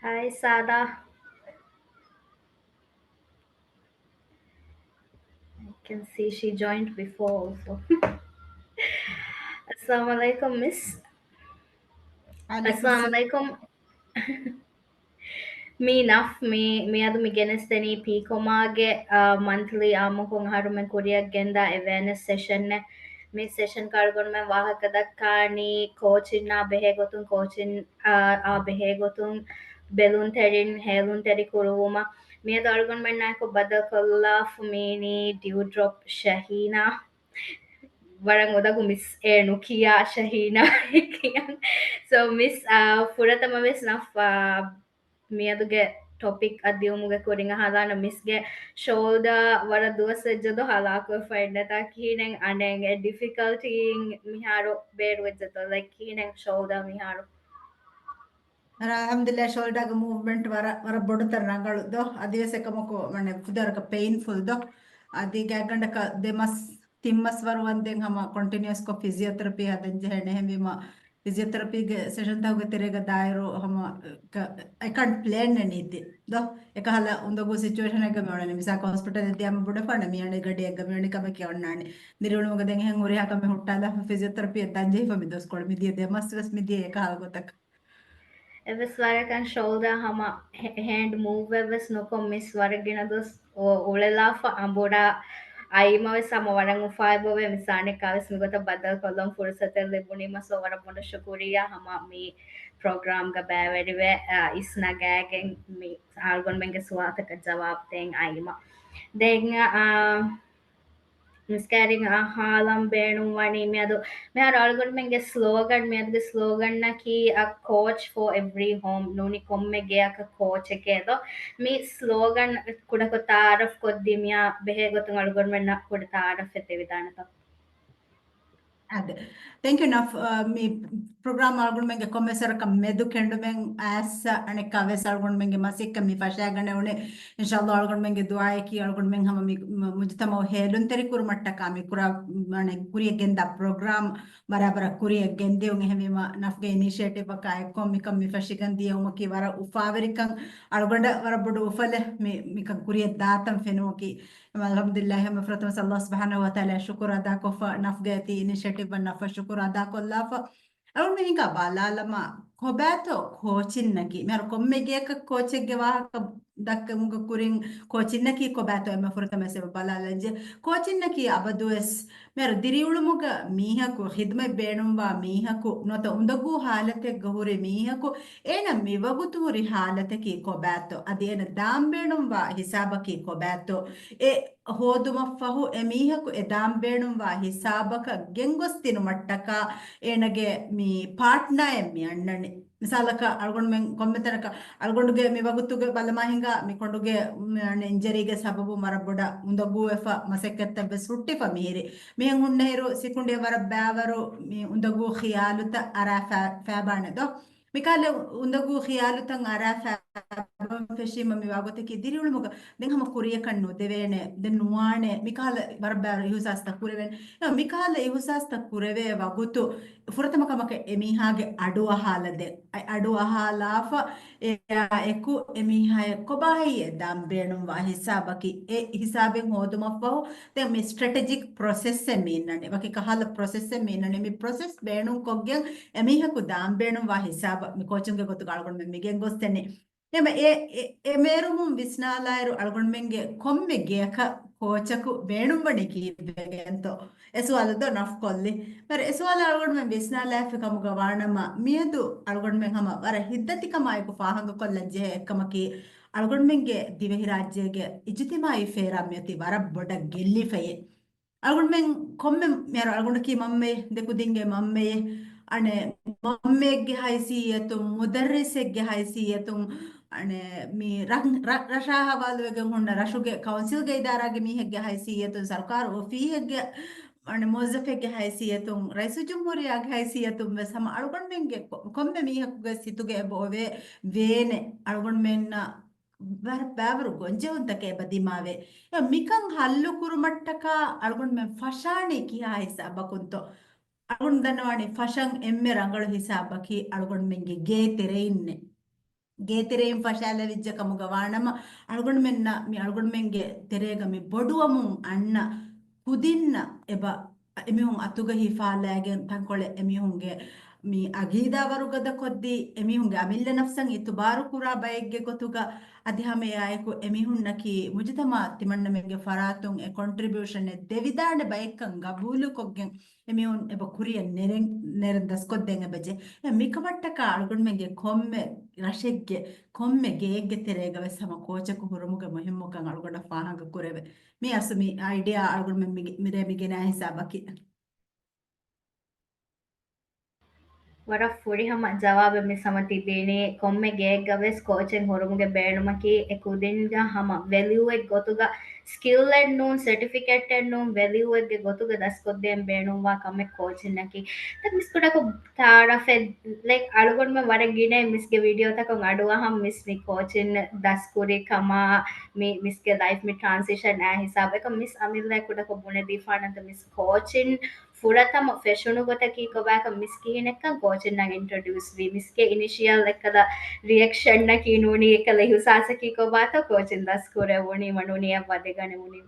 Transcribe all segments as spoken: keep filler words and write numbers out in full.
Hi, Sada. I can see she joined before also. އައްސަލާމު ޢަލައިކުމް، މިސް. އައްސަލާމު ޢަލައިކުމް. މީ ނަފް މީ، މިއަދު މި ގެނެސްދެނީ ޕީކޮމާގެ، އާ، މަންތްލީ އާއްމުކޮށް އަހަރުމެން ކުރިއަށް ގެންދާ އެވެއަނެސް ސެޝަންއެއް. މި ސެޝަން ކަޅުގަނޑުމެން ވާހަކަ ދައްކާނީ ކޯޗިންއާ ބެހޭގޮތުން، ކޯޗިން، އާ، އާ ބެހޭގޮތުން ބެލުންތެރިން ހޭލުންތެރި ކުރުވުމަށް. މިއަދު އަޅުގަނޑުމެންނާއެކު ބައްދަލުކޮށްލާފަ މީނީ ޑިއުޑްރޮޕް ޝަހީނާ. ވަރަށް އުނދަގޫ މިސް އޭ ނުކިޔާ ޝަހީނާ ކިޔަން. ސޯ މިސް، އާ، ފުރަތަމަ ވެސް ނަފް، އާ، މިއަދުގެ ޓޮޕިކް އަށް ދިއުމުގެ ކުރިން އަހާލާނަ މިސްގެ ޝޯލްޑާ ވަރަށް ދުވަސް ވެއްޖެދޯ ހަލާކުވެފަ އިންނަތާ ކިހިނެއް އަނެއް އެ ޑިފިކަލްޓީއިން މިހާރު ބޭރުވެއްޖެދޯ، ލައިކް ކިހިނެއް ޝޯލްޑާ މިހާރު؟ އަލްޙަމްދުލިއްލާ، ޝޯލްޑާގެ މޫވްމަންޓް ވަރަށް، ވަރަށް ބޮޑުތައް ރަނގަޅު ދޯ. އަދިވެސް އެކަމަކު މަނެ ފުދަރަކަށް ޕެއިންފުލް ދޯ. އަދި ގާތްގަނޑަކަށް ދެ މަސް ތިން މަސް ވަރު ވަންދެން ހަމަ ކޮންޓިނިއުސްކޮށް ފިޒިއޯތެރަޕީ ހަދަން ޖެހޭނެ. އެހެންވީމަ ފިޒިއޯތެރަޕީގެ ސެޝަންތަކުގެ ތެރޭގަ ދާއިރު ހަމަ ކަ-، އެކަން ޕްލޭން ނެނީތި ދޯ. އެކަހަލަ އުނދަގޫ ސިޗުއޭޝަނެއްގަ މި އުޅެނީ. މިސާލަކަށް ހޮސްޕިޓަލެއް ދިޔާމަ ބޮޑަށް ފާނަ މިއަނެއް ގަޑިއެއްގަ މިއުޅެނީ ކަމެކޭ އޮންނާނެ. ދިރިއުޅުމުގަ ދެން އެހެން ހުރިހާ ކަމެއް ހުއްޓާލާފަ ފިޒިއޯތެރަޕީއަށް ދާން ޖެހިފަ މި ދުވަސްކޮޅު މިދިޔަ ދެ މަސް ވެސް މިދިޔަ އެކަހަލަ ގޮތަކަށް. އެވެސް ވަރަކަށް ޝޯލްޑާ ހަމަ ހެ-، ހޭންޑް މޫވްއެއް ވެސް ނުކޮށް މިސް ވަރަށް ގިނަ ދުވަސް އު-، އުޅެލާފަ އަނބުރާ އައިމަ ވެސް ހަމަ ވަރަށް އުފާވެބޮވޭ. މިސާނެއްކާ ވެސް މިގޮތަށް ބައްދަލުކޮށްލަން ފުރުސަތެއް ލިބުނީމަ ސޯ ވަރަށް ބޮޑަށް ޝުކުރިއްޔާ ހަމަ މި ޕްރޮގްރާމްގަ ބައިވެރިވެ، އާ، އިސްނަގައިގެން މި އަޅުގަނޑުމެންގެ ސުވާލުތަކަށް ޖަވާބު ދޭން އައިމަ. ދެން، އާ، މިސް ކައިރިން އަހާލަން ބޭނުންވަނީ މިއަދު، މިހާރު އަޅުގަނޑުމެންގެ ސްލޯގަން، މިއަދުގެ ސްލޯގަންއަކީ A coach for every home ނޫނީ ކޮންމެ ގެއަކަށް ކޯޗެކޭ ދޯ. މި ސްލޯގަން ކުޑަކޮށް ތައާރަފް ކޮށްދީ މިއާ ބެހޭ ގޮތުން އަޅުގަނޑުމެންނަށް ކުޑަ ތައާރަފެއް ދެވިދާނެތޯ؟ އަދި، ތެންކް ޔޫ ނަފް. އަ، މި ޕްރޮގްރާމް އަޅުގަނޑުމެންގެ ކޮންމެސް ވަރަކަށް މެދު ކެނޑުމެއް އައިސް އަނެއްކާ ވެސް އަޅުގަނޑުމެންގެ މަސައްކަތް މި ފަށާގަނެ އުޅެ. އިންޝާﷲ އަޅުގަނޑުމެންގެ ދުޢާއަކީ އަޅުގަނޑުމެން ހަމަ މި މު-، މުޖުތަމަޢު ހޭލުންތެރި ކުރުމަށްޓަކާ މި ކުރާ، މާނަ ކުރިއަށް ގެންދާ ޕްރޮގްރާމް ބަރާބަރަށް ކުރިއަށް ގެންދިޔުން. އެހެންވީމަ ނަފްގެ އިނިޝިއޭޓިވްއަކާ އެއްކޮށް މިކަން މި ފަށިގެން ދިޔުމަކީ ވަރަށް އުފާވެރިކަން، އަޅުގަނޑަށް ވަރަށް ބޮޑު އުފަލެއް މި، މިކަން ކުރިއަށް ދާތަން ފެނުމަކީ. އެމަ އަލްޙަމްދުލިއްލާހި، ހަމަ ފުރަތަމަ ﷲ ސުބްޙާނަހޫ ވަތަޢާލާ ޝުކުރު އަދާކޮށްފަ، ނަފްގެ އެތި އިނިޝިއޭޓިވްއަށް ނަފް ޝުކުރު އަދާކޮށްލާފަ. އަޅުގަނޑު ހިނގާ ބަލާލަމާ، ކޮބާތޯ ކޯޗިންއަކީ؟ މިހާރު ކޮންމެ ގެއަކަށް ކޯޗެއްގެ ވާހަކަ ދައްކަމުގެ ކުރިން ކޯޗިންއަކީ ކޮބާތޯ އެންމެ ފުރަތަމަ އެބަ ބަލާލަންޖެ. ކޯޗިންއަކީ އަބަދުވެސް މިހާރު ދިރިއުޅުމުގަ މީހަކު، ޚިދުމަތް ބޭނުންވާ މީހަކު، ނުވަތަ އުނދަގޫ ހާލަތެއްގަ ހުރި މީހަކު، އޭނަ މިވަގުތު ހުރި ހާލަތަކީ ކޮބާތޯ؟ އަދި އޭނަ ދާން ބޭނުންވާ ހިސާބަކީ ކޮބާތޯ؟ އެ ހޯދުމަށްފަހު އެ މީހަކު އެ ދާން ބޭނުންވާ ހިސާބަކަށް ގެންގޮސް ދިނުމަށްޓަކާ އޭނަގެ މި ޕާޓްނާއެއް މި އަންނަނީ. މިސާލަކަށް އަޅުގަނޑުމެން ކޮންމެ ތަނަކަށް އަޅުގަނޑުގެ މި ވަގުތުގެ ބަލަމާ ހިނގާ މި ކޮނޑުގެ މި އިންޖަރީގެ ސަބަބުން ވަރަށް ބޮޑަށް އުނދަގޫވެފަ މަސައްކަތްތައް ވެސް ހުއްޓިފަ މިހިރި. މިހެން ހުންނަ އިރު ސިކުނޑިއަށް ވަރަށް ބައިވަރު މި އުނދަގޫ ޚިޔާލުތައް އަރާ ފަ-، ފައިބާނެ ދޯ. މިކަހަލަ އުނދަގޫ ޚިޔާލުތައް އަރާ ފައިބަން ފެށީމަ މި ވާގޮތަކީ ދިރިއުޅުމުގަ ދެން ހަމަ ކުރިޔަކަށް ނުދެވޭނެ، ދެން ނުވާނެ، މިކަހަލަ ވަރަށް ބާރު އިހުސާސްތައް ކުރެވޭނެ. މިކަހަލަ އިހުސާސްތައް ކުރެވޭ ވަގުތު ފުރަތަމަ ކަމަކަށް އެމީހާގެ އަޑު އަހާލަދޭ. އަ-، އަޑު އަހާލާފަ އެއާ އެކު އެމީހާޔަށް ކޮބާހައި އެ ދާން ބޭނުންވާ ހިސާބަކީ؟ އެ ހިސާބެއް ހޯދުމަށްފަހު ދެން މި ސްޓްރެޓެޖިކް ޕްރޮސެސްއެއް މި އިންނަނީ. ވަކި ކަހަލަ ޕްރޮސެސްއެއް މި އިންނަނީ. މި ޕްރޮސެސް ބޭނުންކޮށްގެން އެމީހަކު ދާން ބޭނުންވާ ހިސާބަށް މި ކޯޗުންގެ ގޮތުގަ އަޅުގަނޑުމެން މި ގެންގޮސްދެނީ. އެމަ އެ، އެ، އެ މޭރުމުން ވިސްނާލާއިރު އަޅުގަނޑުމެންގެ ކޮންމެ ގެއަކަށް ކޯޗަކު ބޭނުންވަނީ ކީއްވެގެންތޯ؟ އެ ސުވާލަށް ދޯ ނަފް ކޮށްލި. މިހާރު އެ ސުވާލަށް އަޅުގަނޑުމެން ވިސްނާލާފި ކަމުގަ ވާނަމަ، މިއަދު އަޅުގަނޑުމެން ހަމަ ވަރަށް ހިތްދަތިކަމާއެކު ފާހަގަކޮށްލަން ޖެހޭ އެއްކަމަކީ، އަޅުގަނޑުމެންގެ ދިވެހިރާއްޖޭގެ އިޖުތިމާއީ ފޭރާ މިއޮތީ ވަރަށް ބޮޑަށް ގެއްލިފައޭ. އަޅުގަނޑުމެން ކޮންމެ މިހާރު އަޅުގަނޑަކީ މަންމައެއް، ދެ ކުދިންގެ މަންމައެއް، އަނެއް މަންމައެއްގެ ހައިސިއްޔަތުން، މުދައްރިސެއްގެ ހައިސިއްޔަތުން، އަނެއް މި ރަށް، ރަށް، ރަށާ ހަވާލުވެގެން ހުންނަ ރަށުގެ ކައުންސިލްގެ އިދާރާގެ މީހެއްގެ ހައިސިއްޔަތުން، ސަރުކާރު އޮފީހެއްގެ އަނެއް މުވައްޒަފެއްގެ ހައިސިއްޔަތުން، ރައީސުލްޖުމްހޫރިއްޔާގެ ހައިސިއްޔަތުން ވެސް ހަމަ އަޅުގަނޑުމެންގެ ކޮ-، ކޮންމެ މީހަކުގެ ސިތުގަ އެބަ އޮވޭ ވޭނެ އަޅުގަނޑުމެންނަށް ވަރަށް ބައިވަރު ގޮންޖެހުންތަކެއް އެބަ ދިމާވޭ. އެ މިކަން ހައްލު ކުރުމަށްޓަކާ އަޅުގަނޑުމެން ފަށާނީ ކިހާ ހިސާބަކުންތޯ؟ އަޅުގަނޑު ދަންނަވާނީ ފަށަން އެންމެ ރަނގަޅު ހިސާބަކީ އަޅުގަނޑުމެންގެ ގޭ ތެރެއިންނޭ. ގޭތެރެއިން ފަށާލެވިއްޖެ ކަމުގަ ވާނަމަ، އަޅުގަނޑުމެންނަށް މި އަޅުގަނޑުމެންގެ ތެރޭގަ މި ބޮޑުވަމުން އަންނަ ކުދިންނަށް އެބަ އެމީހުން އަތުގަ ހިފާލައިގެން ތަންކޮޅެއް އެމީހުންގެ މި އަގީދާ ވަރުގަދަ ކޮށްދީ، އެމީހުންގެ އަމިއްލަ ނަފްސަށް އިތުބާރު ކުރާ ބައެއްގެ ގޮތުގަ އަދި ހަމަ އެއާއެކު އެމީހުންނަކީ މުޖުތަމަޢަށް ތިމަންނަމެންގެ ފަރާތުން އެ ކޮންޓްރިބިއުޝަނެއް ދެވިދާނެ ބައެއްކަން ގަބޫލުކޮށްގެން އެމީހުން އެބަ ކުރިއަށް ނެރެން، ނެރެން ދަސްކޮށްދޭން އެބަޖެ. އެ މިކަމަށްޓަކާ އަޅުގަނޑުމެންގެ ކޮންމެ ރަށެއްގެ، ކޮންމެ ގެއެއްގެ ތެރޭގަ ވެސް ހަމަ ކޯޗަކު ހުރުމުގެ މުހިއްމުކަން އަޅުގަނޑަށް ފާހަގަ ކުރެވޭ. މި އަސްލު މި އައިޑިއާ އަޅުގަނޑުމެން މި، މިރޭ މި ގެނައި ހިސާބަކީ. ވަރަށް ފުރިހަމަ ޖަވާބެއް މިސް ހަމަ ތިބީނީ. ކޮންމެ ގެއެއްގަ ވެސް ކޯޗެއް ހުރުމުގެ ބޭނުމަކީ އެ ކުދިންގަ ހަމަ ވެލިއުއެއް ގޮތުގަ، ސްކިލްއެއް ނޫން، ސެޓިފިކެޓެއް ނޫން، ވެލިއުއެއްގެ ގޮތުގަ ދަސްކޮށްދޭން ބޭނުންވާ ކަމެއް ކޯޗިންއަކީ. ދެން މިސް ކުޑަކޮށް ތަޢާރަފެއް، ލައިކް، އަޅުގަނޑުމެން ވަރަށް ގިނައިން މިސްގެ ވީޑިއޯތަކުން އަޑުއަހަން މިސް މި ކޯޗިން ދަސްކުރި ކަމާ، މި މިސްގެ ލައިފް މި ޓްރާންސިޝަން އާ ހިސާބަކަށް މިސް އަމިއްލައަށް ކުޑަކޮށް ބުނެދީފާނަންތަ މިސް ކޯޗިން ފުރަތަމަ ފެށުނު ގޮތަކީ ކޮބާކަން މިސް ކިހިނެއްކަން ކޯޗިންއަށް އިންޓްރޮޑިއުސް ވީ؟ މިސްގެ އިނިޝިއަލް އެއްކަލަ ރިއެކްޝަންއަކީ ނޫނީ އެއްކަލަ އިހުސާސަކީ ކޮބާތޯ ކޯޗިން ދަސްކުރެވުނީމަ ނޫނީ އެއްވަދެގަނެވުނީ؟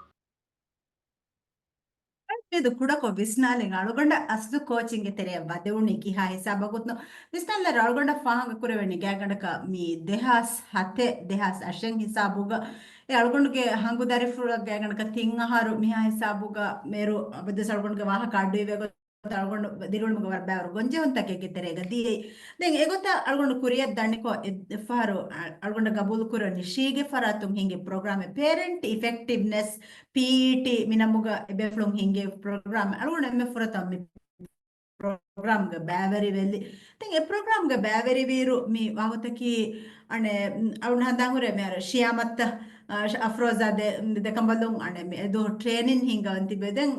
މިދު ކުޑަކޮށް ވިސްނާލިން އަޅުގަނޑަށް އަސްލު ކޯޗިންގެ ތެރެއަށް ވަދެވުނީ ކިހާ ހިސާބަކުންތޯ؟ ވިސްނާލައިރު އަޅުގަނޑަށް ފާހަގަ ކުރެވެނީ ގާތްގަނޑަކަށް މި ދެހާސް ހަތެއް، ދެހާސް އަށެއް ހިސާބުގަ އެ އަޅުގަނޑުގެ ހަނގު ދަރިފުޅަށް ގާތްގަނޑަކަށް ތިން އަހަރު މިހާ ހިސާބުގަ މޭރު އަބަދުވެސް އަޅުގަނޑުގެ ވާހަކަ އަޑުއިވޭ ގޮތަށް އަޅުގަނޑު ދިރިއުޅުމުގެ ވަރަށް ބައިވަރު ގޮންޖެހުންތަކެއްގެ ތެރޭގަ ދިޔައީ. ދެން އެގޮތަށް އަޅުގަނޑު ކުރިއަށް ދަނިކޮށް އެއް ފަހަރު އަ-، އަޅުގަނޑަށް ގަބޫލު ކުރެވުނީ ޝީގެ ފަރާތުން ހިންގި ޕްރޮގްރާމެއް، ޕޭރެންޓް އިފެކްޓިވްނެސް، ޕީއީޓީ، މި ނަމުގަ އެބޭފުޅުން ހިންގި ޕްރޮގްރާމް. އަޅުގަނޑު އެންމެ ފުރަތަމަ މި ޕްރޮގްރާމްގަ ބައިވެރިވެލި. ދެން އެ ޕްރޮގްރާމްގަ ބައިވެރިވިއިރު މި ވާގޮތަކީ އަނެއް، އަޅުގަނޑު ހަނދާން ހުރޭ މިހާރު ޝިޔާމަތްތަ، އަ، ޝަ-، އަފްރޯޒާ ދެ-، ދެކަނބަލުން އަނެއް މި އެދުވަހު ޓްރޭނިން ހިންގަވަން ތިބެ. ދެން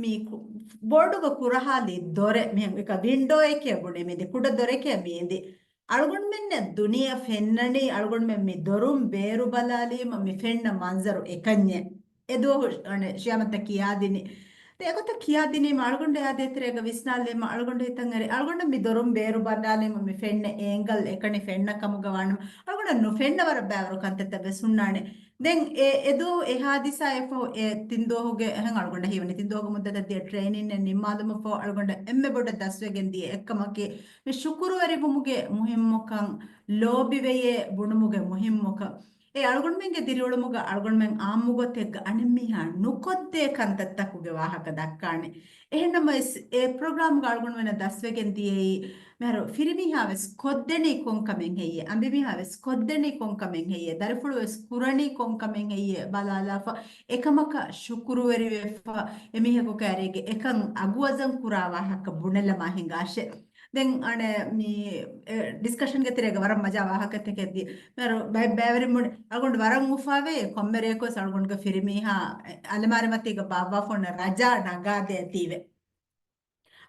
މި ކު-، ބޯޑުގަ ކުރަހާލި ދޮރެއް މިހެން އެކަ ވިންޑޯއެކޭ ބުނޭ މި ދެ ކުޑަ ދޮރެކޭ މި އިނދި. އަޅުގަނޑުމެންނަށް ދުނިޔެ ފެންނަނީ އަޅުގަނޑުމެން މި ދޮރުން ބޭރު ބަލާލީމަ މި ފެންނަ މަންޒަރު އެކަންޏެއް. އެދުވަހު އަނެ ޝިޔާމަތަށް ކިޔާދިނީ. ދެ އެގޮތަށް ކިޔާދިނީމަ އަޅުގަނޑު އެއާ ދޭތެރޭގަ ވިސްނާލީމަ އަޅުގަނޑު ހިތަށް އެރި. އަޅުގަނޑަށް މި ދޮރުން ބޭރު ބަލާލީމަ މި ފެންނަ އޭނގަލް އެކަނި ފެންނަ ކަމުގަ ވާނަމަ އަޅުގަނޑަށް ނުފެންނަ ވަރަށް ބައިވަރު ކަންތައްތައް ވެސް ހުންނާނެ. ދެން އެ، އެދުވަހު އެ ހާދިސާއެއް ފަހު އެ ތިން ދުވަހުގެ އެހެން އަޅުގަނޑަށް ހީވަނީ ތިން ދުވަހުގެ މުއްދަތަށް ދިޔަ ޓްރޭނިންއެއް ނިންމާލުމަށް ފަހު އަޅުގަނޑަށް އެންމެ ބޮޑަށް ދަސްވެގެން ދިޔަ އެއްކަމަކީ މި ޝުކުރުވެރިވުމުގެ މުހިއްމުކަން، ލޯބިވެޔޭ ބުނުމުގެ މުހިއްމުކަން. އެ އަޅުގަނޑުމެންގެ ދިރިއުޅުމުގަ އަޅުގަނޑުމެން އާއްމުގޮތެއްގަ އަނެއްމީހާ ނުކޮށްދޭ ކަންތައްތަކުގެ ވާހަކަ ދައްކާނެ. އެހެންނަމަވެސް، އެ ޕްރޮގްރާމްގަ އަޅުގަނޑުމެންނަށް ދަސްވެގެން ދިޔައީ، މިހާރު ފިރިމީހާ ވެސް ކޮށްދެނީ ކޮންކަމެއް ހެއްޔޭ؟ އަނބިމީހާ ވެސް ކޮށްދެނީ ކޮންކަމެއް ހެއްޔޭ؟ ދަރިފުޅު ވެސް ކުރަނީ ކޮންކަމެއް ހެއްޔޭ؟ ބަލާލާފަ، އެކަމަކަށް ޝުކުރުވެރިވެފަ، އެމީހަކު ކައިރީގެ އެކަން އަގުވަޒަން ކުރާ ވާހަކަ ބުނެލަމާ ހިނގާށޭ. ދެން އަނެ މި، އެ، ޑިސްކަޝަންގެ ތެރޭގަ ވަރަށް މަޖާ ވާހަކަތަކެއް ދި-، މިހާރު ބައި-، ބައިވެރިން ބުނި، އަޅުގަނޑު ވަރަށް އުފާވޭ، ކޮންމެ ރެޔަކުވެސް އަޅުގަނޑުގެ ފިރިމީހާ އަލަމާރިމަތީގަ ބާއްވާފަ އޮންނަ ރަޖާ ނަގާދޭތީވެ.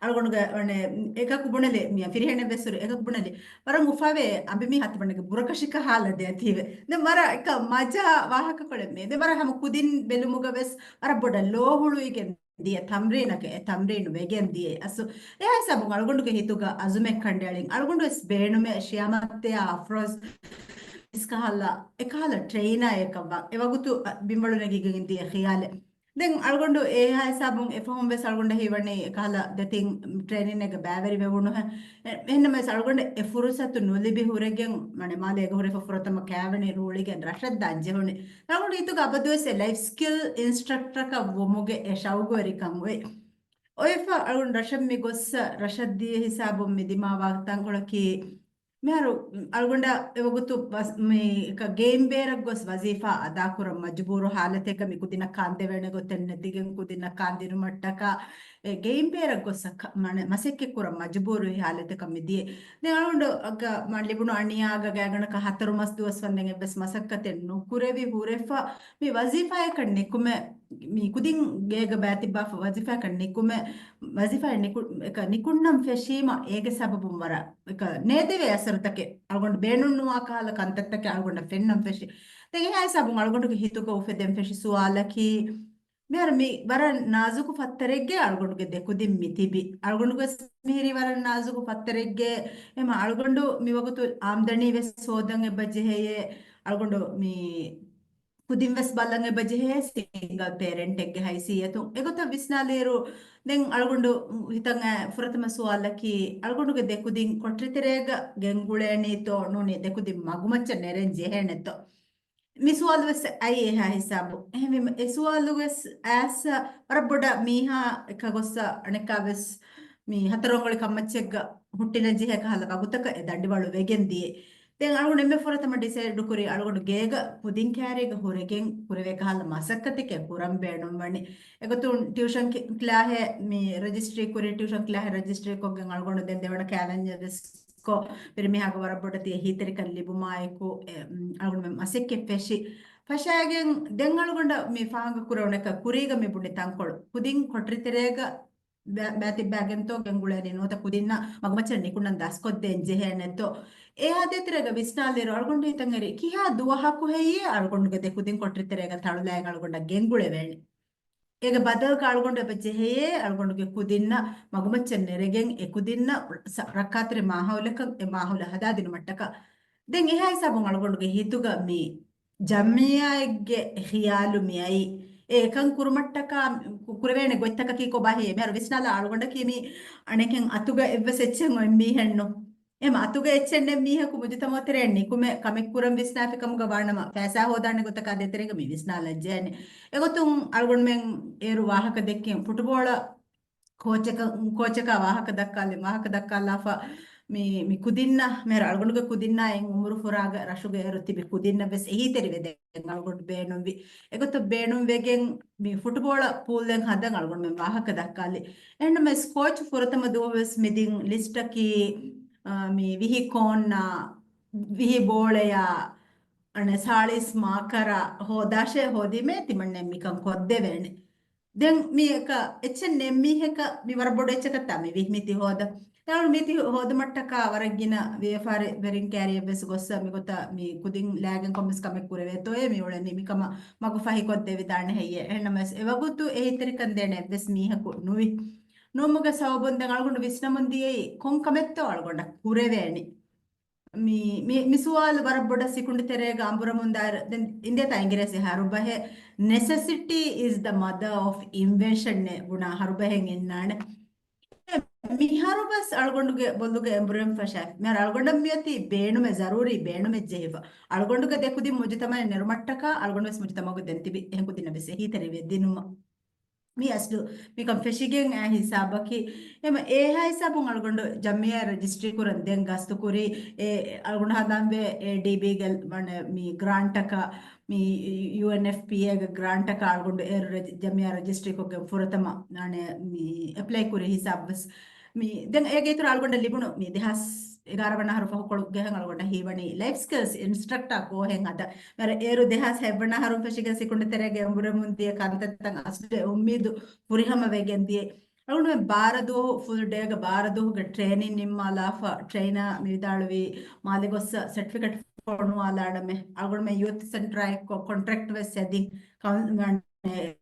އަޅުގަނޑުގެ އަނެ އެކަކު ބުނެލި، މި ފިރިހެނެއް ވެސް ހުރި އެކަކު ބުނެލި، ވަރަށް އުފާވޭ، އަނބިމީހާ ތިމަންނަގެ ބުރަކަށި ކަހާލަދޭތީވެ. ދެން ވަރަށް އެކަ މަޖާ ވާހަކަކޮޅެއް މީ. ދެން ވަރަށް ހަމަ ކުދިން ބެލުމުގަ ވެސް ވަރަށް ބޮޑަށް ލޯ ހުޅުވިގެން ދިޔަ ތަމްރީނަކަށް އެ ތަމްރީނު ވެގެން ދިޔައީ. އަސްލު އެހާ ހިސާބުން އަޅުގަނޑުގެ ހިތުގަ އަޒުމެއް ކަނޑައެޅިން. އަޅުގަނޑު ވެސް ބޭނުމޭ ޝިޔާމަތްތެޔާ އަފްރޯޒް އިސްކަހަލަ، އެކަހަލަ ޓްރެއިނާއެކަށް ވާ. އެ ވަގުތު ބިންވަޅު ނެގިގެން ދިޔަ ޚިޔާލެއް. ދެން އަޅުގަނޑު އެހާ ހިސާބުން އެފަހުން ވެސް އަޅުގަނޑަށް ހީވަނީ އެކަހަލަ ދެތިން ޓްރެއިނިންއެއްގަ ބައިވެރިވެވުނުހެން. އެ-، އެހެންނަމަވެސް އަޅުގަނޑަށް އެ ފުރުސަތު ނުލިބި ހުރެގެން، މަނެ މާލޭގަ ހުރެފަ ފުރަތަމަ ކައިވެނި ރޫޅިގެން ރަށަށް ދާން ޖެހުނީ. އަޅުގަނޑު ހިތުގަ އަބަދުވެސް އެ ލައިފް ސްކިލް އިންސްޓްރަކްޓަރަކަށް ވުމުގެ އެ ޝައުގުވެރިކަން އޮތް. އޮތްފަ އަޅުގަނޑު ރަށަށް މި ގޮއްސަ ރަށަށް ދިޔަ ހިސާބުން މި ދިމާވާ ތަންކޮޅަކީ، މިހާރު އަޅުގަނޑަށް އެވަގުތު ވަސް-، މި ކަ-، ގެއިން ބޭރަށް ގޮސް ވަޒީފާ އަދާކުރަން މަޖުބޫރު ހާލަތެއްގަ މި ކުދިންނަށް ކާންދެވޭނެ ގޮތެއް ނެތިގެން ކުދިންނަށް ކާންދިނުމަށްޓަކާ އެ ގެއިން ބޭރަށް ގޮސް ކަ-، މަނެ-، މަސައްކަތް ކުރަން މަޖުބޫރުވި ހާލަތަކަށް މި ދިޔަ. ދެން އަޅުގަނޑު އަގަ މަ ލިބުނު އަނިޔާގަ ގާތްގަނޑަކަށް ހަތަރު މަސް ދުވަސް ވަންދެން އެއްވެސް މަސައްކަތެއް ނުކުރެވި ހުރެފަ މި ވަޒީފާއަކަށް ނިކުމެ، މި ކުދިން ގޭގަ ބައިތިއްބާފަ ވަޒީފާއަކަށް ނިކުމެ، ވަޒީފާއަށް ނިކު-، އެކަ ނިކުންނަން ފެށީމަ އޭގެ ސަބަބުން ވަރަށް އެކަ ނޭދެވޭ އަސަރުތަކެއް އަޅުގަނޑު ބޭނުންނުވާ ކަހަލަ ކަންތައްތަކެއް އަޅުގަނޑަށް ފެންނަން ފެށި. ދެން އެހާ ހިސާބުން އަޅުގަނޑުގެ ހިތުގަ އުފެދެން ފެށި ސުވާލަކީ، މިހާރު މި ވަރަށް ނާޒުކު ފައްތަރެއްގެ އަޅުގަނޑުގެ ދެކުދިން މި ތިބި. އަޅުގަނޑުގެ މިހިރީ ވަރަށް ނާޒުކު ފައްތަރެއްގެ، އެމަ އަޅުގަނޑު މި ވަގުތު އާމްދަނީ ވެސް ހޯދަން އެބަ ޖެހޭ. އަޅުގަނޑު މި ކުދިން ވެސް ބަލަން އެބަ ޖެހޭ ސިންގަލް ޕޭރެންޓެއްގެ ހައިސިއްޔަތުން. އެގޮތަށް ވިސްނާލިއިރު، ދެން އަޅުގަނޑު ހިތަށް އައި ފުރަތަމަ ސުވާލަކީ، އަޅުގަނޑުގެ ދެކުދިން ކޮޓަރިތެރޭގަ ގެންގުޅޭނީތޯ ނޫނީ ދެކުދިން މަގުމައްޗަށް ނެރެން ޖެހޭނެތޯ؟ މި ސުވާލު ވެސް އައި އެހާ ހިސާބު. އެހެންވީމަ އެ ސުވާލު ވެސް އައިސް ވަރަށް ބޮޑަށް މީހާ އެކަ ގޮއްސަ އަނެއްކާ ވެސް މި ހަތަރު އަނގޮޅި ކަންމައްޗެއްގަ ހުއްޓިލަން ޖެހޭ ކަހަލަ ވަގުތަކަށް އެ ދަނޑިވަޅު ވެގެން ދިޔަ. ދެން އަޅުގަނޑު އެންމެ ފުރަތަމަ ޑިސައިޑު ކުރީ އަޅުގަނޑު ގޭގަ ކުދިން ކައިރީގަ ހުރެގެން ކުރެވޭ ކަހަލަ މަސައްކަތެކޭ ކުރަން ބޭނުންވަނީ. އެގޮތުން ޓިއުޝަން ކި-، ކްލާހެއް މި ރަޖިސްޓްރީ ކުރި، ޓިއުޝަން ކްލާހެއް ރަޖިސްޓްރީ ކޮށްގެން އަޅުގަނޑު ދެން ދެވަނަ ކައިވެންޏެއް ވެސް ކޮށް، ފިރިމީހާގެ ވަރަށް ބޮޑަށް ތިޔަ ހީތެރިކަން ލިބުމާއެކު، އެ، އުން، އަޅުގަނޑުމެން މަސައްކަތް ފެށި. ފަށާގެން ދެން އަޅުގަނޑަށް މި ފާހަގަ ކުރެވުނަކަށް ކުރީގަ މި ބުނި ތަންކޮޅު. ކުދިން ކޮޓަރިތެރޭގަ ބައި-، ބައިތިއްބައިގެންތޯ ގެންގުޅޭނީ ނުވަތަ ކުދިންނަށް މަގުމައްޗަށް ނިކުންނަން ދަސްކޮށްދޭން ޖެހޭނެތޯ؟ އެހާ ދޭތެރޭގަ ވިސްނާލިއިރު އަޅުގަނޑު ހިތަށް އެރި ކިހާ ދުވަހަކު ހެއްޔޭ އަޅުގަނޑުގެ ދެ ކުދިން ކޮޓަރިތެރޭގަ ތަޅުލައިގެން އަޅުގަނޑަށް ގެންގުޅެވޭނެ؟ އޭގެ ބަދަލުގަ އަޅުގަނޑު އެބަ ޖެހެޔޭ އަޅުގަނޑުގެ ކުދިންނަށް މަގުމައްޗަށް ނެރެގެން އެ ކުދިންނަށް ސަ-، ރައްކާތެރި މާހައުލަކަށް އެ މާހައުލަށް ހަދާދިނުމަށްޓަކާ. ދެން އެހާ ހިސާބުން އަޅުގަނޑުގެ ހިތުގަ މި ޖަމިއްޔާއެއްގެ ޚިޔާލު މިއައީ. އެ އެކަން ކުރުމަށްޓަކާ ކު-، ކުރެވޭނެ ގޮތްތަކަކީ ކޮބާހޭ؟ މިހާރު ވިސްނާލާ އަޅުގަނޑަކީ މި އަނެކެން އަތުގަ އެއްވެސް އެއްޗެއް އޮތް މީހެއްނު. އެމަ އަތުގެ އެއްޗެއްނެއް މީހަކު މުޖުތަމައުތެރެއަށް ނިކުމެ ކަމެއް ކުރަން ވިސްނާފި ކަމުގަ ވާނަމަ، ފައިސާ ހޯދާނެ ގޮތަކާ ދޭތެރޭގަ މި ވިސްނާލަން ޖެހޭނެ. އެގޮތުން އަޅުގަނޑުމެން އޭރު ވާހަކަ ދެއްކިން ފުޓުބޯޅަ ކޯޗަކަށް، ކޯޗަކާ ވާހަކަ ދައްކާލި، ވާހަކަ ދައްކާލާފަ މި، މި ކުދިންނަށް، މިހާރު އަޅުގަނޑުގެ ކުދިންނާ އެއް އުމުރު ފުރާގަ ރަށުގެ އޭރު ތިބި ކުދިންނަށް ވެސް އެހީތެރިވެދޭން އަޅުގަނޑު ބޭނުންވި. އެގޮތަށް ބޭނުންވެގެން މި ފުޓުބޯޅަ ޕޫލެއް ހަދަން އަޅުގަނޑުމެން ވާހަކަ ދައްކާލި. އެހެންނަމަވެސް ކޯޗު ފުރަތަމަ ދުވަހު ވެސް މި ދިން ލިސްޓަކީ، އާ، މި ވިހި ކޯންނާ، ވިހި ބޯޅަޔާ، އަނެއް ސާޅީސް މާކަރާ ހޯދާށޭ ހޯދީމޭ ތިމަންނެ މިކަން ކޮށްދެވޭނެ. ދެން މި އެކަ އެއްޗެއް ނެއްމީހަކަ މި ވަރަށް ބޮޑު އެއްޗަކަށްތާ މި ވި-، މިތި ހޯދަ. ދެން މިތި ހޯދުމަށްޓަކާ ވަރަށް ގިނަ ވިޔަފާރިވެރިން ކައިރިއަށް ވެސް ގޮއްސަ މިގޮތަށް މި ކުދިން ލާގެން ކޮންމެސް ކަމެއް ކުރެވޭތޯއޭ މި އުޅެނީ މިކަމަށް މަގު ފަހިކޮށްދެވިދާނެ ހެއްޔޭ. އެހެންނަމަވެސް އެވަގުތު އެހީތެރިކަން ދޭނެ އެއްވެސް މީހަކު ނުވި. ނުވުމުގެ ސަބަބުން ދެން އަޅުގަނޑު ވިސްނަމުން ދިޔައީ ކޮން ކަމެއްތޯ އަޅުގަނޑަށް ކުރެވޭނީ. މި، މި، މި ސުވާލު ވަރަށް ބޮޑަށް ސިކުނޑި ތެރޭގަ އަނބުރަމުން ދާއިރު، ދެން އިންދިޔަތާ އިނގިރޭސި ހަރުބަހެއް، "Necessity is the mother of invention" އޭ ބުނާ ހަރުބަހެއް އިންނާނެ. މިހާރު ވެސް އަޅުގަނޑުގެ ބޮލުގެ އެނބުރެން ފަށާ. މިހާރު އަޅުގަނޑަށް މިއޮތީ ބޭނުމެއް، ޒަރޫރީ ބޭނުމެއް ޖެހިފަ. އަޅުގަނޑުގެ ދެކުދިން މުޖުތަމައަށް ނެރުމަށްޓަކާ، އަޅުގަނޑު ވެސް މުޖުތަމައުގެ ދެން ތިބި އެހެން ކުދިންނަށް ވެސް އެހީތެރިވެ ދިނުމަށް. މި އަސްލު މިކަން ފެށިގެން އައި ހިސާބަކީ، އެމަ އެހާ ހިސާބުން އަޅުގަނޑު ޖަމިއްޔާ ރަޖިސްޓްރީ ކުރަން ދެން ގަސްތު ކުރީ، އެ އަޅުގަނޑު ހަނދާންވޭ، އޭ ޑީ ބީގެ ވަނެ މި ގްރާންޓަކަށް، މި ޔޫ އެން އެފް ޕީ އޭގެ ގްރާންޓަކަށް އަޅުގަނޑު އޭރު ރަޖި-، ޖަމިއްޔާ ރަޖިސްޓްރީ ކޮށްގެން ފުރަތަމަ، އަނެ، މި އެޕްލައި ކުރި ހިސާބު ވެސް. މި ދެން އޭގެ އިތުރަށް އަޅުގަނޑަށް ލިބުނު މި ދެހާސް އެގާރަ ވަނަ އަހަރު ފަހުކޮޅު ގެހެން އަޅުގަނޑަށް ހީވަނީ ލައިފް ސްކިލްސް އިންސްޓްރަކްޓާ ކޯހެއް ހަދަ. މިހާރު އޭރު ދެހާސް ހަތްވަނަ އަހަރުން ފެށިގެން ސިކުނޑި ތެރޭގަ އެނބުރެމުން ދިޔަ ކަންތައްތައް އަސްލު އެ އުއްމީދު ފުރިހަމަ ވެގެން ދިޔަ. އަޅުގަނޑުމެން ބާރަ ދުވަހު، ފުލް ޑޭގަ ބާރަ ދުވަހުގެ ޓްރޭނިން ނިންމާލާފަ، ޓްރެއިނާ މި ވިދާޅުވީ މާލެ ގޮއްސަ ސެޓްފިކެޓް ފޮނުވާލާނަމޭ. އަޅުގަނޑުމެން ޔޫތު ސެންޓަރާއެއް ކޮ-، ކޮންޓްރެކްޓް ވެސް ހެދި ކައުން-،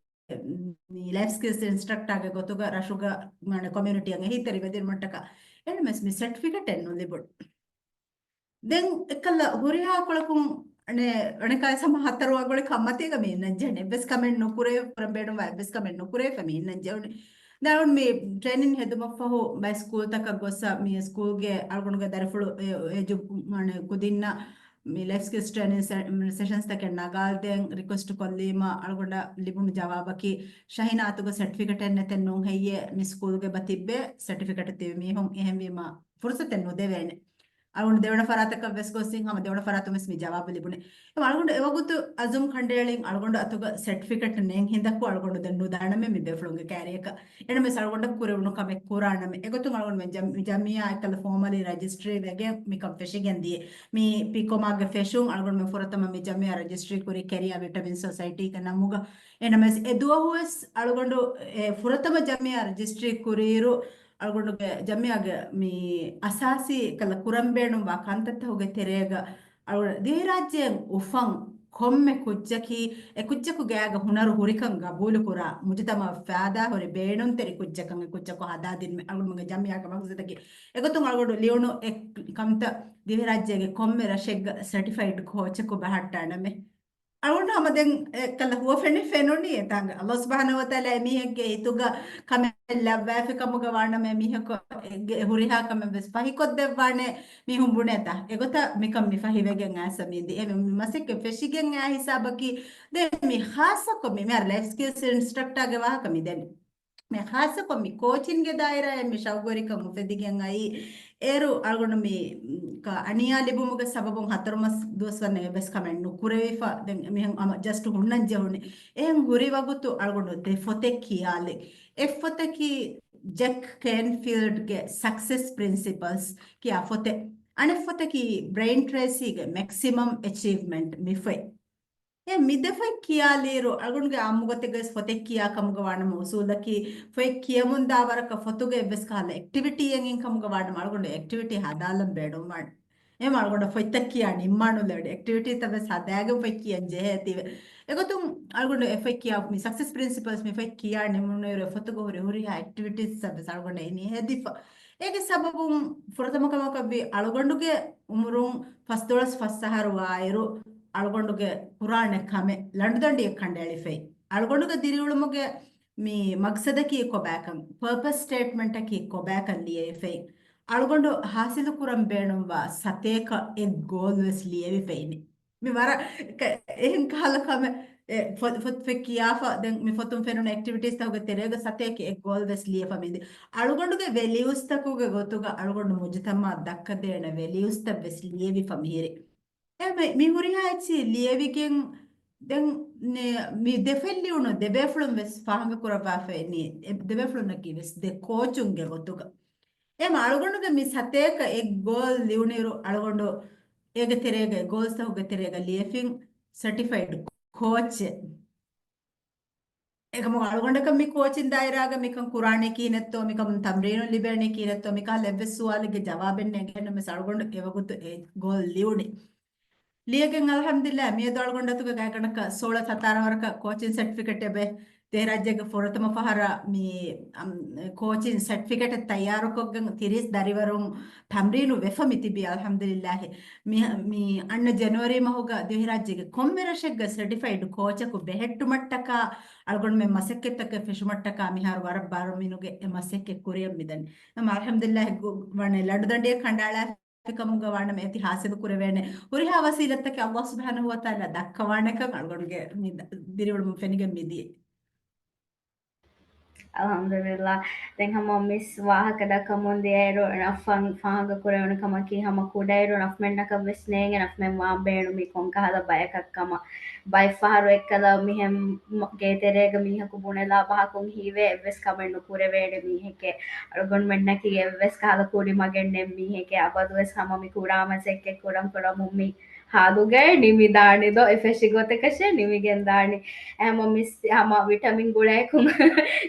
މި ލައިފް ސްކިލްސް އިންސްޓްރަކްޓާގެ ގޮތުގަ ރަށުގަ މާނެ ކޮމިއުނިޓީއަށް އެހީތެރިވެ ދިނުމަށްޓަކާ އެންއެމްއެސް މި ސެޓްފިކެޓެއް ނުލިބުނު. ދެން އެކަލަ ހުރިހާ ކޮޅަކުން އަނެ-، އަނެކާ ސަމަ ހަތަރު އަނގޮޅި ކަމަތީގަ މި އިންނަން ޖެހެނެ. އެއްވެސް ކަމެއް ނުކުރޭ، ކުރަން ބޭނުންވާ އެއްވެސް ކަމެއް ނުކުރޭފަ މި އިންނަން ޖެހުނެ. ދާން މި ޓްރޭނިން ހެދުމަށްފަހު ބައި ސްކޫލްތަކަށް ގޮއްސަ މި ސްކޫލްގެ އަޅުގަނޑުގެ ދަރިފުޅު އެ-، އެޖު-، މާނެ ކުދިންނަށް މި ލައިފް ސްކިލްސް ޓްރޭނިން ސެ-، މި ސެޝަންސްތަކެއް ނަގާލަދޭން ރިކުއެސްޓް ކޮށްލީމަ، އަޅުގަނޑަށް ލިބުނު ޖަވާބަކީ، ޝަހީނާ އަތުގަ ސެޓްފިކެޓެއް ނެތެއް ނޫން ހެއްޔޭ، މި ސްކޫލްގަ އެބަ ތިއްބޭ ސެޓްފިކެޓް ތިބި މީހުން، އެހެންވީމަ ފުރުސަތެއް ނުދެވޭނެ. އަޅުގަނޑު ދެވަނަ ފަރާތަކަށް ވެސް ގޮސްސިން ހަމަ ދެވަނަ ފަރާތުން ވެސް މި ޖަވާބު ލިބުނެ. އެ އަޅުގަނޑު އެވަގުތު އަޒުމް ކަނޑައެޅިން އަޅުގަނޑު އަތުގަ ސެޓްފިކެޓް ނެތް ހިނދަކު އަޅުގަނޑު ދެން ނުދާނަމޭ މި ބޭފުޅުންގެ ކައިރިއަކަށް. އެނަމެސް އަޅުގަނޑަށް ކުރެވުނު ކަމެއް ކުރާނަމޭ. އެގޮތުން އަޅުގަނޑުމެން ޖަމް-، ޖަމިއްޔާ އެކަލަ ފޯމަލީ ރަޖިސްޓްރީ ވެގެން މިކަން ފެށިގެން ދިޔަ. މި ޕިކޮމާގެ ފެށުން އަޅުގަނޑުމެން ފުރަތަމަ މި ޖަމިއްޔާ ރަޖިސްޓްރީ ކުރީ ކެރިއާ ވިޓަމިން ސޮސައިޓީގެ ނަމުގަ. އެނަމެސް އެ ދުވަހުވެސް އަޅުގަނޑު އެ ފުރަތަމަ ޖަމިއްޔާ ރަޖިސްޓްރީ ކުރިއިރު އަޅުގަނޑުގެ ޖަމިއްޔާގެ މި އަސާސީ ކަލަ ކުރަން ބޭނުންވާ ކަންތައްތަކުގެ ތެރޭގަ އަޅުގަނޑު ދިވެހިރާއްޖޭން އުފަން ކޮންމެ ކުއްޖަކީ އެ ކުއްޖަކު ގާގަ ހުނަރު ހުރިކަން ގަބޫލު ކުރާ، މުޖުތަމައަށް ފާދާ ހުރި ބޭނުންތެރި ކުއްޖަކަށް އެ ކުއްޖަކު ހަދާދިން އަޅުގަނޑުމެންގެ ޖަމިއްޔާގެ މަގްސަދަކީ. އެގޮތުން އަޅުގަނޑު ލިޔުނު އެ ކަންތައް ދިވެހިރާއްޖޭގެ ކޮންމެ ރަށެއްގަ ސެޓިފައިޑް ކޯޗަކު ބަހައްޓާނަމޭ. އަޅުގަނޑު ހަމަ ދެން އެ ކަލަ ހުވަފެނި ފެނުނީ އެތާނގަ. ﷲ ސުބްޙާނަހޫ ވަތަޢާލާ އެމީހެއްގެ ހިތުގަ ކަމެއް ލައްވާފި ކަމުގަ ވާނަމަ އެމީހަކު އެ ހުރިހާ ކަމެއް ވެސް ފަހިކޮށްދެއްވާނެ މީހުން ބުނޭތާ. އެގޮތަށް މިކަން މި ފަހިވެގެން އައިސް މީ ދި-، އެ މަސައްކަތް ފެށިގެން އާ ހިސާބަކީ. ދެން މި ޚާއްޞަކޮށް މި، މި ލައިފް ސްކިލްސް އިންސްޓްރަކްޓާގެ ވާހަކަ މި ދެން. މި ޚާއްޞަކޮށް މި ކޯޗިންގެ ދާއިރާއެއް މި ޝައުގުވެރިކަން އުފެދިގެން އައީ. އޭރު އަޅުގަނޑު މި، މް، ކަ-، އަނިޔާ ލިބުމުގެ ސަބަބުން ހަތަރު މަސް ދުވަސް ވަންނަ އެއްވެސް ކަމެއް ނުކުރެވިފަ. ދެން މިހެން ހަމަ ޖަސްޓް ހުންނަން ޖެހުނީ. އެހެން ހުރި ވަގުތު އަޅުގަނޑު ދެ ފޮތެއް ކިޔާލި. އެއް ފޮތަކީ ޖެކް ކޭންފީލްޑްގެ ސަކްސެސް ޕްރިންސިޕަލްސް ކިޔާ ފޮތެއް. އަނެއް ފޮތަކީ ބްރައިން ޓްރޭސީގެ މެކްސިމަމް އެޗީވްމަންޓް މި ފޮތް. އެ މި ދެ ފޮތް ކިޔާލިއިރު، އަޅުގަނޑުގެ އާއްމުގޮތެއްގަވެސް ފޮތެއް ކިޔާ ކަމުގަ ވާނަމަ، އުސޫލަކީ ފޮތް ކިޔަމުންދާ ވަރަކަށް ފޮތުގަ އެއްވެސް ކަހަލަ އެކްޓިވިޓީއެއް އިން ކަމުގަ ވާނަމަ، އަޅުގަނޑު އެކްޓިވިޓީ ހަދާލަން ބޭނުންވާނެ. އެހެން އަޅުގަނޑަށް ފޮތްތައް ކިޔާ ނިންމާނުލެވޭ. އެކްޓިވިޓީތައް ވެސް ހަދާގެން ފޮތް ކިޔަން ޖެހޭތީވެ. އެގޮތުން އަޅުގަނޑު އެ ފޮތް ކިޔާ، މި ސަކްސެސް ޕްރިންސިޕަލްސް މި ފޮތް ކިޔާ ނިމުނުއިރު އެ ފޮތުގަ ހުރި ހުރިހާ އެކްޓިވިޓީސްއަށް ވެސް އަޅުގަނޑަށް އިނީ ހެދިފަ. އޭގެ ސަބަބުން ފުރަތަމަ ކަމަކަށްވީ އަޅުގަނޑުގެ އުމުރުން ފަސްދޮޅަސް ފަސް އަހަރު ވާއިރު، އަޅުގަނޑުގެ ކުރާނެ ކަމެއް ލަނޑުދަނޑިއެއް ކަނޑައެޅިފައި. އަޅުގަނޑުގެ ދިރިއުޅުމުގެ މި މަގްސަދަކީ ކޮބާކަން، ޕަރޕަސް ސްޓޭޓްމަންޓަކީ ކޮބާކަން ލިޔެވިފައި. އަޅުގަނޑު ހާސިލު ކުރަން ބޭނުންވާ ސަތޭކަ އެއް ގޯލް ވެސް ލިޔެވިފައިނެ. މި ވަރަށް ކަ-، އެހެން ކަހަލަ ކަމެއް. އެ، ފޮ-، ފޮތް ފޮތް ކިޔާފަ، ދެން މި ފޮތުން ފެނުނު އެކްޓިވިޓީސްތަކުގެ ތެރޭގަ ސަތޭކަ އެއް ގޯލް ވެސް ލިޔެފަ މިދި. އަޅުގަނޑުގެ ވެލިއުސްތަކުގެ ގޮތުގަ އަޅުގަނޑު މުޖުތަމައަށް ދައްކަދޭނެ ވެލިއުސްތައް ވެސް ލިޔެވިފަ މިހިރި. އެ މި، މި ހުރިހާ އެއްޗިހި ލިޔެވިގެން ދެން ނެ-، މި ދެ ފޮތް ލިޔުނު ދެބޭފުޅުން ވެސް ފާހަގަ ކުރައްވާފައި ނީ، އެ ދެބޭފުޅުންނަކީ ވެސް ދެ ކޯޗުންގެ ގޮތުގަ. އެ މަ އަޅުގަނޑުގެ މި ސަތޭކަ އެއް ގޯލް ލިޔުނިއިރު އަޅުގަނޑު އޭގެ ތެރޭގަ، ގޯލްސްތަކުގެ ތެރޭގަ ލިޔެފިން ސެޓިފައިޑް ކޯޗެއް. އެކަމު އަޅުގަނޑަކަށް މި ކޯޗިން ދާއިރާގަ މިކަން ކުރާނެ ކިހިނެއްތޯ، މިކަމުން ތަމްރީނު ލިބޭނެ ކިހިނެއްތޯ، މިކަހަލަ އެއްވެސް ސުވާލެއްގެ ޖަވާބެއް ނެގޭނަމަސް އަޅުގަނޑު އެވަގުތު އެ ގޯލް ލިޔުނި. ލިޔެގެން އަލްޙަމްދުލިއްލާ މިއަދު އަޅުގަނޑު އަތުގަ ގާތްގަނޑަކަށް ސޯޅަ ސަތާރަ ވަރަކަށް ކޯޗިން ސެޓްފިކެޓެއް އެބަ ދެހިރާއްޖޭގެ ފުރަތަމަ ފަހަރަށް މި، އަމް، ކޯޗިން ސެޓްފިކެޓެއް ތައްޔާރުކޮށްގެން ތިރީސް ދަރިވަރުން ތަމްރީނު ވެފަ މި ތިބީ އަލްޙަމްދުލިއްލާހި. މި، މި އަންނަ ޖެނުއަރީ މަހުގަ ދިވެހިރާއްޖޭގެ ކޮންމެ ރަށެއްގަ ސެޓިފައިޑް ކޯޗަކު ބެހެއްޓުމަށްޓަކާ އަޅުގަނޑުމެން މަސައްކަތްތަކެއް ފެށުމަށްޓަކާ މިހާރު ވަރަށް ބާރުމިނުގެ އެ މަސައްކަތް ކުރިއަށް މިދަނީ. އަމަ އަލްޙަމްދުލިއްލާހި ގު-، ވަނެ ލަނޑުދަނޑިއެއް ކަނޑައަޅާ ކަމުގަ ވާނަމަ އޭތި ހާސިލު ކުރެވޭނެ ހުރިހާ ވަސީލަތްތަކެއް ﷲ ސުބްޙާނަހޫ ވަތަޢާލާ ދައްކަވާނެކަން އަޅުގަނޑުގެ މި ދިރިއުޅުމުން ފެނިގެން މިދިޔަ. އަލްޙަމްދުލިއްލާ. ދެން ހަމަ މިސް ވާހަކަ ދައްކަމުން ދިޔައިރު ނަފްހަން ފާހަގަ ކުރެވުނު ކަމަކީ ހަމަ ކުޑައިރު ނަފްމެންނަކަށް ވެސް ނޭނގެ ނަފްމެން ވާން ބޭނުމީ ކޮންކަހަލަ ބަޔަކަށް ކަމަށް. ބައެއް ފަހަރު އެއްކަލަ މިހެން ގޭތެރޭގަ މީހަކު ބުނެލާ ބަހަކުން ހީވޭ އެއްވެސް ކަމެއް ނުކުރެވޭނެ މީހެކޭ. އަޅުގަނޑުމެންނަކީ އެއްވެސް ކަހަލަ ކުރިމަގެއް ނެތް މީހެކޭ. އަބަދުވެސް ހަމަ މި ކުރާ މަސައްކަތް ކުރަން ކުރަމުން މި ހާލުގައި ނިމިދާނެ ދޯ އެ ފެށި ގޮތަކަށޭ ނިމިގެން ދާނީ. އެ ހަމަ މިސް ހަމަ ވިޓަމިން ގުޅޭކުން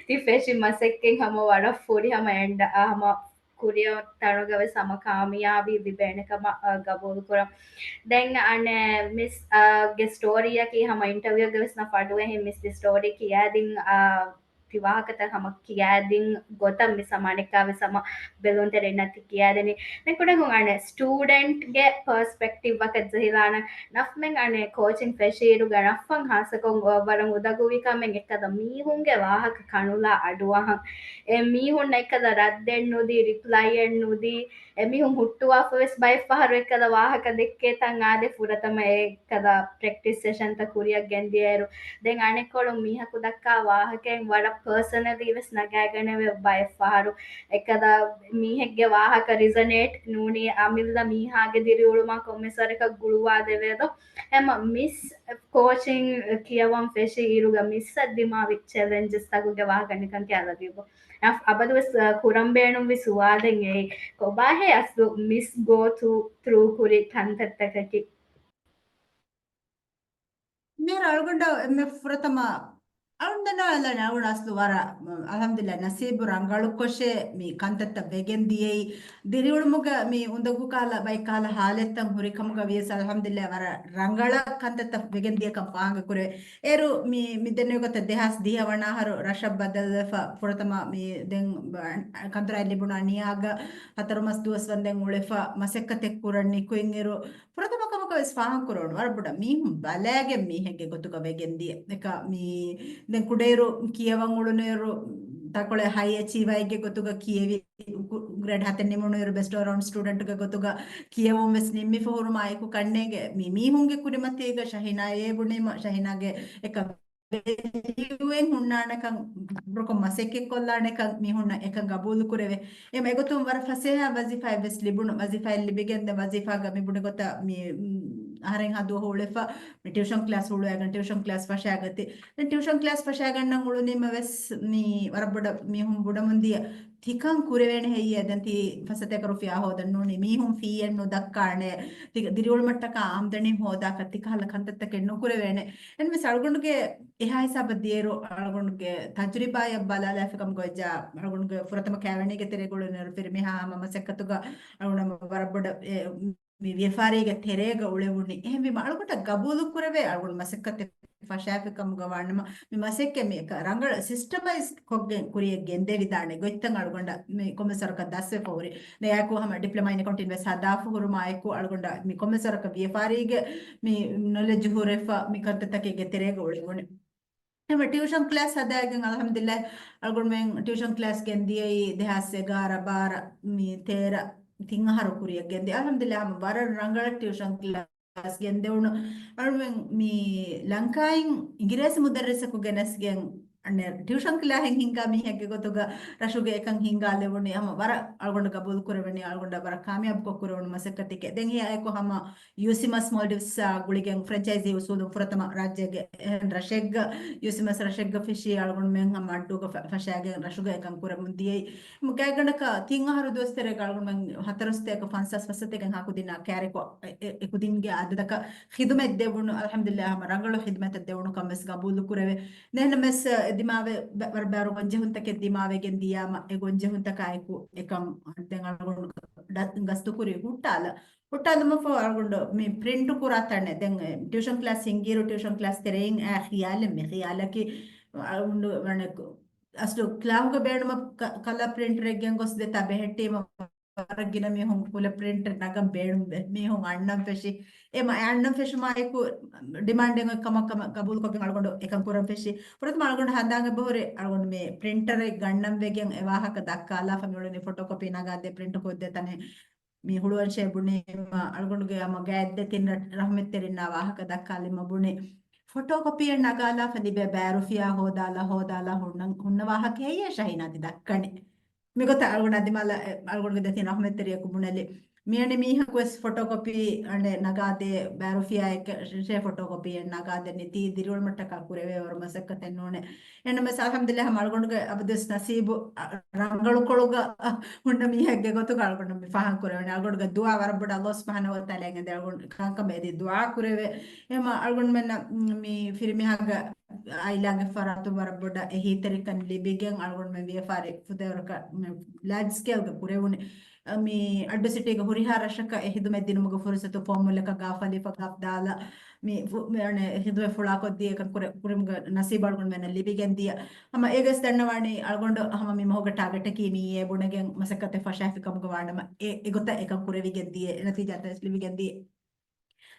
ތި ފެށި މަސައްކަތް ހަމަ ވަރަށް ފުރި ހަމަ އެންޑް އަ، ހަމަ ކުރިއަށް ތަނުގަވެސް ހަމަ ކާމިޔާބީ ލިބޭނެ ކަމަށް، އަ، ގަބޫލު ކުރަން. ދެން އަނެއް މިސް، އަ، ގެ ސްޓޯރީއަކީ ހަމަ އިންޓަވިއުގަވެސް ނަފަ އަޑުއެހި މިސް ދި ސްޓޯރީ ކިޔާދިން، އަ، ތި ވާހަކަތައް ހަމަ ކިޔާދިން ގޮތަށް މިސް ހަމަ އަނެއްކާވެސް ހަމަ ބެލުންތެރިންނަށް ތި ކިޔާދެނީ. ދެން ކުޑަކޮށް އަނެއް ސްޓޫޑެންޓްގެ ޕަރސްޕެކްޓިވްއަކަށް ޖެހިލާނަން ނަފްމެން އަނެއް ކޯޗިން ފެށިއިރުގަ ނަފްހަން ހާއްސަކޮށް ވަރަށް އުދަގޫވި ކަމެއް އެއްކަލަ މީހުންގެ ވާހަކަ ކަނުލާ އަޑުއަހަން. އެ މީހުންނަށް އެއްކަލަ ރައްދެއް ނުދީ، ރިޕްލައިއެއް ނުދީ، އެމީހުން ހުއްޓުވާފަވެސް ބައެއްފަހަރު އެއްކަލަ ވާހަކަ ދެއްކޭތަން އާދެ ފުރަތަމަ އެއްކަލަ ޕްރެކްޓިސް ސެޝަންތައް ކުރިއަށް ގެންދިޔައިރު، ދެން އަނެއްކޮޅުން މީހަކު ދައްކާ ވާހަކައިން ވަރަށް ޕާސަނަލީ ވެސް ނަގާގަނެވޭ ބައެއްފަހަރު. އެއްކަލަ މީހެއްގެ ވާހަކަ ރިޒަނޭޓް ނޫނީ އަމިއްލަ މީހާގެ ދިރިއުޅުމާ ކޮންމެސް ވަރަކަށް ގުޅުވާދެވޭ ދޯ. ހަމަ މިސް ކޯޗިން ކިޔަވަން ފެށި އިރުގަ މިސްއަށް ދިމާވި ޗެލެންޖެސްތަކުގެ ވާހަކަ ނިކަން ކިޔާލަދީބު. އަ، އަބަދުވެސް، އަ، ކުރަން ބޭނުންވި ސުވާލެއް އެއީ، ކޮބާހޭ އަސްލު މިސް ގޯ ތު-، ތްރޫ ކުރި ކަންތައްތަކަކީ؟ މިހާރު އަޅުގަނޑަށް އެންމެ ފުރަތަމަ އަޅުން ދަންނަވާލާނެ އަޅުގަނޑު އަސްލު ވަރަށް، އަލްޙަމްދުލިއްލާ، ނަސީބު ރަނގަޅުކޮށޭ މި ކަންތައްތައް ވެގެން ދިޔައީ. ދިރިއުޅުމުގަ މި އުނދަގޫ ކަހަލަ ބައެއް ކަހަލަ ހާލަތްތައް ހުރި ކަމުގަ ވިޔަސް އަލްޙަމްދުލިއްލާ ވަރަށް ރަނގަޅަށް ކަންތައްތައް ވެގެން ދިޔަކަން ފާހަގަ ކުރެވޭ. އޭރު މި، މި ދެންނެވި ގޮތަށް ދެހާސް ދިހަ ވަނަ އަހަރު ރަށަށް ބަދަލުވެފަ ފުރަތަމަ މި ދެން ބ-، ކަނދުރާއަށް ލިބުނު އަނިޔާގަ ހަތަރު މަސް ދުވަސް ވަންދެން އުޅެފަ މަސައްކަތެއް ކުރަން ނިކުތް އިރު، ފުރަތަމަ ކަމަކަށް ވެސް ފާހަގަ ކުރެވުނު ވަރަށް ބޮޑަށް މީހުން ބަލައިގެން މީހެއްގެ ގޮތުގަ ވެގެން ދިޔަ. އެކަ މި ދެން ކުޑައިރު ކިޔަވަން އުޅުނުއިރު ތަކޮޅެއް ހައި އެޗީވަރެއްގެ ގޮތުގަ ކިޔެވި، ގްރޭޑް ހަތެއް ނިމުނުއިރު ބެސްޓް އޯލް ރައުންޑް ސްޓޫޑެންޓްގެ ގޮތުގަ ކިޔެވުން ވެސް ނިންމިފަ ހުރުމާ އެކު ކަންނޭނގެ މި މީހުންގެ ކުރިމަތީގަ ޝަހީނާ އޭ ބުނީމަ ޝަހީނާގެ އެކަ ވެލިއުއެއް ހުންނާނެކަން، ބުރުކޮށް މަސައްކަތް ކޮށްލާނެކަން މީހުންނަށް އެކަން ގަބޫލު ކުރެވޭ. އެމަ އެގޮތުން ވަރަށް ފަސޭހަ ވަޒީފާއެއް ވެސް ލިބުނު. ވަޒީފާއެއް ލިބިގެން ދެ ވަޒީފާގަ މި ބުނި ގޮތަށް މި، އު، އަހަރެން ހަ ދުވަހު އުޅެފަ، މި ޓިއުޝަން ކްލާސް ހުޅުވައިގެން ޓިއުޝަން ކްލާސް ފަށާގަތީ. ދެން ޓިއުޝަން ކްލާސް ފަށާގަންނަން އުޅުނީމަ ވެސް މި ވަރަށް ބޮޑަށް މީހުން ބުނަމުން ދިޔަ. ތިކަން ކުރެވޭނެ ހެއްޔޭ؟ ދެން ތި ފަސް ސަތޭކަ ރުފިޔާ ހޯދަން ނޫނީ. މީހުން ފީއެއް ނުދައްކާނެ. ތި ދިރިއުޅުމަށްޓަކާ އާމްދަނީ ހޯދާކަށް ތި ކަހަލަ ކަންތައްތަކެއް ނުކުރެވޭނެ. އެންމެސް އަޅުގަނޑުގެ އެހާ ހިސާބަށް ދިޔައިރު އަޅުގަނޑުގެ ތަޖުރިބާއަށް ބަލާލާފިކަމުގަ ވެއްޖާ، އަޅުގަނޑުގެ ފުރަތަމަ ކާވެނީގެ ތެރޭގަ އުޅުނުއިރު ފިރިމީހާ ހަމަ މަސައްކަތުގަ އަޅުގަނޑު ވަރަށް ބޮޑަށް އެ، މި ވިޔަފާރީގެ ތެރޭގަ އުޅެވުނީ. އެހެންވީމަ އަޅުގަނޑަށް ގަބޫލު ކުރެވޭ އަޅުގަނޑު މަސައްކަތެއް ފަށާފިކަމުގަ ވާނަމަ، މި މަސައްކަތް މި އެކަ ރަނގަޅަށް ސިސްޓަމައިޒް ކޮށްގެން ކުރިޔަށް ގެންދެވިދާނެ ގޮތްތައް އަޅުގަނޑަށް މި ކޮންމެސް ވަރަކަށް ދަސްވެފަ ހުރި. ދެއާއެކު ހަމަ ޑިޕްލޮމާ އިން އެކައުންޓިން ވެސް ހަދާފަ ހުރުމާއެކު އަޅުގަނޑަށް މި ކޮންމެސް ވަރަކަށް ވިޔަފާރީގެ މި ނޮލެޖް ހުރެފަ މި ކަންތައްތަކެއްގެ ތެރޭގަ އުޅެވުނެ. އެމަ ޓިއުޝަން ކްލާސް ހަދާގެން އަލްޙަމްދުލިއްލާ އަޅުގަނޑުމެން ޓިއުޝަން ކްލާސް ގެންދިޔައީ ދެހާސް އެގާރަ ބާރަ މި ތޭރަ ތިން އަހަރު ކުރިޔަށް ގެންދިޔަ. އަލްޙަމްދުލިއްލާ ހަމަ ވަރަށް ރަނގަޅަށް ޓިއުޝަން ކްލާސް ގެންދެވުނު. އަޅުމެން މި ލަންކާއިން އިނގިރޭސި މުދައްރިސަކު ގެނެސްގެން އަނެއް ޓިއުޝަން ކްލާހެއް ހިންގާ މީހެއްގެ ގޮތުގަ ރަށުގެ އެކަން ހިންގާލެވުނީ. ހަމަ ވަރަށް އަޅުގަނޑު ގަބޫލު ކުރެވެނީ، އަޅުގަނޑަށް ވަރަށް ކާމިޔާބުކޮށް ކުރެވުނު މަސައްކަތެކޭ. ދެން ހިޔާއެކު ހަމަ ޔޫސިމަސް މޯލްޑިވްސްއާ ގުޅިގެން ފްރެންޗައިޒީ އުސޫލުން ފުރަތަމަ ރާއްޖޭގެ އެހެން ރަށެއްގަ ޔޫސިމަސް ރަށެއްގަ ފެށީ އަޅުގަނޑުމެން ހަމަ އައްޑޫގަ ފަ-، ފަށާގެން ރަށުގަ އެކަން ކުރަމުން ދިޔައީ. ގާތްގަނޑަކަށް ތިން އަހަރު ދުވަސްތެރޭގަ އަޅުގަނޑުމެން ހަތަރު ސަތޭކަ ފަންސާސް ފަސް ސަތޭކަ ހަކުދިންނާ ކާރިކޮށް އެ-، އެ-، އެކުދިންގެ އަދަދަކަށް ޚިދުމަތް ދެވުނު. އަލްޙަމްދުލިއްލާ ހަމަ ރަނގަޅު ޚިދުމަތަށް ދެވުނު ކަން ވެސް ގަބޫލު ކުރެވޭ. ދެން މެސް ދިމާވެ ބަ-، ވަރަށް ބާރު ގޮންޖެހުންތަކެއް ދިމާވެގެން ދިޔާމަ އެ ގޮންޖެހުންތަކާއެކު އެކަން ދެން އަޅުގަނޑު ގަ-، ގަސްތުކުރީ ހުއްޓާލަ. ހުއްޓާލުމަށްފަހު އަޅުގަނޑު މި ޕްރިންޓް ކުރާ ތަނެއް ދެން ޓިއުޝަން ކްލާސް ހިންގިއިރު ޓިއުޝަން ކްލާސް ތެރެއިން އާ ޚިޔާލެއް މި ޚިޔާލަކީ އަޅުގަނޑު ވަނެ އަސްލު ކްލާހުގަ ބޭނުމަށް ކަ-، ކަލަ ޕްރިންޓަރެއް ގެންގޮސް ދެތާ ބެހެއްޓީމަ ވަރަށް ގިނަ މީހުން ކުލަ ޕްރިންޓަރ ނަގަން ބޭނުންވެ. މީހުން އަންނަން ފެށި. އެ މަ-، އަންނަން ފެށުމާއެކު ޑިމާންޑެއް ކަމަށް ކަމަށް ގަބޫލުކޮށްގެން އަޅުގަނޑު އެކަން ކުރަން ފެށި. ފުރަތަމަ އަޅުގަނޑު ހަނދާން އެބަހުރި އަޅުގަނޑު މި ޕްރިންޓަރެއް ގަންނަން ވެގެން އެ ވާހަކަ ދައްކާލާފަ މިއުޅެނީ ފޮޓޯ ކޮޕީ ނަގާދޭ ޕްރިންޓް ކޮށްދޭ ތަނެއް މި ހުޅުވަން ޝޭ ބުނީމަ އަޅުގަނޑުގެ ހަމަ ގާތް ދެ ތިން ރަ-، ރަހުމަތްތެރިންނާ ވާހަކަ ދައްކާލީމަ ބުނި. ފޮޓޯ ކޮޕީއެއް ނަގާލާފަ ލިބޭ ބައި ރުފިޔާ ހޯދާލާ ހޯދާލާ ހުންނަ، ހުންނަ ވާހަކަ ހެއްޔޭ ޝަހީނާ ތި ދައްކަނީ؟ މިގޮތަށް އަޅުގަނޑު އަދިމާލަށް އެ، އަޅުގަނޑުގެ ދެތިން ރަހުމަތްތެރިޔަކު ބުނެލި. މިއަނެއް މީހަކު ވެސް ފޮޓޯ ކޮޕީ އަނެއް ނަގާދޭ، ބައި ރުފިޔާއެއް ޝޭ ފޮޓޯ ކޮޕީއެއް ނަގާދެނީ ތީ ދިރިއުޅުމަށްޓަކާ ކުރެވޭ ވަރު މަސައްކަތެއް ނޫނޭ. އެންމެސް އަލްޙަމްދުލިއްލާ ހަމަ އަޅުގަނޑުގެ އަބަދުވެސް ނަސީބު ރަނގަޅުކޮޅުގަ ހުންނަ މީހެއްގެ ގޮތުގަ އަޅުގަނޑު މި ފާހަގަ ކުރެވެނީ. އަޅުގަނޑުގެ ދުޢާ ވަރަށް ބޮޑަށް ﷲ ސުބްޙާނަހޫ ވަތަޢާލާ އެނގެންދެ އަޅުގަނޑު ކަންކަމަށް އެދި ދުޢާ ކުރެވޭ. އެހެމަ އަޅުގަނޑުމެންނަށް މި ފިރިމީހާގެ އާއިލާގެ ފަރާތުން ވަރަށް ބޮޑަށް އެހީތެރިކަން ލިބިގެން އަޅުގަނޑުމެން ވިޔަފާރި ފުދޭވަރަކަށް މި ލާޖް ސްކޭލްގަ ކުރެވުނު. މި އައްޑޫ ސިޓީގެ ހުރިހާ ރަށަކަށް އެ ހިދުމަތް ދިނުމުގެ ފުރުސަތު ފޯމުލަކަށް ގާފަލިފަ ގާފް ދާލަ މި ފު-، މި އަނެއް ހިދުމަތް ފުޅާކޮށްދީ އެކަން ކުރެ-، ކުރުމުގެ ނަސީބު އަޅުގަނޑުމެންނަށް ލިބިގެން ދިޔަ. ހަމަ އޭގަސް ދަންނަވާނީ އަޅުގަނޑު ހަމަ މި މަހުގެ ޓާގެޓަކީ މިއޭ ބުނެގެން މަސައްކަތެއް ފަށާފި ކަމުގަ ވާނަމަ އެ، އެގޮތަށް އެކަން ކުރެވިގެން ދިޔަ، އެ ނަތީޖާތައް ލިބިގެން ދިޔަ.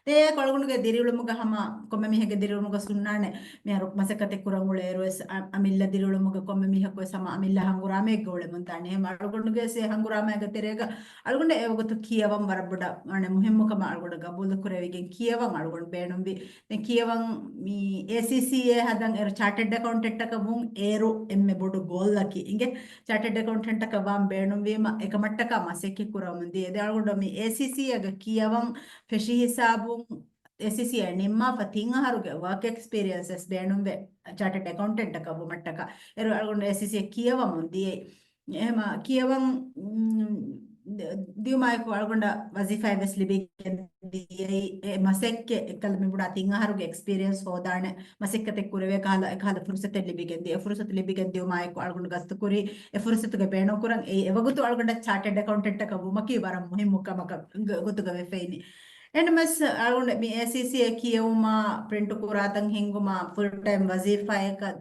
ދެއަކު އަޅުގަނޑުގެ ދިރިއުޅުމުގަ ހަމަ ކޮންމެ މީހެއްގެ ދިރިއުޅުމުގަ ސުންނާނެ މިހާރު މަސައްކަތެއް ކުރަން އުޅޭއިރު ވެސް އަ-، އަމިއްލަ ދިރިއުޅުމުގަ ކޮންމެ މީހަކު ވެސް ހަމަ އަމިއްލަ ހަނގުރާމައެއްގަ އުޅެމުން ދާނެ. އެހެމަ އަޅުގަނޑުގެ ސޭ ހަނގުރާމައިގެ ތެރޭގަ އަޅުގަނޑަށް އެވަގުތު ކިޔަވަން ވަރަށް ބޮޑަށް އަނެއް މުހިއްމު ކަމަށް އަޅުގަނޑަށް ގަބޫލު ކުރެވިގެން ކިޔަވަން އަޅުގަނޑު ބޭނުންވި. ދެން ކިޔަވަން މި އޭސީސީއޭ ހަދަން އޭރު ޗާޓަޑް އެކައުންޓެންޓަކަށް ވުން އޭރު އެންމެ ބޮޑު ގޯލަކީ އިނގޭ. ޗާޓަޑް އެކައުންޓެންޓަކަށް ވާން ބޭނުންވީމަ އެކަމަށްޓަކާ މަސައްކަތް ކުރަމުން ދިޔަ. ދެން އަޅުގަނޑު މި އޭސީސީއޭގެ ކިޔަވަން ފެށި ހިސާބުން އޭސީސީއޭ ނިންމާފަ ތިން އަހަރުގެ ވަރކް އެކްސްޕީރިއެންސް ވެސް ބޭނުންވޭ ޗާޓަޑް އެކައުންޓެންޓަކަށް ވުމަށްޓަކާ. އޭރު އަޅުގަނޑު އޭސީސީއޭ ކިޔަވަމުން ދިޔައީ. އެހެމަ ކިޔަވަން، މް، ދި-، ދިޔުމާއެކު އަޅުގަނޑަށް ވަޒީފާއެއް ވެސް ލިބިގެން ދިޔައީ. އެ މަސައްކަތް އެކަލަ މި ބުނާ ތިން އަހަރުގެ އެކްސްޕީރިއެންސް ހޯދާނެ މަސައްކަތެއް ކުރެވޭ ކަހަލަ، އެކަހަލަ ފުރުސަތެއް ލިބިގެން ދިޔަ. އެ ފުރުސަތު ލިބިގެން ދިޔުމާއެކު އަޅުގަނޑު ގަސްތުކުރީ އެ ފުރުސަތުގެ ބޭނުންކުރަން. އެއީ އެވަގުތު އަޅުގަނޑަށް ޗާޓަޑް އެކައުންޓެންޓަކަށް ވުމަކީ ވަރަށް މުހިއްމު ކަމަކަށް ގޮ-، ގޮތުގަ ވެފައިނީ. އެންމެސް އަޅުގަނޑު މި އޭސީސީ އެ ކިޔެވުމާ، ޕްރިންޓު ކުރާތަން ހިންގުމާ، ފުލް ޓައިމް ވަޒީފާއަކަށް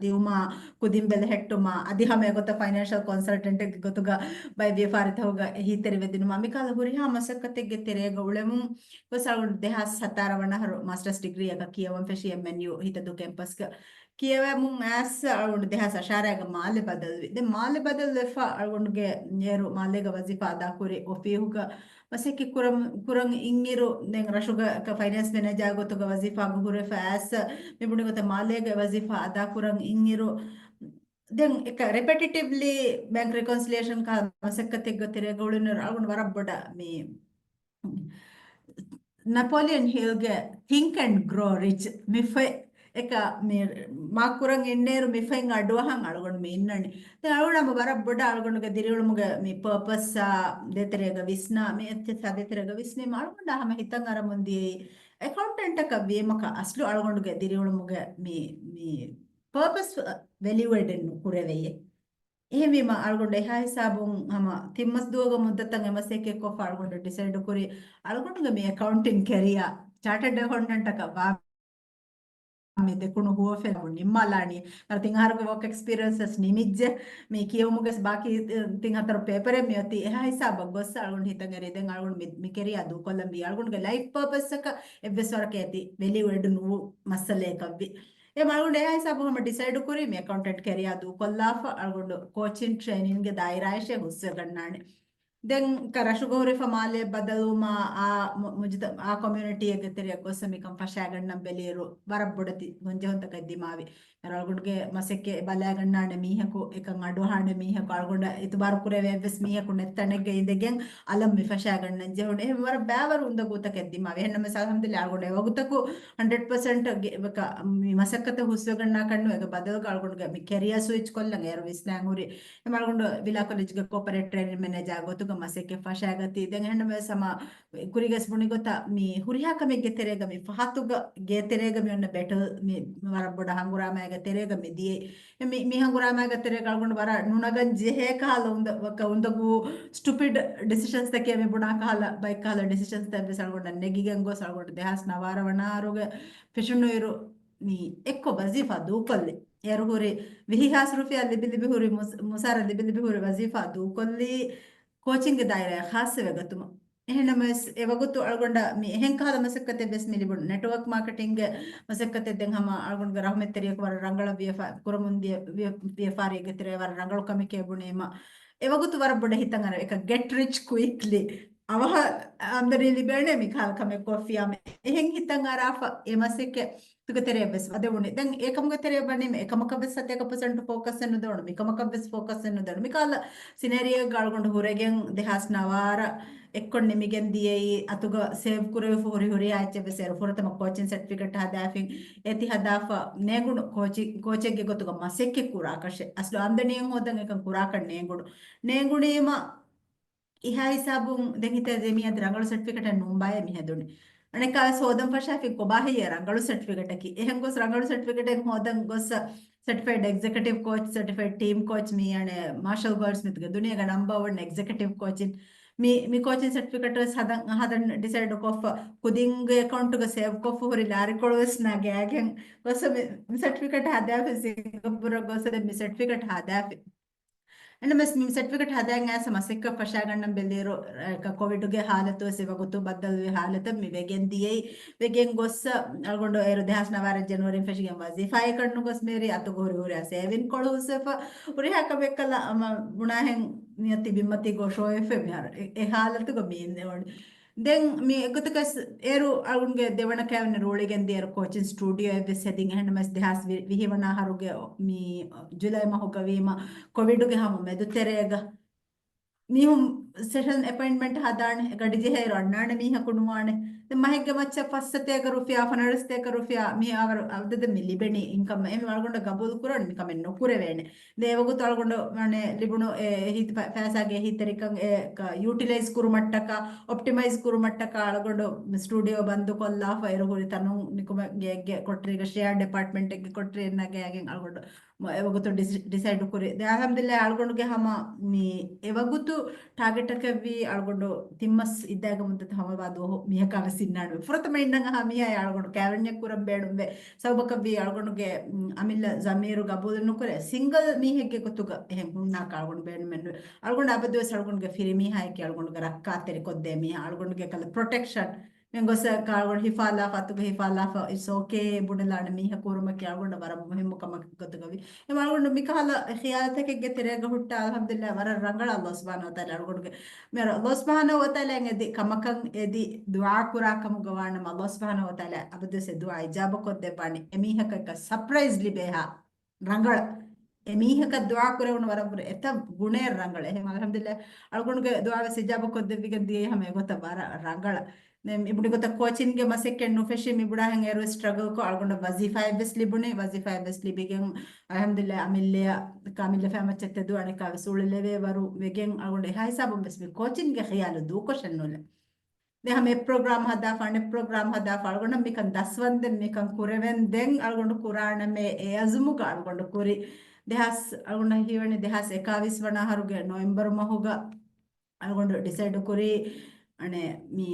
ދިއުމާ، ކުދިން ބެލެހެއްޓުމާ، އަދި ހަމަ އެގޮތަށް ފައިނޭންޝަލް ކޮންސަލްޓެންޓެއްގެ ގޮތުގަ ބައެއް ވިޔަފާރިތަކުގަ އެހީތެރިވެދިނުމާ، މިކަހަލަ ހުރިހާ މަސައްކަތެއްގެ ތެރޭގަ އުޅެމުން ގޮސް އަޅުގަނޑު ދެހާސް ހަތާރަ ވަނަ އަހަރު މާސްޓަރސް ޑިގްރީއަކަށް ކިޔަވަން ފެށި އެމްއެންޔޫ ހިތަދޫ ކެމްޕަސްގަ. ކިޔެވެމުން އައިސް އަޅުގަނޑު ދެހާސް އަށާރައިގަ މާލެ ބަދަލުވި. ދެން މާލެ ބަދަލުވެފަ އަޅުގަނޑުގެ އޭރު މާލޭގަ ވަޒީފާ އަދާކުރި އޮފީހުގަ މަސައްކަތް ކުރަން، ކުރަން އިންއިރު، ދެން ރަށުގަ ފައިނޭންސް މެނޭޖާ ގޮތުގަ ވަޒީފާގަ ހުރެފަ އައިސް މި ބުނި ގޮތަށް މާލޭގަ ވަޒީފާ އަދާކުރަން އިންއިރު، ދެން އެކަ ރެޕެޓިޓިވްލީ ބޭންކް ރިކޮންސިލިއޭޝަން ކަހަލަ މަސައްކަތެއްގެ ތެރޭގަ އުޅުނުއިރު އަޅުގަނޑު ވަރަށް ބޮޑަށް މި ނެޕޯލިއަން ހިލްގެ ތިންކް އެންޑް ގްރޯ ރިޗް މި ފޮތް އެކަ މި މާކް ކުރަން އިންނޭރު މި ފޮތް އަޑުއަހަން އަޅުގަނޑު މި އިންނަނީ. ދެން އަޅުގަނޑު ވަރަށް ބޮޑަށް އަޅުގަނޑުގެ ދިރިއުޅުމުގެ މި ޕާޕަސްއާ ދޭތެރޭގަ ވިސްނާ، މި އެއްޗެއްސާ ދޭތެރޭގަ ވިސްނީމަ އަޅުގަނޑާ ހަމަ ހިތަށް އަރަމުން ދިޔައީ އެކައުންޓެންޓަކަށް ވީމަކަށް އަސްލު އަޅުގަނޑުގެ ދިރިއުޅުމުގެ މި، މި ޕާޕަސް ވެލިއު އެޑެއް ނުކުރެވެޔޭ. އެހެންވީމަ އަޅުގަނޑު އެހާ ހިސާބުން ހަމަ ތިން މަސް ދުވަހުގެ މުއްދަތަށް އެ މަސައްކަތް ކޮށްފަ އަޅުގަނޑު ޑިސައިޑް ކުރި އަޅުގަނޑުގެ މި އެކައުންޓިން ކެރިއާ ޗާޓަޑް އެކައުންޓެންޓަކަށް ވާ މި ދެކުނު ހުވަފެން ނިންމާލާނީ. އަރަ ތިން އަހަރުގެ ވޯކް އެކްސްޕީރިއަންސް ނިމިއްޖެ. މި ކިޔެވުމުގެ ބާކީ ތިން ހަތަރު ޕޭޕަރެއް މި އޮތީ. އެހާ ހިސާބަށް ގޮއްސަ އަޅުގަނޑު ހިތަށް އެރީ ދެން އަޅުގަނޑު މި، މި ކެރިއާ ދޫކޮށްލަން ވީ. އަޅުގަނޑުގެ ލައިފް ޕާޕަސްއަކަށް އެއްވެސް ވަރަކަށް އެތި ވެލިއު އެޑް ނުވު މައްސަލައަކަށްވި. އެ އަޅުގަނޑު އެހާ ހިސާބު ހަމަ ޑިސައިޑް ކުރީ މި އެކައުންޓެންޓް ކެރިއާ ދޫކޮށްލާފަ އަޅުގަނޑު ކޯޗިން ޓްރޭނިންގެ ދާއިރާއަށޭ ހުސްވެގަންނާނެ. ދެން ކަ ރަށުގަ ހުރެފަ މާލެ ބަދަލުވުމާ އާ މު-، މުޖުތަ-، އާ ކޮމިއުނިޓީއެއްގެ ތެރެއަށް ގޮއްސަ މިކަން ފަށާގަންނަން ބެލިއިރު ވަރަށް ބޮޑެތި ގޮންޖެހުންތަކެއް ދިމާވި. އަޅުގަނޑުގެ މަސައްކަތް ބަލާގަންނާނެ މީހަކު، އެކަން އަޑުއަހާނެ މީހަކު، އަޅުގަނޑަށް އިތުބާރު ކުރެވޭ އެއްވެސް މީހަކު ނެތް ތަނެއްގަ އިނދެގެން އަލަށް މި ފަށާގަންނަން ޖެހުނު. އެހެން ވަރަށް ބައިވަރު އުނދަގޫތަކެއް ދިމާވި. އެހެންނަމަވެސް އަލްހަމްދުލިއްލާ އަޅުގަނޑު އެވަގުތަކު ހަންޑްރެޑް ޕަސެންޓް ގެ-، ވެ-، ކަ-، މި މަސައްކަތަށް ހުސްވެގަންނާކަށް ނުވެ، އޭގެ ބަދަލުގަ އަޅުގަނޑުގެ މި ކެރިއާ ސުއިޗް ކޮށްލަން އޭރު ވިސްނާން ހުރި. އެމަ އަޅުގަނޑު ވިލާ ކޮލެޖްގެ ކޯޕަރޭޓް ޓްރޭނިން މެނޭޖާ ގޮތުގަ މަސައްކަތް ފަށާގަތީ. ދެން އެހެންނަމަވެސް ހަމަ ކުރީގަސް ބުނި ގޮތަށް މި ހުރިހާ ކަމެއްގެ ތެރޭގަ މި ފަހަތުގަ ގޭ ތެރޭގަ މި އޮންނަ ބެޓަލް މި ވަރަށް ބޮޑަށް ހަނގުރާމައިގެ ތެރޭގަ މި ދިޔައީ. މި، މި ހަނގުރާމައިގެ ތެރޭގަ އަޅުގަނޑު ވަރަށް ނުނަގަން ޖެހޭ ކަހަލަ އުނދަ-، ވަކަ އުނދަގޫ ސްޓުޕިޑް ޑިސިޝަންސްތަކެއް މި ބުނާ ކަހަލަ ބައެއް ކަހަލަ ޑިސިޝަންސްތައް ވެސް އަޅުގަނޑަށް ނެގިގެން ގޮސް އަޅުގަނޑު ދެހާސް ނަވާރަ ވަނަ އަހަރުގެ ފެށުނުއިރު މި އެއްކޮށް ވަޒީފާ ދޫކޮށްލި. އޭރު ހުރި ވިހި ހާސް ރުފިޔާ ލިބި ލިބި ހުރި މުސް-، މުސާރަ ލިބި ލިބި ހުރި ވަޒީފާ ދޫކޮށްލީ ކޯޗިންގެ ދާއިރާއަށް ޚާއްޞަވެގަތުމަށް. އެހެންނަމަވެސް، އެވަގުތު އަޅުގަނޑަށް މި އެހެން ކަހަލަ މަސައްކަތެއް ވެސް މި ލިބުނު. ނެޓްވޯކް މާކެޓިންގގެ މަސައްކަތެއް ދެން ހަމަ އަޅުގަނޑުގެ ރަހުމަތްތެރިޔަކު ވަރަށް ރަނގަޅަށް ވިޔަފާ-، ކުރަމުން ދިޔަ ވިޔަ-، ވިޔަފާރިއެއްގެ ތެރޭ ވަރަށް ރަނގަޅު ކަމެކޭ ބުނީމަ، އެވަގުތު ވަރަށް ބޮޑަށް ހިތަށް އަރާ އެކަ ގެޓް ރިޗް ކުއިކްލީ. އަވަހަށް އާމްދަނީ ލިބޭނެ މި ކަހަލަ ކަމެއް ކޮށްފިއްޔާމަ. އެހެން ހިތަށް އަރާފަ އެ މަސައްކަތް ތުގެ ތެރެއަށް ވެސް ވަދެވުނީ. ދެން އެކަމުގެ ތެރެއަށް ވަނީމަ އެކަމަކަށް ވެސް ސަތޭކަ ޕަސެންޓް ފޯކަސް އެއް ނުދެވުނު، މިކަމަކަށް ވެސް ފޯކަސް އެއް ނުދެވުނު. މިކަހަލަ ސިނޭރިއޯއެއްގަ އަޅުގަނޑު ހުރެގެން ދެހާސް ނަވާރަ އެއްކޮށް ނިމިގެން ދިޔައީ އަތުގަ ސޭވް ކުރެވިފަ ހުރި ހުރިހާ އެއްޗެއް ވެސް އޭރު ފުރަތަމަ ކޯޗިން ސެޓްފިކެޓް ހަދާފިން އޭތި ހަދާފަ ނޭނގުނު ކޯޗި-، ކޯޗެއްގެ ގޮތުގަ މަސައްކަތް ކުރާކަށެއް. އަސްލު އާމްދަނީއެއް ހޯދަން އެކަން ކުރާކަށް ނޭނގުނު. ނޭނގުނީމަ އެހާ ހިސާބުން ދެން ހިތޭ ދެމީ އަދި ރަނގަޅު ސެޓްފިކެޓެއް ނޫންބާއޭ މި ހެދުނީ. އަނެއްކާވެސް ހޯދަން ފަށާފި ކޮބާ ހެއްޔޭ ރަނގަޅު ސެޓްފިކެޓަކީ. އެހެން ގޮސް ރަނގަޅު ސެޓްފިކެޓެއް ހޯދަން ގޮސް ސެޓިފައިޑް އެގްޒެކެޓިވް ކޯޗް، ސެޓިފައިޑް ޓީމް ކޯޗް މީ އަނެއް މާޝަލް ގޯލްޑްސްމިތްގެ ދުނިޔޭގެ ނަމްބަރ ވަން އެގްޒެކެޓިވް ކޯޗިން. މި، މި ކޯޗިން ސެޓްފިކެޓް ވެސް ހަދަން، ހަދަން ޑިސައިޑް ކޮށްފަ ކުދިންގެ އެކައުންޓުގަ ސޭވް ކޮށްފަ ހުރި ލާރިކޮޅު ވެސް ނަގާގެން ގޮސް މި، މި ސެޓްފިކެޓް ހަދާފި ސިންގަޕޫރަށް ގޮސް ދެން މި ސެޓްފިކެޓް ހަދާފި. އެންޑް މި ސެޓްފިކެޓް ހަދާން އައިސް މަސައްކަތް ފަށާގަންނަން ބެލިއިރު، ކޮވިޑުގެ ހާލަތު ވެސް އެވަގުތު ބައްދަލުވި ހާލަތަށް މި ވެގެން ދިޔައީ. ވެގެން ގޮއްސަ އަޅުގަނޑު އޭރު ދެހާސް ނަވާރަ ޖެނުއަރީން ފެށިގެން ވަޒީފާއަކަށް ނުގޮސް މޭރި އަތުގަ ހުރި ހުރިހާ ސޭވިން ކޮޅު ހުސްވެފަ ހުރިހާ ކަމެއްކަލަ އަމަ ބުނާހެން ނިޔަތި ބިންމަތީގަ އޮށޯވެފަ މިހާރު އެ، އެ ހާލަތުގަ މި އިންނެވަނީ. ދެން މި އެގޮތަކަސް އޭރު އަޅުގަނޑުގެ ދެވަނަ ކާވެނި ރޫޅިގެން ދިޔައިރު ކޯޗިން ސްޓޫޑިއޯއެއް ވެސް ހެދިން. އެހެންނަމަވެސް ދެހާސް ވި-، ވިހި ވަނަ އަހަރުގެ މި ޖުލައި މަހުގަ ވީމަ ކޮވިޑުގެ ހަމަ މެދުތެރޭގަ މީހުން ސެޝަން އެޕޮއިންޓްމަންޓް ހަދާނެ، ގަޑި ޖެހޭއިރު އަންނާނެ މީހަކު ނުވާނެ. ދެން މަހެއްގެ މައްޗަށް ފަސް ސަތޭކަ ރުފިޔާ، ފަނަރަ ސަތޭކަ ރުފިޔާ މި އަވަރު އަދަދެއް މި ލިބެނީ އިންކަމް. އެހެން އަޅުގަނޑަށް ގަބޫލު ކުރަން މިކަމެއް ނުކުރެވޭނެ. ދެން އެވަގުތު އަޅުގަނޑު މާނެ ލިބުނު އެ ހިތް ފަ-، ފައިސާގެ އެހީތެރިކަން އެ ކަ-، ޔޫޓިލައިޒް ކުރުމަށްޓަކާ، އޮޕްޓިމައިޒް ކުރުމަށްޓަކާ އަޅުގަނޑު ސްޓޫޑިއޯ ބަންދު ކޮށްލާފަ އޭރު ހުރި ތަނުން ނިކުމެ ގެއެއްގެ ކޮޓަރީގަ ޝެއާ ޑިޕާޓްމަންޓެއްގެ ކޮޓަރިއެއް ނަގައިގެން އަޅުގަނޑު މަ-، އެވަގުތު ޑިސް-، ޑިސައިޑް ކުރި. ދެން އަލްހަމްދުލިއްލާހް އަޅުގަނޑުގެ ހަމަ މި އެވަގުތު ޓާގެޓަކަށްވީ އަޅުގަނޑު ތިން މަސް އިއްދާގެ މުއްދަތު ހަމަވާ ދުވަހު މީހަކާ ވެސް އިންނާނެ. ފުރަތަމަ އިންނަން އަހާ މީހާ އަޅުގަނޑު ކައިވެންޏެއް ކުރަން ބޭނުންވޭ. ސަބަބަކަށްވީ އަޅުގަނޑުގެ، މް، އަމިއްލަ ޒަމީރު ގަބޫލެއް ނުކުރޭ. ސިންގަލް މީހެއްގެ ގޮތުގަ އެހެން ހުންނާކަށް އަޅުގަނޑު ބޭނުމެއް ނުވޭ. އަޅުގަނޑު އަބަދުވެސް އަޅުގަނޑުގެ ފިރިމީހާއެކޭ އަޅުގަނޑުގެ ރައްކާތެރި ކޮށްދޭ މީހާ. އަޅުގަނޑުގެ ކަލަ ޕްރޮޓެކްޝަން މި ގޮސް ކާޅުގަނޑު ހިފާލާފަ، އަތުގަ ހިފާލާފަ، it's okay ބުނެލާނެ މީހަކު ކުރުމަކީ އަޅުގަނޑަށް ވަރަށް މުހިއްމު ކަމަކަށް ގޮތުގަވި. އެމަ އަޅުގަނޑު މިކަހަލަ ޚިޔާލުތަކެއްގެ ތެރޭގަ ހުއްޓާ، އަލްހަމްދުލިއްލާ، ވަރަށް ރަނގަޅަށް ﷲ ސުބްޙާނަހޫ ވަތަޢާލާ އަޅުގަނޑުގެ މި ﷲ ސުބްޙާނަހޫ ވަތަޢާލާއަށް އެދި ކަމަކަށް އެދި ދުޢާ ކުރާ ކަމުގަ ވާނަމަ، ﷲ ސުބްޙާނަހޫ ވަތަޢާލާ އަބަދުވެސް އެ ދުޢާ އިޖާބަ ކޮށްދެއްވާނެ. އެމީހަކަށް ސަޕްރައިޒް ލިބޭހާ ރަނގަޅަށް. އެމީހަކަށް ދުޢާ ކުރެވުނު ވަރަށް ވުރެ އެތައް ގުނައެއް ރަނގަޅަށް. އެހެން އަލްހަމްދުލިއްލާ އަޅުގަނޑުގެ ދުޢާ ވެސް އިޖާބަ ކޮށްދެއްވިގެން ދިޔައީ ހަމަ އެގޮތަށް ވަރަށް ރަނގަޅަށް. ދެން އިބުނި ގޮތަށް ކޯޗިންގެ މަސައްކަތް ނުފެށި މި ބުޑާހެން އޭރު ސްޓްރަގަލް ކޮށް އަޅުގަނޑަށް ވަޒީފާއެއް ވެސް ލިބުނީ. ވަޒީފާއެއް ވެސް ލިބިގެން އަލްހަމްދުލިއްލާ އަމިއްލައަށް ކާމިލް ފައިމައްޗަށް ތެދު އަނެކާ ވެސް އުޅެލެވޭ ވަރު ވެގެން އަޅުގަނޑު އެހާ ހިސާބުން ވެސް މި ކޯޗިންގެ ޚިޔާލު ދޫކޮށެއް ނުލޭ. ދެން ހަމަ އެ ޕްރޮގްރާމް ހަދާފަ، އަނެއް ޕްރޮގްރާމް ހަދާފަ، އަޅުގަނޑަށް މިކަން ދަސްވަންދެން މިކަން ކުރެވެން ދެން އަޅުގަނޑު ކުރާނަމޭ އެ އަޒުމުގަ އަޅުގަނޑު ކުރި. ދެހާސް، އަޅުގަނޑަށް ހީވަނީ ދެހާސް އެކާވީސް ވަނަ އަހަރުގެ ނޮވެމްބަރު މަހުގަ އަޅުގަނޑު ޑިސައިޑް ކުރީ، އަނެއް މި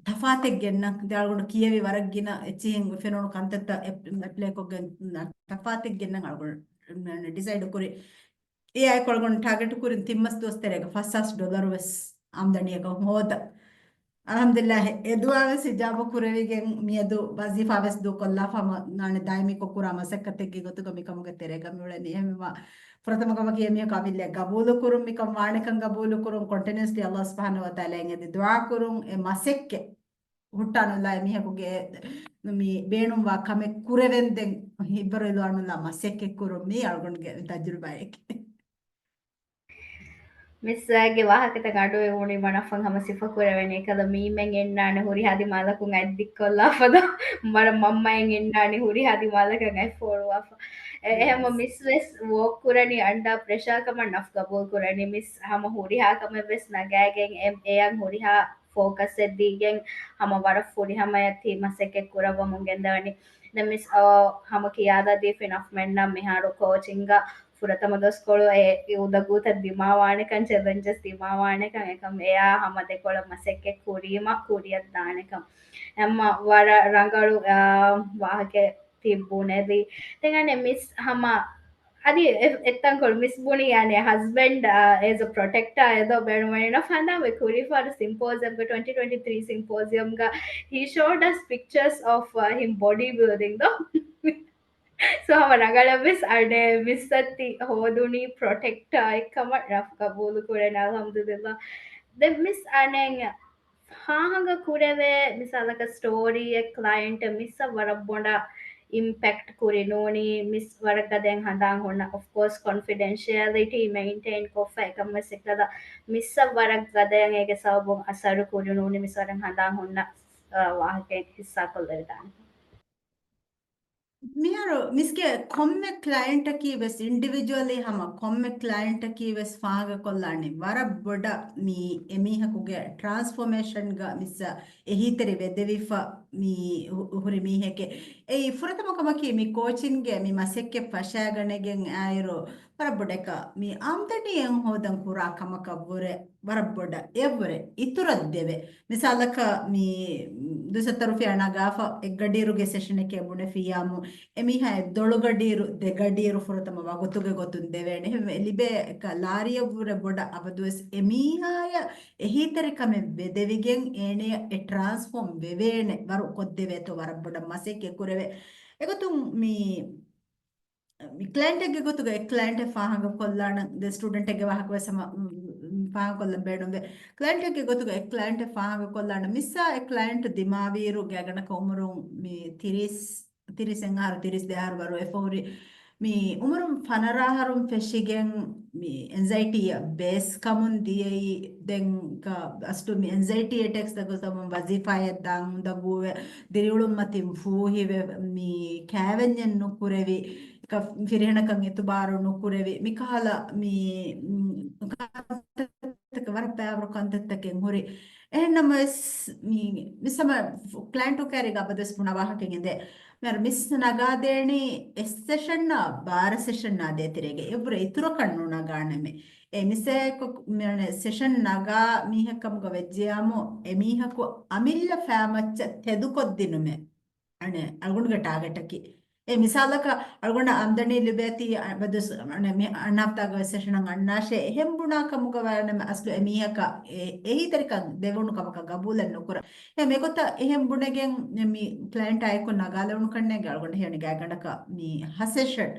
ތަފާތެއް ގެންނަން. ދެން އަޅުގަނޑު ކިޔެވި ވަރަށް ގިނަ އެއްޗިހިން ފެނުނު ކަންތައްތައް އެޕް-، އެޕްލައި ކޮށްގެން ތަފާތެއް ގެންނަން އަޅުގަނޑު ޑިސައިޑް ކުރި. އެއާއެކު އަޅުގަނޑު ޓާގެޓް ކުރިން ތިން މަސް ދުވަސް ތެރޭގަ ފަސް ހާސް ޑޮލަރު ވެސް އާމްދަނީއަކަށް ހޯދަ. އަލްހަމްދުލިއްލާހް، އެ ދުޢާ ވެސް އިޖާބަ ކުރެވިގެން މިއަދު ވަޒީފާ ވެސް ދޫކޮށްލާފަ ހަމަ ނާނެ ދާއިމީކޮށް ކުރާ މަސައްކަތެއްގެ ގޮތުގަ މިކަމުގެ ތެރޭގަ މިއުޅެނީ. އެހެންވީމަ ފުރަތަމަ ކަމަކީ އެމީހަކު އަމިއްލަ ގަބޫލު ކުރުން، މިކަން ވާނެކަން ގަބޫލު ކުރުން، ކޮންޓިނިއުއަސްލީ ﷲ ސުބްޙާނަހޫ ވަތަޢާލާއަށް އެދި ދުޢާ ކުރުން، އެ މަސައްކަތް ހުއްޓާނުލާ އެމީހަކުގެ މި ބޭނުންވާ ކަމެއް ކުރެވެންދެން ހިއްވަރު އެލުވާނުލާ މަސައްކަތް ކުރުން މީ އަޅުގަނޑުގެ ތަޖުރިބާއެކޭ. މިސް އާގެ ވާހަކަތައް އަޑު އެ ވުނީ މަނަފަން ހަމަ ސިފަ ކުރެވެނީ. އެކަލަ މީމެން އިންނާނެ ހުރިހާ ދިމާލަކުން އަތް ދިއްކޮށްލާފަދަ. މަރަ މަންމައެން އިންނާނެ ހުރިހާ ދިމާލަކަށް އަތް ފޯރުވާފަ. އެ-، އެހެންމަ މިސް ވެސް ވޯކް ކުރަނީ އަންޑާ ޕްރެޝާ ކަމަށް ނަފް ގަބޫލް ކުރަނީ. މިސް ހަމަ ހުރިހާ ކަމެއް ވެސް ނަގާގެން އެ-، އެޔަށް ހުރިހާ ފޯކަސް އެއް ދީގެން ހަމަ ވަރަށް ފުރިހަމަޔަށް ތި މަސައްކަތް ކުރައްވަމުން ގެންދަވަނީ. ދެން މިސް، އާ، ހަމަ ކިޔާދާ ދީފި ނަފްމެންނަށް މިހާރު ކޯޗިންގ ފުރަތަމަ ދުވަސްކޮޅު އެ އުދަގޫތައް ދިމާވާނެކަން، ޗެލެންޖަސް ދިމާވާނެކަން، އެކަމް އެޔާ ހަމަ ދެކޮޅަށް މަސައްކަތް ކުރީމަ ކުރިއަށް ދާނެކަން. އެމަ ވަރަށް ރަނގަޅު، އާ، ވާހަކަ ތި ބުނެލި. ތިނގަނެ މިސް ހަމަ އަދި އެ-، އެއްތަންކޮޅު މިސް ބުނި، ޔާނީ ހަޒްބެންޑް، އާ، އޭޒް އަ ޕްރޮޓެކްޓާ އެދޯ ބޭނުމަނީ ނަފް ހަނދާންވެ ކުރީ ފަހަރު ސިމްޕޯޒިއަމްގަ، ޓްވެންޓީ ޓްވެންޓީ ތްރީ ސިމްޕޯޒިއަމްގަ he showed us pictures of, uh, him body building ދޯ. ސޯ ހަމަ ރަނގަޅަށް ވެސް އަޑެއް މިސްއަށް ތި ހޯދުނީ ޕްރޮޓެކްޓާ އެއްކަމަށް ނަފް ގަބޫލު ކުރަން އަލްހަމްދުލިއްލާ. ދެން މިސް އަނެއް ފާހަގަ ކުރެވޭ މިސާލަކަށް ސްޓޯރީއެއް ކްލައިންޓެއް މިސްއަށް ވަރަށް ބޮޑަށް އިމްޕެކްޓް ކުރި ނޫނީ، މިސް ވަރަށް ގަދައިން ހަނދާން ހުންނަ، އޮފްކޯސް ކޮންފިޑެންޝިއަލިޓީ މެއިންޓެއިން ކޮށްފަ އެކަން ވެސް އެއްގަދަ މިސްއަށް ވަރަށް ގަދައިން އޭގެ ސަބަބުން އަސަރު ކުރި ނޫނީ މިސް ވަރަށް ހަނދާން ހުންނަ، އަ، ވާހަކައެއް ހިއްސާކޮށްލެވިދާނެ. މިހާރު މިސްގެ ކޮންމެ ކްލައިންޓަކީ ވެސް އިންޑިވިޖުއަލީ ހަމަ ކޮންމެ ކްލައިންޓަކީ ވެސް ފާހަގަކޮށްލާނީ ވަރަށް ބޮޑަށް މި އެމީހަކުގެ ޓްރާންސްފޯމޭޝަންގަ މިސްއަށް އެހީތެރި ވެދެވިފަ މި ހު-، ހުރި މީހެކޭ. އެއީ ފުރަތަމަ ކަމަކީ މި ކޯޗިންގެ މި މަސައްކަތް ފަށާގަނެގެން އާއިރު ވަރަށް ބޮޑަކަށް މި އާމްދަނީއެއް ހޯދަން ކުރާ ކަމަކަށްވުރެ ވަރަށް ބޮޑަށް އެއަށްވުރެ އިތުރަށް ދެވޭ. މިސާލަކަށް މި ދުސައްތަ ރުފިޔާ ނަގާފަ އެއްގަޑިއިރުގެ ސެޝަނެކޭ ބުނެފިއްޔާމު، އެމީހާ އެއް ދޮޅުގަޑިއިރު ދެގަޑިއިރު ފުރަތަމަ ވަގުތުގެ ގޮތުން ދެވޭނެ. އެހެންވެ ލިބޭ އެކަ ލާރިއަށްވުރެ ބޮޑަށް އަބަދުވެސް އެމީހާޔަށް އެހީތެރިކަމެއް ވެދެވިގެން އޭނެޔަށް އެ ޓްރާންސްފޯމް ވެވޭނެ ވަރު ކޮށްދެވޭތޯ ވަރަށް ބޮޑަށް މަސައްކަތް ކުރެވޭ. އެގޮތުން މި މި ކްލައިންޓެއްގެ ގޮތުގަ އެއް ކްލައިންޓެއް ފާހަގަކޮށްލާނަން، ދެ ސްޓޫޑެންޓެއްގެ ވާހަކަ ވެސް ހަމަ، މް، މް، ފާހަގަކޮށްލަން ބޭނުންވޭ. ކްލައިންޓެއްގެ ގޮތުގަ އެއް ކްލައިންޓެއް ފާހަގަކޮށްލާނަން، މިސްއާ އެއް ކްލައިންޓް ދިމާވިއިރު ގާތްގަނޑަކަށް އުމުރުން މި ތިރީސް، ތިރީސް އަހަރު، ތިރީސް ދެ އަހަރު ވަރު އެފަހުރި މި އުމުރުން ފަނަރަ އަހަރުން ފެށިގެން މި އެންޒައިޓީއަށް ބޭސް ކަމުން ދިޔައީ. ދެން އަސްލު މި އެންޒައިޓީ އެޓެކްސް ދަގު ތަމަން ވަޒީފާއަށް ދާން އުނދަގޫވެ، ދިރިއުޅުން މަތިން ފޫހިވެ، މި ކައިވެންޏެއް ނުކުރެވި، ފިރިހެނަކަށް އިތުބާރު ނުކުރެވި، މިކަހަލަ މި ކަންތައްތަކެއް، ވަރަށް ބައިވަރު ކަންތައްތަކެއް ހުރި. އެހެންނަމަވެސް މި މިސަމަ ކްލައިންޓު ކައިރީގަ އަބަދުވެސް ބުނާ ވާހަކައެއް އެނދޭ. މިހާރު މިސް ނަގާދޭނީ އެއް ސެޝަންއާ ބާރަ ސެޝަންއާ ދޭތެރޭގަ އެއްވުރެ އިތުރަކަށް ނުނަގާނަމޭ. އެ މިސްއެކު މި ސެޝަން ނަގާ މީހެއްކަމުގަ ވެއްޖެޔާމު، އެމީހަކު އަމިއްލަ ފައިމައްޗަށް ތެދުކޮށްދިނުމޭ. އަނެ އަޅުގަނޑުގެ ޓާގެޓަކީ. އެ މިސާލަކަށް އަޅުގަނޑަށް އާމްދަނީ ލިބޭތީ، އަ، އަންނަ ހަފްތާގަ ސެޝަނަށް އަންނާށޭ. އެހެން ބުނާ ކަމުގަ ވާނަމަ އަސްލު އެމީހަކަށް އެ، އެހީތެރިކަން ދެވުނު ކަމަކަށް ގަބޫލެއް ނުކުރާ. އެ މިގޮތަށް އެހެން ބުނެގެން މި ކްލައިންޓާ އެކު ނަގާލެވުނު ކަންނޭނގެ އަޅުގަނޑަށް ހެޔޮނި ގާތްގަނޑަކަށް މި ހަ ސެޝަން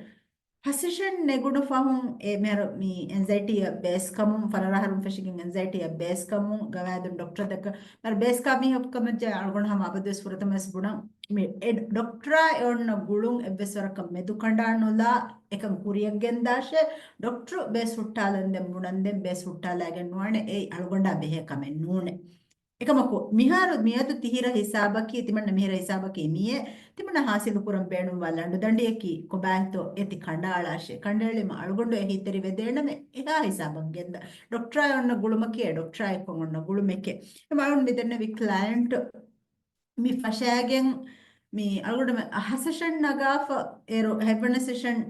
ހަ ސެޝަން ނެގުނު ފަހުން އެ މިހާރު މި އެންޒައިޓީއަށް ބޭސްކަމުން، ފަނަރަ އަހަރުން ފެށިގެން އެންޒައިޓީއަށް ބޭސްކަމުން ގަވާއިދުން ޑޮކްޓަރު ދައްކަ، މިހާރު ބޭސްކާ މީހަކު ކަމަށްޖެ އަޅުގަނޑު ހަމަ އަބަދުވެސް ފުރަތަމަވެސް ބުނަން، މި އެ ޑޮކްޓަރާ އެ އޮންނަ ގުޅުން އެއްވެސް ވަރަކަށް މެދު ކަނޑާ ނުލާ އެކަން ކުރިޔަށް ގެންދާށޭ. ޑޮކްޓަރު ބޭސް ހުއްޓާލަންދެން ބުނަންދެން ބޭސް ހުއްޓާލައިގެން ނުވާނެ. އެއީ އަޅުގަނޑާ ބެހޭ ކަމެއް ނޫނޭ. އެކަމަކު، މިހާރު މިއަދު ތިހިރަ ހިސާބަކީ، ތިމަންނަ މިހިރަ ހިސާބަކީ މިއޭ، ތިމަންނަ ހާސިލު ކުރަން ބޭނުންވާ ލަނޑުދަނޑިއަކީ ކޮބާތޯ އޭތި ކަނޑައަޅާށޭ. ކަނޑައެޅީމަ އަޅުގަނޑު އެހީތެރި ވެދޭނަމޭ، އެހާ ހިސާބަށް ގެންދާ. ޑޮކްޓަރާ އޮންނަ ގުޅުމަކީ އެ ޑޮކްޓަރާ އެއްކޮށް އޮންނަ ގުޅުމެކޭ. އެމަ އަޅުން މިދެންނެވި ކްލައިންޓް މި ފަށާގެން މި އަޅުގަނޑު މި ހަ ސެޝަން ނަގާފަ އޭރު ހެވަނަ ސެޝަން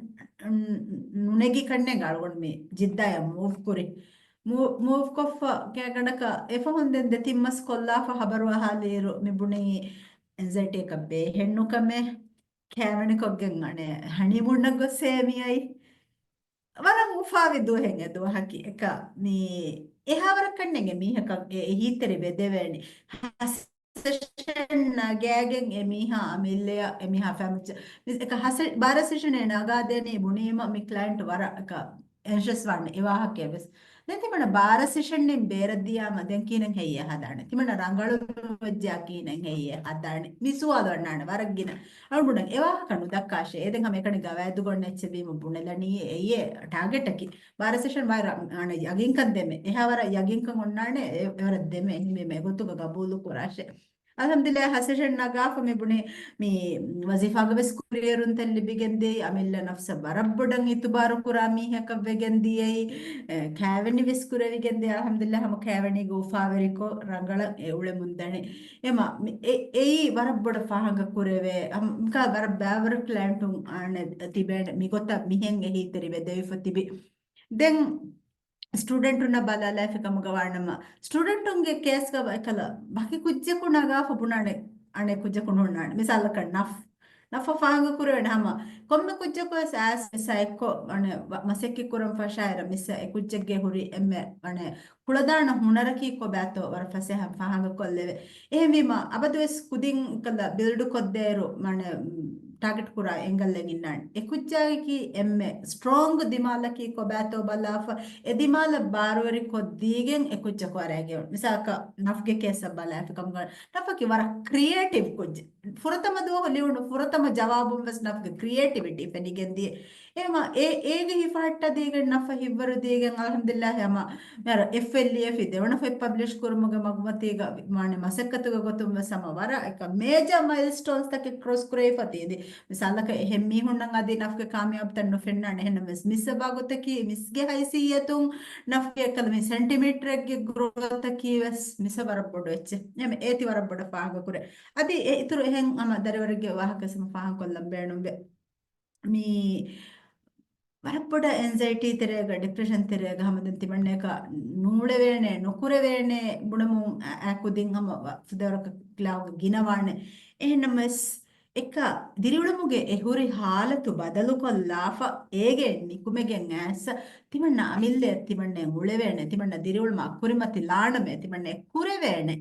ނުނެގި ކަންނޭނގެ އަޅުގަނޑު މި ޖިއްދާޔަށް މޫވް ކުރި. މޫ-، މޫވް ކޮށްފަ ގާތްގަނޑަކަށް އެފަހުން ދެން ދެތިން މަސް ކޮށްލާފަ ހަބަރު އަހާލިއިރު މި ބުނީ އެންޒައިޓީއަކަށް ބޭހެއް ނުކަމޭ. ކައިވެނިކޮށްގެން އަނެއް ހަނީމޫނަށް ގޮސް އޭ މިއައީ. ވަރަށް އުފާވި ދުވަހެއް އެ ދުވަހަކީ. އެކަ މި އެހާވަރަކަށް ނެގެ މީހަކަށް އެ އެހީތެރި ވެދެވޭނެ. ސެޝަން ނަގާގެން އެމީހާ އަމިއްލަޔަށް އެމީހާ ފެމިއްޗަށް މި އެކަ ހަ ސެ-، ބާރަ ސެޝަނެއް ނަގާދޭނީ ބުނީމަ މި ކްލައިންޓް ވަރަށް އެކަ އެންޝަސް ވާނެ އެ ވާހަކައެއް ވެސް. ދެން ތިމަންނަ ބާރަ ސެޝަންއިން ބޭރަށް ދިޔާމަ ދެން ކިހިނެއް ހެއްޔޭ ހަދާނެ؟ ތިމަންނަ ރަނގަޅު ވެއްޖާ ކިހިނެއް ހެއްޔޭ ހަދާނެ؟ މި ސުވާލު އަންނާނެ ވަރަށް ގިނަ. އަޅުގަނޑަށް އެ ވާހަކަ ނުދައްކާށޭ. އެ ދެން ހަމަ އެކަނި ގަވާއިދުގަ އޮންނަ އެއްޗެއް ވީމަ ބުނެލަނީ އެއީ ޓާގެޓަކީ. ބާރަ ސެޝަން ވަރަށް އަނެއް ޔަގީންކަން ދެމެ. އެހާ ވަރަށް ޔަގީންކަން އޮންނާނެ އެ، އެވަރަށް ދެމެ. އެހެންވީމަ އެގޮތުގަ ގަބޫލު ކުރާށޭ. އަލްޙަމްދުލިއްލާހް، ހަ ސެޝަން ނަގާފަ މި ބުނި މި ވަޒީފާގަ ވެސް ކުރިއެރުންތައް ލިބިގެން ދިޔައީ، އަމިއްލަ ނަފްސަށް ވަރަށް ބޮޑަށް އިތުބާރު ކުރާ މީހަކަށް ވެގެން ދިޔައީ، އެ، ކައިވެނި ވެސް ކުރެވިގެން ދިޔައީ، އަލްޙަމްދުލިއްލާހް، ހަމަ ކައިވެނީގަ އުފާވެރިކޮށް ރަނގަޅަށް އެ އުޅެމުން ދަނީ. އެމަ، މި، އެ، އެއީ ވަރަށް ބޮޑަށް ފާހަގަ ކުރެވޭ، ހަމަ ވަރަށް ބައިވަރު ކްލައިންޓުން އާނެ ތިބޭނެ މިގޮތަށް މިހެން އެހީތެރި ވެދެވިފަ ތިބި. ދެން ސްޓޫޑެންޓުންނަށް ބަލާލާފި ކަމުގަ ވާނަމަ، ސްޓޫޑެންޓުންގެ ކޭސްގަ އެކަލަ ވަކި ކުއްޖަކު ނަގާފަ ބުނާނެ، އަނެއް ކުއްޖަކު ނޯންނާނެ. މިސާލަކަށް ނަފް، ނަފް ފާހަގަ ކުރެވޭނެ ހަމަ ކޮންމެ ކުއްޖަކު ވެސް އައިސް މިސްއާ އެއްކޮށް، އަނެއް ވަ-، މަސައްކަތް ކުރަން ފަށާއިރަށް މިސްއާ އެ ކުއްޖެއްގެ ހުރި އެންމެ، އަނެއް ކުޅަދާނަ ހުނަރަކީ ކޮބާތޯ ވަރަށް ފަސޭހަ ފާހަގަ ކޮށްލެވޭ. އެހެންވީމަ، އަބަދުވެސް ކުދިން ކަލަ ބިލްޑް ކޮށްދޭއިރު، މާނަ، ޓާގެޓް ކުރާ އެންގަލްއެއް އިންނާނެ. އެ ކުއްޖާގެކީ އެންމެ ސްޓްރޯންގް ދިމާލަކީ ކޮބާތޯ ބަލާފަ، އެ ދިމާލަށް ބާރުވެރި ކޮށްދީގެން އެ ކުއްޖަކު އަރައިގެން. މިސާލަކަށް ނަފްގެ ކޭސްއަށް ބަލާފި ކަމުގަ، ނަފަކީ ވަރަށް ކްރިއޭޓިވް ކުއްޖެއް. ފުރަތަމަ ދުވަހު ލިޔުނު ފުރަތަމަ ޖަވާބުން ވެސް ނަފްގެ ކްރިއޭޓިވިޓީ ފެނިގެން ދިޔަ. އެހެމަ އޭ، އޭގެ ހިފަހައްޓަ ދީގެން ނަފަ ހިއްވަރު ދީގެން އަލްޙަމްދުލިއްލާހް ހަމަ މިހާރު އެފްއެލްއީއެފް ދެވަނަ ފޮތް ޕަބްލިޝް ކުރުމުގެ މަގުމަތީގަ މާނަ މަސައްކަތުގެ ގޮތުން ވެސް ހަމަ ވަރަށް އެކަ މޭޖާ މައިލްސްޓޯންސްތަކެއް ކްރޮސް ކުރެވިފަ ތިއިދި. މިސާލަކަށް އެހެން މީހުންނަށް އަދި ނަފްގެ ކާމިޔާބުތައް ނުފެންނާނެ. އެހެންނަމަވެސް މިސްއެއް ވާގޮތަކީ މިސްގެ ހައިސިއްޔަތުން ނަފްގެ އެކަލަ މި ސެންޓިމީޓަރެއްގެ ގްރޯތަކީ ވެސް މިސްއެއް ވަރަށް ބޮޑު އެއްޗެއް. އެހެމަ އޭތި ވަރަށް ބޮޑަށް ފާހަގަ ކުރޭ. އަދި އެ އިތުރު އެހެން ހަމަ ދަރިވަރެއްގެ ވާހަކަ ހަމަ ފާހަގަ ކޮށްލަން ބޭނުންވޭ. މި ވަރަށް ބޮޑަށް އެންޒައިޓީ ތެރޭގަ، ޑިޕްރެޝަން ތެރޭގަ ހަމަ ދެން ތިމަންނައަކަށް ނޫޅެވޭނެ، ނުކުރެވޭނެ ބުނަމުން އަ-، އަ، ކުދިން ހަމަ ވަ-، ފުދޭވަރަކަށް ކްލާގަ ގިނަވާނެ. އެހެންނަމަވެސް، އެކަ ދިރިއުޅުމުގެ އެ ހުރި ހާލަތު ބަދަލުކޮށްލާފަ، އޭގެ ނިކުމެގެން އައިސް، ތިމަންނަ އަމިއްލަ ތިމަންނަ އުޅެވޭނެ، ތިމަންނަ ދިރިއުޅުމަށް ކުރިމަތި ލާނަމޭ، ތިމަންނަ ކުރެވޭނެ.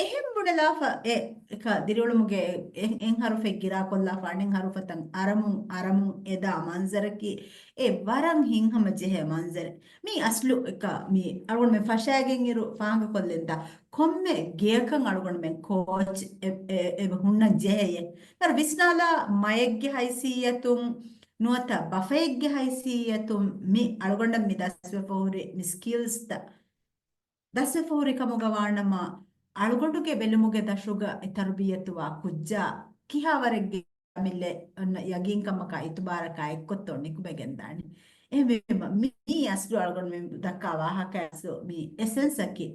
އެހެން ބުނެލާފަ އެ އެކަ ދިރިއުޅުމުގެ އެ-، އެއް ހަރުފެއް ގިރާކޮށްލާފަ އަނެއް ހަރުފަތަށް އަރަމުން، އަރަމުން އެދާ މަންޒަރަކީ އެ ވަރަށް ހިތްހަމަ ޖެހޭ މަންޒަރެއް. މީ އަސްލު އެކަ މީ އަޅުގަނޑުމެން ފަށާގެން އިރު ފާހަގަކޮށްލިންތާ ކޮންމެ ގެޔަކަށް އަޅުގަނޑުމެން ކޯޗް އެ-، އެ-، އެބަ ހުންނަން ޖެހެޔޭ. ވިސްނާލާ މައެއްގެ ހައިސިއްޔަތުން ނުވަތަ ބަފައެއްގެ ހައިސިއްޔަތުން މި އަޅުގަނޑަށް މި ދަސްވެފަ ހުރި މި ސްކިލްސްތައް ދަސްވެފަ ހުރި ކަމުގަ ވާނަމަ، އަޅުގަނޑުގެ ބެލުމުގެ ދަށުގަ އެ ތަރުބިއްޔަތުވާ ކުއްޖާ ކިހާވަރެއްގެ އަމިއްލަ އޮންނަ ޔަގީންކަމަކާ އިތުބާރަކާ އެއްކޮށްތޯ ނިކުމެގެންދާނެ. އެހެންވީމަ، މި އަސްލު އަޅުގަނޑު މި ދައްކާ ވާހަކަ އަސްލު މި އެސެންސަކީ،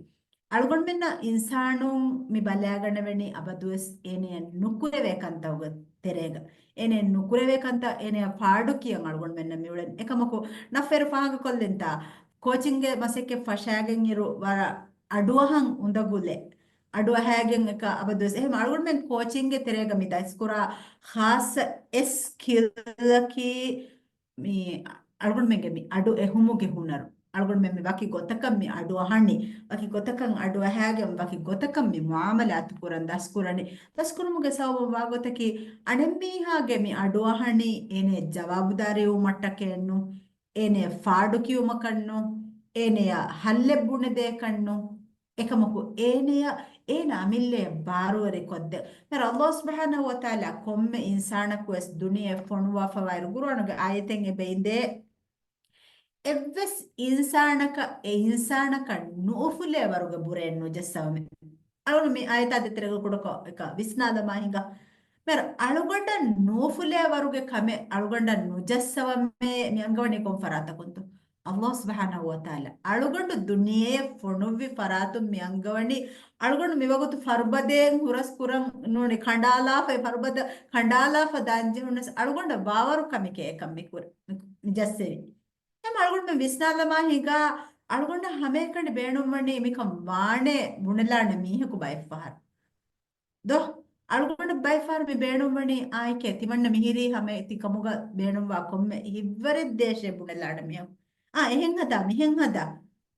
އަޅުގަނޑުމެންނަށް އިންސާނުން މި ބަލާގަނެވެނީ އަބަދުވެސް އޭނަޔަށް ނުކުރެވޭ ކަންތައްގެ ތެރޭގަ. އޭނަޔަށް ނުކުރެވޭ ކަންތައް އޭނަޔަށް ފާޑު ކިޔަން އަޅުގަނޑުމެންނަށް މިއުޅެން. އެކަމަކު ނައްފައިރު ފާހަގަކޮށްލިންތާ، ކޯޗިންގެ މަސައްކަތް ފަށާގެން އިރު ވަރަށް އަޑުއަހަން އުނދަގުލެއް. އަޑުއަހައިގެން އެކަ އަބަދުވެސް. އެހެން އަޅުގަނޑުމެން ކޯޗިންގެ ތެރޭގަ މި ދަސްކުރާ ޚާއްޞަ އެއް ސްކިލްއަކީ މި އަޅުގަނޑުމެންގެ މި އަޑު އެހުމުގެ ހުނަރު. އަޅުގަނޑުމެން މި ވަކި ގޮތަކަށް މި އަޑު އަހަނީ، ވަކި ގޮތަކަށް އަޑު އަހައިގެން ވަކި ގޮތަކަށް މި މުއާމަލާތު ކުރަން ދަސްކުރަނީ. ދަސްކުރުމުގެ ސަބަބުން ވާ ގޮތަކީ، އަނެއްމީހާގެ މި އަޑު އަހަނީ އޭނަޔަށް ޖަވާބުދާރީވުމަށްޓަކައެއްނު، އޭނަޔަށް ފާޑުކިޔުމަކަށްނު، އޭނަޔަށް ހައްލެއް ބުނެދޭކަށްނު. އެކަމަކު އޭނަޔަށް އޭނަ އަމިއްލަޔަށް ބާރުވެރިކޮށްދޭ. މިހާރު ﷲ ސުބްޙާނަހޫ ވަތަޢާލާ ކޮންމެ އިންސާނަކުވެސް ދުނިޔެއަށް ފޮނުވާފަވާއިރު، ޤުރުއާނުގެ އާޔަތެއް އެބައިނދޭ، އެއްވެސް އިންސާނަކަށް އެ އިންސާނަކަށް ނުއުފުލޭ ވަރުގެ ބުރައެއް ނުޖައްސަވަމޭ. އަޅުގަނޑު މި އާޔަތާ ދޭތެރޭގަ ކުޑަކޮށް އެކަ ވިސްނާލަމާ ހިނގާ. މިހާރު އަޅުގަނޑަށް ނުއުފުލޭ ވަރުގެ ކަމެއް އަޅުގަނޑަށް ނުޖައްސަވަމޭ މި އަންގަވަނީ ކޮން ފަރާތަކުންތޯ؟ ﷲ ސުބްޙާނަހޫ ވަތަޢާލާ އަޅުގަނޑު ދުނިޔެއަށް ފޮނުއްވި ފަރާތުން މި އަންގަވަނީ، އަޅުގަނޑު މިވަގުތު ފަރުބަދައެއް ހުރަސް ކުރަން ނޫނީ ކަނޑާލާފަ، އެ ފަރުބަދަ ކަނޑާލާފަ ދާންޖެހުނަސް އަޅުގަނޑަށް ވާވަރު ކަމެކޭ އެކަން މި ކުރ-، މި ޖައްސެވީ. އެމަ އަޅުގަނޑު މި ވިސްނާލަމާ ހިނގާ، އަޅުގަނޑަށް ހަމައެކަނި ބޭނުންވަނީ މިކަން ވާނޭ ބުނެލާނެ މީހަކު ބައެއްފަހަރު. ދޯ، އަޅުގަނޑަށް ބައެއްފަހަރު މި ބޭނުންވަނީ އާއެކޭ ތިމަންނަ މިހިރީ ހަމަ ތި ކަމުގަ ބޭނުންވާ ކޮންމެ ހިތްވަރެއް ދޭށޭ ބުނެލާނެ މީހަކު. އާ، އެހެން ހަދާ، މިހެން ހަދާ.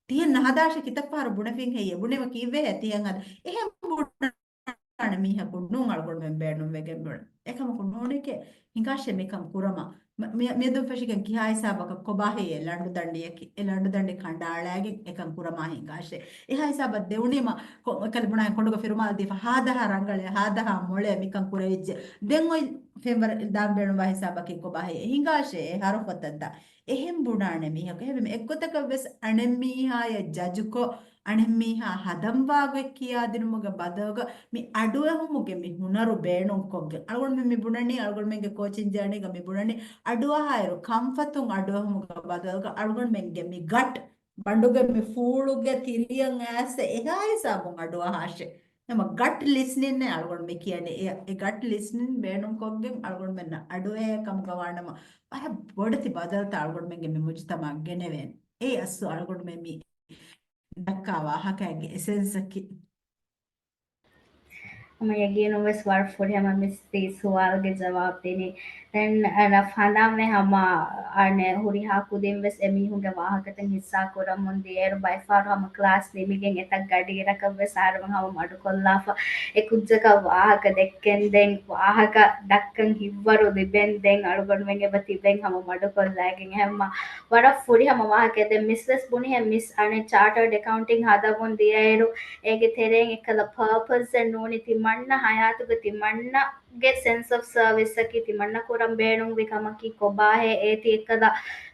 ތިހެން ނަހަދާށޭ ކިތައް ފަހަރު ބުނެފިން ހެއްޔޭ؟ ބުނެވަ ކީއްވެހޭ ތިހެން ހަދާ؟ އެހެން ބުނާނެ މީހަކު ނޫން އަޅުގަނޑުމެން ބޭނުންވެގެން ބުނަން. އެކަމަކު ނޫނެކޭ ހިނގާށޭ މިކަން ކުރަމާ. މ-، މި-، މިއަދުން ފެށިގެން ކިހާ ހިސާބަކަށް ކޮބާ ހެއްޔޭ ލަނޑު ދަނޑިއަކީ؟ އެ ލަނޑު ދަނޑި ކަނޑާޅާގެން އެކަން ކުރަމާ ހިނގާށޭ. އެހާ ހިސާބަށް ދެވުނީމަ ކޮ-، އެކަލަ ބުނާ ކޮނޑުގަ ފިރުމާލް ދީފަ ހާދަހާ ރަނގަޅޭ، ހާދަހާ މޮޅޭ މިކަން ކުރެވިއްޖެ. ދެން އޮތް ފެންވަރަށް ދާން ބޭނުންވާ ހިސާބަކީ ކޮބާ ހެއްޔޭ؟ ހިނގާށޭ އެ ހަރުފަތަށް ދާ. އެހެން ބުނާނެ މީހަކު. އެހެންވީމަ އެއްގޮތަކަށް ވެސް އަނެއްމީހާޔަށް ޖަޖުކޮށް، އަނެއްމީހާ ހަދަންވާގޮތް ކިޔާދިނުމުގެ ބަދަލުގަ މި އަޑުއެހުމުގެ މި ހުނަރު ބޭނުންކޮށްގެން. އަޅުގަނޑުމެން މި ބުނަނީ، އަޅުގަނޑުމެންގެ ކޯޗިން ޖާނީގަ މި ބުނަނީ، އަޑުއަހާއިރު ކަންފަތުން އަޑުއެހުމުގެ ބަދަލުގަ އަޅުގަނޑުމެންގެ މި ގަޓް، ބަނޑުގެ މި ފޫޅުގެ ތިރިއަށް އައިސް އެހާ ހިސާބުން އަޑުއަހާށޭ. ނަމަ ގަޓް ލިސްނިންއޭ އަޅުގަނޑު މި ކިޔަނީ. އެ، އެ ގަޓް ލިސްނިން ބޭނުންކޮށްގެން އަޅުގަނޑުމެންނަށް އަޑުއެހޭ ކަމުގަ ވާނަމަ، ވަރަށް ބޮޑެތި ބަދަލުތައް އަޅުގަނޑުމެންގެ މި މުޖުތަމަޢަށް ގެނެވޭނެ. އެއީ އަސްލު އަޅުގަނޑުމެން މި ދައްކާ ވާހަކައެއްގެ އެސެންސަކީ. ހަމަ ޔަގީނުން ވެސް ވަރަށް ފުރިހަމަ މިސް ތި ސުވާލުގެ ޖަވާބު ދިނީ. ދެން، އަ، ރަފް ހަނދާންވެ ހަމަ، އަނެއް ހުރިހާ ކުދިން ވެސް އެމީހުންގެ ވާހަކަތައް ހިއްސާ ކުރަމުން ދިޔައިރު ބައެއްފަހަރު ހަމަ ކްލާސް ނިމިގެން އެތައް ގަޑިއިރަކަށް ވެސް އަހަރެމެން ހަމަ މަޑުކޮށްލާފަ އެ ކުއްޖަކަށް ވާހަކަ ދެއްކެން ދެން ވާހަކަ ދައްކަން ހިތްވަރު ލިބެން ދެން އަޅުގަނޑުމެން އެބަ ތިބެން ހަމަ މަޑުކޮށްލައިގެން އެހެންމަ ވަރަށް ފުރިހަމަ ވާހަކައެއް. ދެން މިސް ވެސް ބުނިހެން މިސް އަނެއް ޗާޓަރޑް އެކައުންޓިން ހަދަމުން ދިޔައިރު އޭގެ ތެރެއިން އެއްކަލަ ޕާޕަސްއެއް ނޫނީ ތިމަންނަ ހަޔާތުގަ ތިމަންނަގެ ސެންސް އޮފް ސަރވިސްއަކީ ތިމަންނަ ކުރަން ބޭނުންވި ކަމަކީ ކޮބާހޭ އޭތި އެއްކަލަ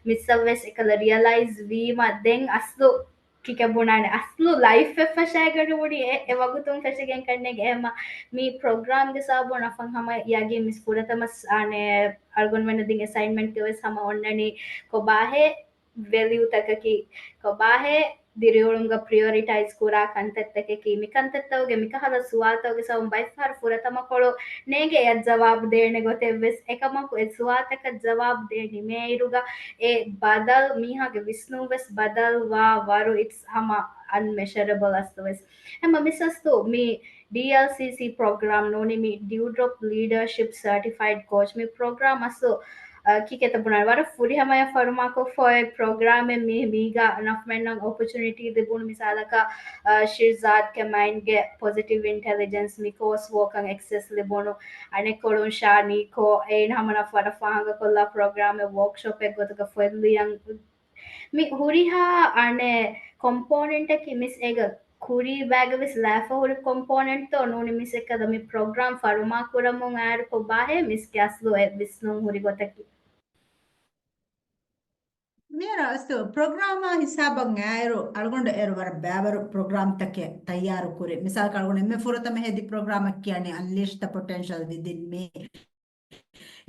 މިސްއަށް ވެސް އެކަލަ ރިއަލައިޒް ވީމަ ދެން އަސްލު ކިކެ ބުނާނެ އަސްލު ލައިފްއެއް ފަށައިގަނޑު ބުނި އެ، އެ ވަގުތުން ފެށިގެން ކަންނޭނގެ އެހެމަ މި ޕްރޮގްރާމްގެ ސަބަބުން އަފަން ހަމަ ޔަގީން މިސް ފުރަތަމަ ސް-، އާނެ އަޅުގަނޑުމެންނަށް ދިން އެސައިންމަންޓްގެ ވެސް ހަމަ އޮންނަނީ ކޮބާހޭ ވެލިއުތަކަކީ ކޮބާހޭ ދިރިއުޅުމުގަ ޕްރިއޮރިޓައިޒް ކުރާ ކަންތައްތަކަކީ މި ކަންތައްތަކުގެ މިކަހަލަ ސުވާލުތަކުގެ ސަބަބުން ބައެއްފަހަރު ފުރަތަމަކޮޅު ނޭނގޭ އެއަށް ޖަވާބު ދޭނެ ގޮތެއް ވެސް. އެކަމަކު އެ ސުވާލުތަކަށް ޖަވާބު ދޭ ނިމޭއިރުގަ އެ ބަދަލު މީހާގެ ވިސްނުން ވެސް ބަދަލުވާ ވަރު އިޓްސް ހަމަ އަންމެޝަރަބަލް އަސްލު ވެސް. ހަމަ މިސް އަސްލު މި ޑީއެލްސީސީ ޕްރޮގްރާމް ނޫނީ މި ޑިއުޑްރޮޕް ލީޑަރޝިޕް ސަރޓިފައިޑް ކޯޗް މި ޕްރޮގްރާމް އަސްލު އަ، ކިކެތަ ބުނާނެ ވަރަށް ފުރިހަމަޔަށް ފަރުމާކޮށްފަ އޮތް ޕްރޮގްރާމެއް މި، މީގަ ނަފްމެންނަށް އޮޕޮޗުނިޓީ ލިބުނު މިސާލަކަށް، އަ، ޝިރްޒާދް ކެމައިންގެ ޕޮޒިޓިވް އިންޓެލިޖެންސް މި ކޯސް ވޯކަށް އެކްސެސް ލިބުނު އަނެއްކޮޅުން ޝާ ނީކޯ އެއިން ހަމަ ނަފް ވަރަށް ފާހަގަކޮށްލާ ޕްރޮގްރާމެއް ވޯކްޝޮޕެއް ގޮތުގަ ފޮތް ލިޔަން މި ހުރިހާ އަނެއް ކޮމްޕޯނެންޓަކީ މިސް އޭގަ ކުރީ ބައިގަ ވެސް ލާފަ ހުރި ކޮމްޕޯނެންޓްތޯ ނޫނީ މިސް އެކަލަ މި ޕްރޮގްރާމް ފަރުމާ ކުރަމުން އާއިރު ކޮބާހޭ މިސްގެ އަސްލު އެ ވިސްނުން ހުރި ގޮތަކީ. މިހާރު އަސްލު ޕްރޮގްރާމާ ހިސާބަށް އައިރު އަޅުގަނޑު އޭރު ވަރަށް ބައިވަރު ޕްރޮގްރާމްތަކެއް ތައްޔާރު ކުރި. މިސާލަކަށް އަޅުގަނޑު އެންމެ ފުރަތަމަ ހެދި ޕްރޮގްރާމަށް ކިޔަނީ Unleash the Potential Within Me.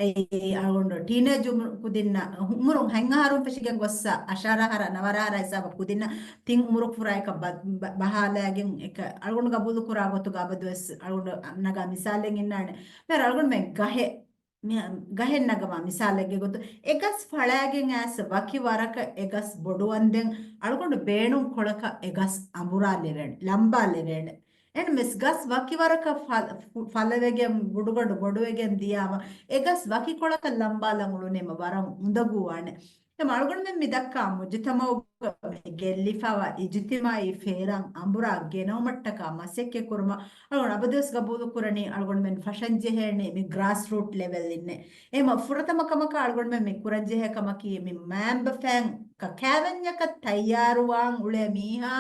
އެއީ އަޅުގަނޑު ޓީނޭޖް އުމުރު ކުދިންނަށް އުމުރުން ހަތް އަހަރުން ފެށިގެން ގޮއްސަ އަށާރަ އަހަރަ ނަވާރަ އަހަރަ ހިސާބަށް ކުދިންނަށް ތިން އުމުރު ފުރާއަކަށް ބަ-، ބަ-، ބަހާލައިގެން އެކަ އަޅުގަނޑު ގަބޫލު ކުރާ ގޮތުގަ އަބަދުވެސް އަޅުގަނޑު ނަގާ މިސާލެއް އިންނާނެ. މިހާރު އަޅުގަނޑުމެން ގަހެއް މި-، ގަހެއް ނަގަމާ މިސާލެއްގެ ގޮތުން އެ ގަސް ފަޅާގެން އައިސް ވަކި ވަރަކަށް އެ ގަސް ބޮޑުވަންދެން އަޅުގަނޑު ބޭނުން ކޮޅަކަށް އެ ގަސް އަނބުރާ ލެވޭނެ، ލަނބާ ލެވޭނެ. އެންމެސް ގަސް ވަކި ވަރަކަށް ފަ-، ފު-، ފަލަވެގެން ބޮޑުގަނޑު ބޮޑުވެގެން ދިޔާމަ އެ ގަސް ވަކި ކޮޅަކަށް ލަނބާލަން އުޅުނީމަ ވަރަށް އުނދަގޫވާނެ. އެ އަޅުގަނޑުމެން މި ދައްކާ މުޖުތަމައުގަ މި ގެއްލިފަވާ އިޖުތިމާއީ ފޭރަން އަނބުރާ ގެނައުމަށްޓަކާ މަސައްކަތް ކުރުމަށް އަޅުގަނޑު އަބަދުވެސް ގަބޫލު ކުރަނީ އަޅުގަނޑުމެން ފަށަން ޖެހޭނީ މި ގްރާސް ރޫޓް ލެވެލް އިންނެ. އެހެމަ ފުރަތަމަ ކަމަކަށް އަޅުގަނޑުމެން މި ކުރަން ޖެހޭ ކަމަކީ މި މައިންބަފައިން ކަ-، ކާވެންޏަކަށް ތައްޔާރުވާން އުޅޭ މީހާ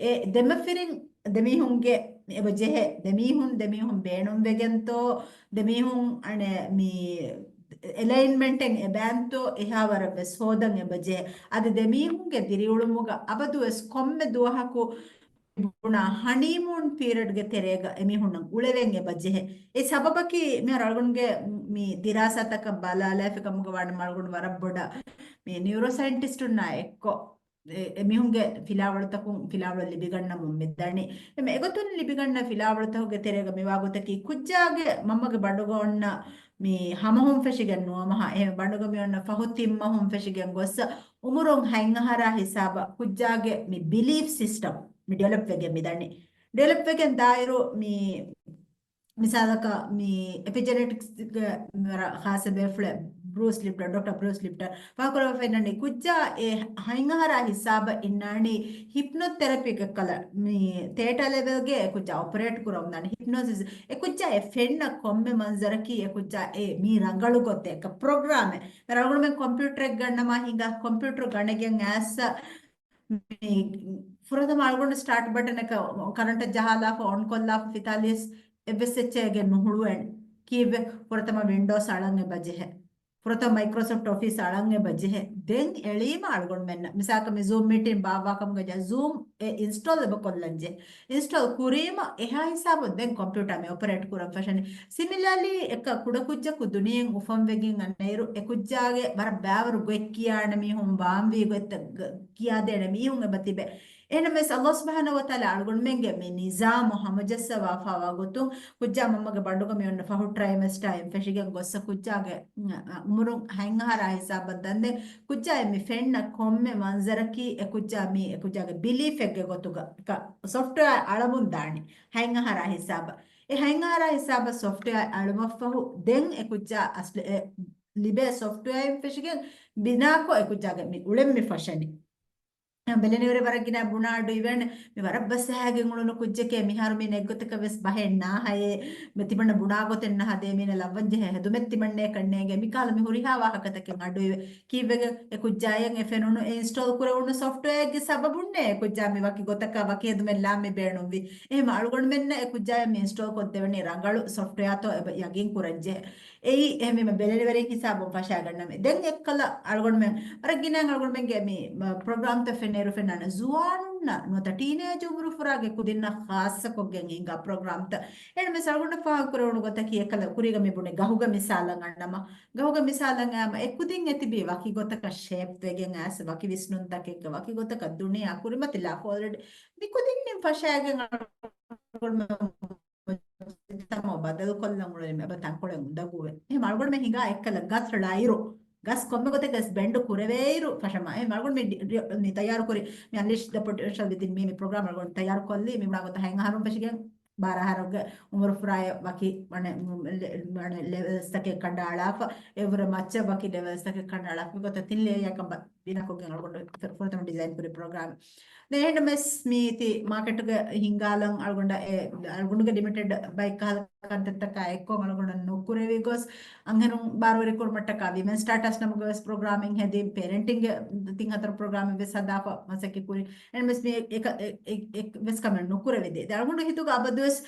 އެ ދެމަފިރިން ދެމީހުންގެ އެބަ ޖެހޭ ދެމީހުން ދެމީހުން ބޭނުންވެގެންތޯ ދެމީހުން އަނެ މި އެލައިންމަންޓެއް އެބައިންތޯ އެހާވަރަށް ވެސް ހޯދަން އެބަ ޖެހޭ. އަދި ދެމީހުންގެ ދިރިއުޅުމުގަ އަބަދުވެސް ކޮންމެ ދުވަހަކު ބުނާ ހަނީމޫން ޕީރިއަޑްގެ ތެރޭގަ އެމީހުންނަށް އުޅެވެން އެބަ ޖެހޭ. އެ ސަބަބަކީ މިހާރު އަޅުގަނޑުގެ މި ދިރާސާތަކަށް ބަލާލާފި ކަމުގަ ވާނަމަ އަޅުގަނޑު ވަރަށް ބޮޑަށް މި ނިއުރޯސައިންޓިސްޓުންނާ އެއްކޮށް އެ-، އެމީހުންގެ ފިލާވަޅުތަކުން ފިލާވަޅު ލިބިގަންނަމުން މިދަނީ. އެމެ އެގޮތުން ލިބިގަންނަ ފިލާވަޅުތަކުގެ ތެރޭގަ މިވާ ގޮތަކީ ކުއްޖާގެ މަންމަގެ ބަނޑުގަ އޮންނަ މި ހަމަހުން ފެށިގެން ނުވަމަހާ އެހެން ބަނޑުގަ މި އޮންނަ ފަހު ތިން މަހުން ފެށިގެން ގޮއްސަ އުމުރުން ހަތް އަހަރާ ހިސާބަށް ކުއްޖާގެ މި ބިލީފް ސިސްޓަމް މި ޑިވެލޮޕް ވެގެން މިދަނީ. ޑިވެލޮޕް ވެގެން ދާއިރު މި މިސާލަކަށް މި އެޕިޖެނެޓިކްސްގެ ވަރަށް ޚާއްސަ ބޭފުޅެއް ބްރޫސް ލިޕްޓަރ، ޑޮކްޓަރ ބްރޫސް ލިޕްޓަރ ފާހަގަކުރައްވަފައި އިންނަނީ ކުއްޖާ އެ ހަތް އަހަރާ ހިސާބަށް އިންނާނީ ހިޕްނޯތެރަޕީގެ ކަލަ މި ތޭޓާ ލެވެލްގެ އެ ކުއްޖާ އޮޕަރޭޓް ކުރަމުންދާނެ ހިޕްނޯސިސް. އެ ކުއްޖާ އެ ފެންނަ ކޮންމެ މަންޒަރަކީ އެ ކުއްޖާ އެ މީ ރަނގަޅު ގޮތެއް ޕްރޮގްރާމެއް. ރަނގަޅުމެން ކޮމްޕިއުޓަރެއް ގަންނަމާ ހިނގާ ކޮމްޕިއުޓަރު ގަނެގެން އައިސް މި ފުރަތަމަ އަޅުގަނޑު ސްޓާޓް ބަޓަނަކަށް ކަރަންޓަށް ޖަހާލާފަ އޮން ކޮށްލާފަ ފިތާލިޔަސް އެއްވެސް އެއްޗެއް އެގެން ނުހުޅުވޭނެ. ކީއްވެ؟ ފުރަތަމަ ވިންޑޯސް އަޅަން އެބަ ޖެހޭ. ފުރަތަމަ މައިކްރޯސޮފްޓް އޮފީސް އަޅަން އެބަ ޖެހޭ. ދެން އެޅީމަ އަޅުގަނޑުމެންނަށް މިސާލަކަށް މި ޒޫމް މީޓިން ބާއްވާ ކަމުގަ ޖަ ޒޫމް އެ އިންސްޓޯލް އެބަ ކޮށްލަން ޖެހޭ. އިންސްޓޯލް ކުރީމަ އެހާ ހިސާބުން ދެން ކޮމްޕިއުޓާ މި އޮޕަރޭޓް ކުރަން ފަށަނީ. ސިމިލާލީ އެކަ ކުޑަކުއްޖަކު ދުނިޔެއިން އުފަންވެގެން އަންނައިރު އެ ކުއްޖާގެ ވަރަށް ބައިވަރު ގޮތް ކިޔާނެ މީހުން ވާންވީ ގޮތްތައް ގ-، ކިޔާދޭނެ މީހުން އެބަ ތިބެ. އެހެނަމެސް ﷲ ސުބްޙާނަހޫ ވަތަޢާލާ އަޅުގަނޑުމެންގެ މި ނިޒާމު ހަމަޖައްސަވާފާވާ ގޮތުން ކުއްޖާ މަންމަގެ ބަނޑުގަ މި އޮންނަ ފަހު ޓްރައިމެސްޓާއިން ފެށިގެން ގޮއްސަ ކުއްޖާގެ އުމުރުން ހަތް އަހަރާ ހިސާބަށް ދަންދެން ކުއްޖާއަށް މި ފެންނަ ކޮންމެ މަންޒަރަކީ އެ ކުއްޖާ މީ އެ ކުއްޖާގެ ބިލީފެއްގެ ގޮތުގަ ސޮފްޓްވެއާ އަޅަމުން ދާނީ ހަތް އަހަރާ ހިސާބަށް. އެ ހަތް އަހަރާ ހިސާބަށް ސޮފްޓްވެއާ އަޅުމަށްފަހު ދެން އެ ކުއްޖާ އަސްލު އެ ލިބޭ ސޮފްޓްވެއާއިން ފެށިގެން ބިނާކޮށް އެ ކުއްޖާގެ މި އުޅެން މި ފަށަނީ. ބެލެނިވެރި ވަރަށް ގިނަ ބުނާ އަޑު އިވެން މި ވަރަށް ބަސް އަހައިގެން އުޅުނު ކުއްޖެކޭ މިހާރު މީނަ އެއްގޮތަކަށް ވެސް ބަހެއް ނާހައޭ. މި ތިމަންނަ ބުނާ ގޮތެއް ނަހަދޭ މީނަ ލައްވަން ޖެހޭ ހެދުމެއް ތިމަންނައަކަށް ނޭނގޭ. މިކަހަލަ މި ހުރިހާ ވާހަކަތަކެއް އަޑު އިވެ. ކީއްވެގެން އެ ކުއްޖާއަށް އެ ފެނުނު އެ އިންސްޓޯލް ކުރެވުނު ސޮފްޓްވެއާގެ ސަބަބުންނޭ އެ ކުއްޖާ މި ވަކި ގޮތަކަށް ވަކި ހެދުމެއް ލާން މި ބޭނުންވީ. އެހެމަ އަޅުގަނޑުމެންނަށް އެ ކުއްޖާއަށް މި އިންސްޓޯލް ކޮށްދެވެނީ ރަނގަޅު ސޮފްޓްވެއާތޯ އެބަ ޔަގީން ކުރަން ޖެހޭ. އެއީ އެހެންވީމަ ބެލެނިވެރިން ހިސާބުން ފަށާގަންނަމޭ. ދެން އެއްކަލަ އަޅުގަނޑުމެން ވަރަށް ގިނައިން އަޅުގަނޑުމެންގެ މި، މަ، ޕްރޮގްރާމްތައް ފެނޭރު ފެންނާނެ ޒުވާނުންނަށް ނުވަތަ ޓީނޭޖް އުމުރު ފުރާގެ ކުދިންނަށް ޚާއްޞަކޮށްގެން ހިނގާ ޕްރޮގްރާމްތައް. އެހެންވެސް އަޅުގަނޑަށް ފާހަގަކުރެވުނު ގޮތަކީ އެކަލަ ކުރީގަ މި ބުނި ގަހުގެ މިސާލަށް އަންނަމަ، ގަހުގެ މިސާލަށް އައިމަ އެ ކުދިން އެ ތިބީ ވަކި ގޮތަކަށް ޝޭޕް ވެގެން އައިސް ވަކި ވިސްނުންތަކެއްގެ ވަކި ގޮތަކަށް ދުނިޔެ ކުރިމަތިލާފަ އޯލްރެޑީ މި ކުދިންނިން ފަށާގެން އަޅުގަނޑުމެން މުޖުތަމަޢު ބަދަލުކޮށްލަން އުޅެނީ އެބަ ތަންކޮޅެއް އުނދަގޫވެ. އެހެން އަޅުގަނޑުމެން ހިނގާ އެއްކަލަ ގަސް ޅައިރު، ގަސް ކޮންމެ ގޮތެއްގަސް ބެންޑު ކުރެވޭއިރު ފަށަމާ. އެހެން އަޅުގަނޑު މި ޑި-، ޑި-، މި ތައްޔާރުކުރި މި އަންލީޝް ދަ ޕޮޓެންޝަލް ވިދިން މީ މި ޕްރޮގްރާމް އަޅުގަނޑު ތައްޔާރުކޮށްލީ މި ބުނާ ގޮތަށް ހަތް އަހަރުން ފެށިގެން ބާރަ އަހަރުގެ އުމުރު ފުރާއެއް ވަކި މަނެ، މު-، ލެ-، މަނެ ލެވެލްސްތަކެއް ކަނޑައަޅާފަ، އެއްވުރެ މައްޗަށް ވަކި ލެވެލްސްތަކެއް ކަނޑައަޅާފަ މި ގޮތަށް ތިން ލޭޔަރަކަށް ބަ-، ބިނާކޮށްގެން އަޅުގަނޑު ފު-، ފުރަތަމަ ޑިޒައިން ކުރި ޕްރޮގްރާމް. ދެން އެހެންނަމެސް މީތި މާކެޓުގަ ހިނގާލަން އަޅުގަނޑަށް އެ، އަޅުގަނޑުގެ ލިމިޓެޑް ބައެއް ކަހަލަ ކަންތައްތަކާ އެއްކޮށް އަޅުގަނޑަށް ނުކުރެވި ގޮސް، އަންހެނުން ބާރުވެރި ކުރުމަށްޓަކާ ވިމެން ސްޓާޓަސް ނަމުގަވެސް ޕްރޮގްރާމެއް ހެދި، ޕޭރެންޓިންގ ތިން ހަތަރު ޕްރޮގްރާމެއް ވެސް ހަދާފަ މަސައްކަތް ކުރި. އެންމެސް މި އެ-، އެކަ-، އެ-، އެ-، އެއްވެސް ކަމެއް ނުކުރެވިދޭ. ދެ އަޅުގަނޑު ހިތުގަ އަބަދުވެސް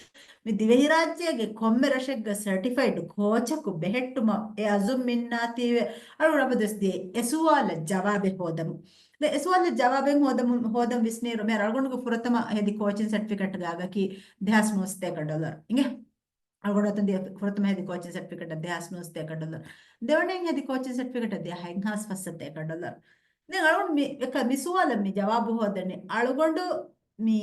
މި ދިވެހިރާއްޖޭގެ ކޮންމެ ރަށެއްގަ ސަރޓިފައިޑް ކޯޗަކު ބެހެއްޓުމަށް އެ އަޒުމް މިންނާތީވެ، އަޅުގަނޑު އަބަދުވެސް ދިޔަ އެ ސުވާލަށް ޖަވާބެއް ހޯދަމުން. ދެ އެ ސުވާލަށް ޖަވާބެއް ހޯދަމުން، ހޯދަން ވިސްނޭރު މި އަޅުގަނޑުގެ ފުރަތަމަ ހެދި ކޯޗިން ސަޓްފިކެޓްގެ އަގަކީ ދެހާސް ނުވަސަތޭކަ ޑޮލަރު. އިނގޭ؟ އަޅުގަނޑު އަތުން ދިޔަ ފުރަތަމަ ހެދި ކޯޗިން ސަޓްފިކެޓަށް ދެހާސް ނުވަސަތޭކަ ޑޮލަރު. ދެވަނައިން ހެދި ކޯޗިން ސަޓްފިކެޓަށް ދިޔަ ހަތްހާސް ފަސްސަތޭކަ ޑޮލަރު. ދެން އަޅުގަނޑު މި، އެކަ، މި ސުވާލަށް މި ޖަވާބު ހޯދަނީ، އަޅުގަނޑު މި،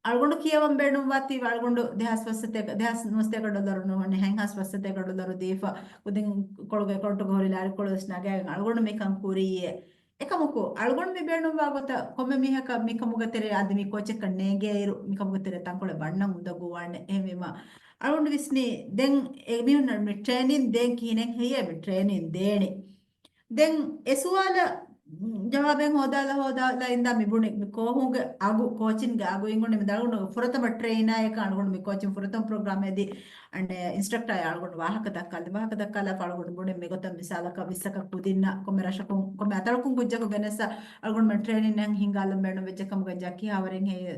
އަޅުގަނޑު ކިޔަވަން ބޭނުންވާތީ އަޅުގަނޑު ދެހާސް ފަސްސަތޭކަ، ދެހާސް ނުވަސަތޭކަ ޑޮލަރު ނޫން، ހަތްހާސް ފަސްސަތޭކަ ޑޮލަރު ދީފަ، ކުދިން ކޮޅުގެ އެކައުންޓުގަ ހުރި ލާރި ކޮޅު ވެސް ނަގައިގެން އަޅުގަނޑު މިކަން ކުރިއޭ. އެކަމަކު، އަޅުގަނޑު މި ބޭނުންވާ ގޮތަށް ކޮންމެ މީހަކަށް މިކަމުގެ ތެރޭ އަދި މި ކޯޗެއްކަން ނޭނގޭއިރު، މިކަމުގެ ތެރޭ ތަންކޮޅެއް ވަންނަން އުނދަގޫވާނެ. އެހެންވީމަ، އަޅުގަނޑު ވިސްނީ، ދެން އެ މީހުންނަށް މި ޓްރޭނިން ދޭން ކިހިނެއް ހެއްޔޭ މި ޓްރޭނިން ދޭނެ؟ ދެން އެ ސުވާލަށް ޖަވާބެއް ހޯދާލަ ހޯދާލަ އިންދާ މި ބުނި މި ކޯހުގެ އަގު، ކޯޗިންގެ އަގު އިނގުނި މި ދަޅުނު ފުރަތަމަ ޓްރެއިނާއަކަށް އަޅުގަނޑު މި ކޯޗިން ފުރަތަމަ ޕްރޮގްރާމް ހެދި އަންޑެ އިންސްޓްރަކްޓާ އަޅުގަނޑު ވާހަކަ ދައްކާލި، ވާހަކަ ދައްކާލާފަ އަޅުގަނޑު ބުނި މި ގޮތަށް މިސާލަކަށް ވިއްސަކަށް ކުދިންނަށް ކޮންމެ ރަށަކުން، ކޮންމެ އަތަޅަކުން ކުއްޖަކު ގެނެއްސަ އަޅުގަނޑުމެން ޓްރެއިނިން ހިންގާލަން ބޭނުން ވެއްޖެ ކަމުގަ ޖަކި ހާވަރެއް ހެއްޔޭ؟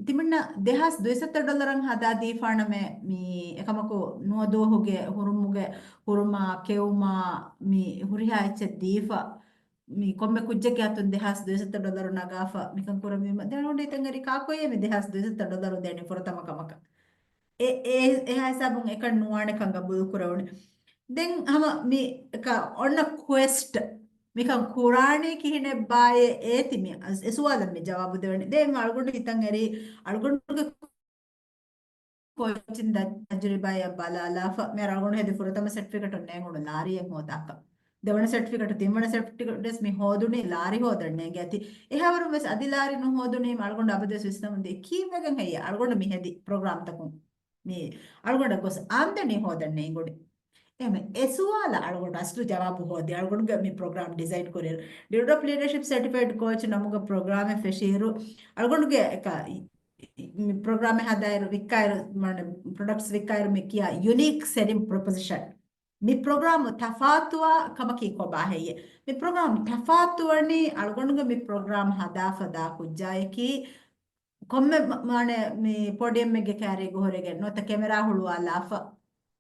ތިމަންނަ ދެހާސް ދުއިސައްތަ ޑޮލަރަށް ހަދާ ދީފާނަމޭ މި އެކަމަކު ނުވަދުވަހުގެ ހުރުމުގެ ހުރުމާ ކެއުމާ މި ހުރިހާ އެއްޗެއް ދީފަ މި ކޮންމެ ކުއްޖެއްގެ އަތުން ދެހާސް ދުއިސައްތަ ޑޮލަރު ނަގާފަ މިކަން ކުރަންވީމަ ދެން އަޅުގަނޑު ހިތަށް އެރި ކާކުއޭ މި ދެހާސް ދުއިސައްތަ ޑޮލަރު ދޭނެ ފުރަތަމަ ކަމަކަށް. އެ، އެ، އެހާ ހިސާބުން އެކަން ނުވާނެ ކަން ގަބޫލު ކުރެވުނު. ދެން ހަމަ މި އެކަ އޮންނަ ކުއެސްޓް މިކަން ކުރާނީ ކިހިނެއްބާއޭ އޭތި މި އަސް-، އެ ސުވާލަށް މި ޖަވާބު ދެވެނީ. ދެން އަޅުގަނޑު ހިތަށް އެރީ އަޅުގަނޑުގެ ކޯޗިން ތަޖުރިބާއަށް ބަލާލާފަ މި އަޅުގަނޑު ހެދި ފުރަތަމަ ސެޓްފިކެޓު ނޭނގުނު ލާރިއެއް ހޯދާކަށް. ދެވަނަ ސެޓްފިކެޓު، ތިންވަނަ ސެޓްފިކެޓު ވެސް މި ހޯދުނީ ލާރި ހޯދަން ނޭނގޭތީ. އެހާވަރުން ވެސް އަދި ލާރި ނުހޯދުނީމަ އަޅުގަނޑު އަބަދުވެސް ވިސްނަމުން ދިޔަ ކީއްވެގެން ހެއްޔޭ އަޅުގަނޑު މި ހެދި ޕްރޮގްރާމްތަކުން މި އަޅުގަނޑަށް ގޮސް އާމްދަނީ ހޯދަން ނޭނގުނީ. އެހެން އެ ސުވާލަށް އަޅުގަނޑު އަސްލު ޖަވާބު ހޯދި އަޅުގަނޑުގެ މި ޕްރޮގްރާމް ޑިޒައިން ކުރިއިރު. ޑިރެކްޓަރ އޮފް ލީޑަރޝިޕް ސެޓިފައިޑް ކޯޗް ނަމުގެ ޕްރޮގްރާމެއް ފެށިއިރު އަޅުގަނޑުގެ އެކަ މި ޕްރޮގްރާމެއް ހަދާއިރު ވިއްކާއިރު، މާނަ ޕްރޮޑަކްޓްސް ވިއްކާއިރު މި ކިޔާ ޔުނީކް ސެލިން ޕްރޮޕޮޒިޝަން. މި ޕްރޮގްރާމް ތަފާތުވާ ކަމަކީ ކޮބާ ހެއްޔޭ؟ މި ޕްރޮގްރާމް ތަފާތުވަނީ އަޅުގަނޑުގެ މި ޕްރޮގްރާމް ހަދާފަ ދާ ކުއްޖާއަކީ ކޮންމެ މ-، މާނަ މި ޕޯޑިއަމެއްގެ ކާރީގަ ހުރެގެން ނުވަތަ ކެމެރާ ހުޅުވާލާފަ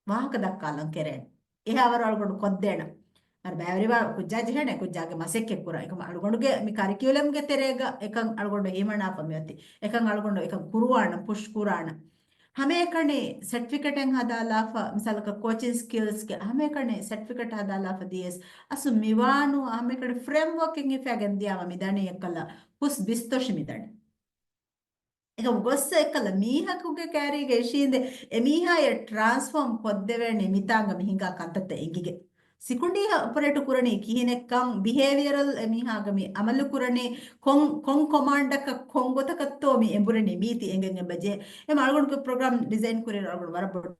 ވާހަކަ ދައްކާލަން ކެރޭނެ. އެހާވަރު އަޅުގަނޑު ކޮށްދޭނަ. އަރަ ބައިވެރިވާ ކުއްޖާ ޖެހޭނެ ކުއްޖާގެ މަސައްކަތް ކުރާ. އެކަމަ އަޅުގަނޑުގެ މި ކަރިކިއުލަމްގެ ތެރޭގަ އެކަން އަޅުގަނޑު ހިމަނާފަ މިއޮތީ. އެކަން އަޅުގަނޑު އެކަން ކުރުވާނަން، ޕުޝް ކުރާނަން. ހަމައެކަނި ސެޓްފިކެޓެއް ހަދާލާފަ، މިސާލަކަށް ކޯޗިން ސްކިލްސްގެ ހަމައެކަނި ސެޓްފިކެޓް ހަދާލާފަ ދިޔަސް އަސްލު މިވާނު ހަމައެކަނި ފްރޭމްވޯކެއް ހިފައިގެން ދިޔާމަ މިދަނީ އެއްކަލަ ހުސް ބިސްތޮށި މިދަނީ. އެކަމަ ގޮއްސަ އެއްކަލަ މީހަކުގެ ކާރީގަ އިށީނދެ އެމީހާޔަށް ޓްރާންސްފޯމް ކޮށްދެވޭނީ މިތާނގަ މި ހިނގާ ކަންތައްތައް އެނގިގެން. ސިކުނޑީ އޮޕަރޭޓު ކުރަނީ ކިހިނެއްކަން، ބިހޭވިއަރަލް އެމީހާގަ މި އަމަލު ކުރަނީ ކޮން، ކޮން ކޮމާންޑަކަށް ކޮން ގޮތަކަށްތޯ މި އެނބުރެނީ މީތި އެނގެން އެބަޖެހޭ. އެމަ އަޅުގަނޑުގެ ޕްރޮގްރާމް ޑިޒައިން ކުރިއިރު އަޅުގަނޑު ވަރަށް ބޮޑަށް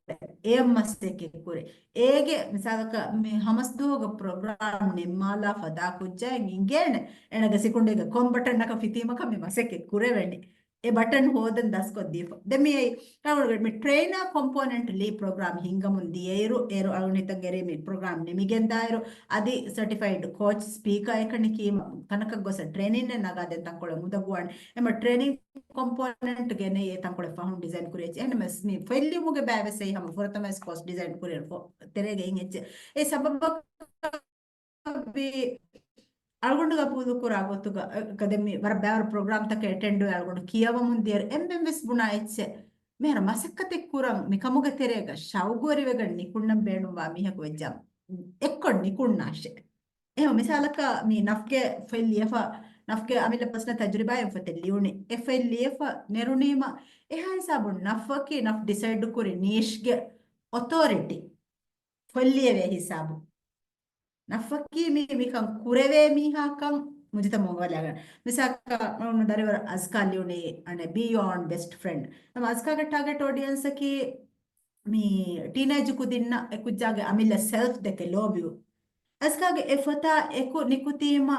އެ މަސައްކަތް ކުރި. އޭގެ މިސާލަކަށް މި ހަމަސްދުވަހުގެ ޕްރޮގްރާމް ނިންމާލާ ފަދާ ކުއްޖާއެއް އިނގޭނެ އޭނަގެ ސިކުނޑީގެ ކޮން ބަޓަންއަކަށް ފިތީމަކަށް މި މަސައްކަތް ކުރެވެނީ. އެ ބަޓަން ހޯދަން ދަސްކޮށްދީފަ. ދެން މިއީ އަޅުގަނޑު މި ޓްރެއިނާ ކޮމްޕޯނެންޓް ލީ ޕްރޮގްރާމް ހިންގަމުން ދިޔައިރު، އޭރު އަޅުގަނޑު ހިތަށް އެރީ މި ޕްރޮގްރާމް ނިމިގެންދާއިރު، އަދި ސަޓިފައިޑް ކޯޗް ސްޕީކަރ އެކަނި ކީމަ ތަނަކަށް ގޮސް ޓްރެއިނިން ނަގާދޭން ތަންކޮޅެއް އުނދަގޫވާނެ. އެމަ ޓްރެއިނިން ކޮމްޕޯނެންޓް ގެނެއް އެ ތަންކޮޅެއް ފަހުން ޑިޒައިން ކުރި އެއްޗެއް. އެހެންނަމަވެސް މި ފޮތްލިޔުމުގެ ބައިވެސް އެއީ ހަމަ ފުރަތަމަ ސްކޯސް ޑިޒައިން ކުރި ތެރޭގެ އިން އެއްޗެއް. އެ ސަބަބަށް ވީ އަޅުގަނޑު ގަބޫލު ކުރާ ގޮތުގަ، އަ، ކަދެ މި ވަރަށް ބައިވަރު ޕްރޮގްރާމްތަކެއް އެޓެންޑްވެ އަޅުގަނޑު ކިޔަވަމުން ދިޔައިރު އެންމެން ވެސް ބުނާ އެއްޗެއް. މިހާރު މަސައްކަތެއް ކުރަން މި ކަމުގެ ތެރޭގަ ޝައުގުވެރިވެގެން ނިކުންނަން ބޭނުންވާ މީހަކު ވެއްޖާ އެއްކޮށް ނިކުންނާށޭ. އެހެން މިސާލަކަށް މި ނަފްގެ ފޮތް ލިޔެފަ، ނަފްގެ އަމިއްލަ ޕަސްނަ ތަޖުރިބާއިން ފޮތެއް ލިޔުނީ. އެ ފޮތް ލިޔެފަ ނެރުނީމަ އެހާ ހިސާބުން ނަފްއަކީ ނަފް ޑިސައިޑް ކުރި ނީޝްގެ އޮތޯރިޓީ. ފޮތް ލިޔެވޭ ހިސާބު. ނަފްއަކީ މި، މިކަން ކުރެވޭ މީހާކަން މުޖުތަމަޢުގަ ބަލާގަން. މިސާލަކަށް މަނުން ދަރިވަރު އަޒްކާ ލިޔުނީ އަނެއް ބީ ޔޯން ބެސްޓް ފްރެންޑް. ނަމަ އަޒްކާގެ ޓާގެޓް އޯޑިއަންސްއަކީ މި ޓީނޭޖް ކުދިންނަށް އެ ކުއްޖާގެ އަމިއްލަ ސެލްފް ދެކެ ލޯބިވުން. އަޒްކާގެ އެ ފޮތާ އެކު ނިކުތީމަ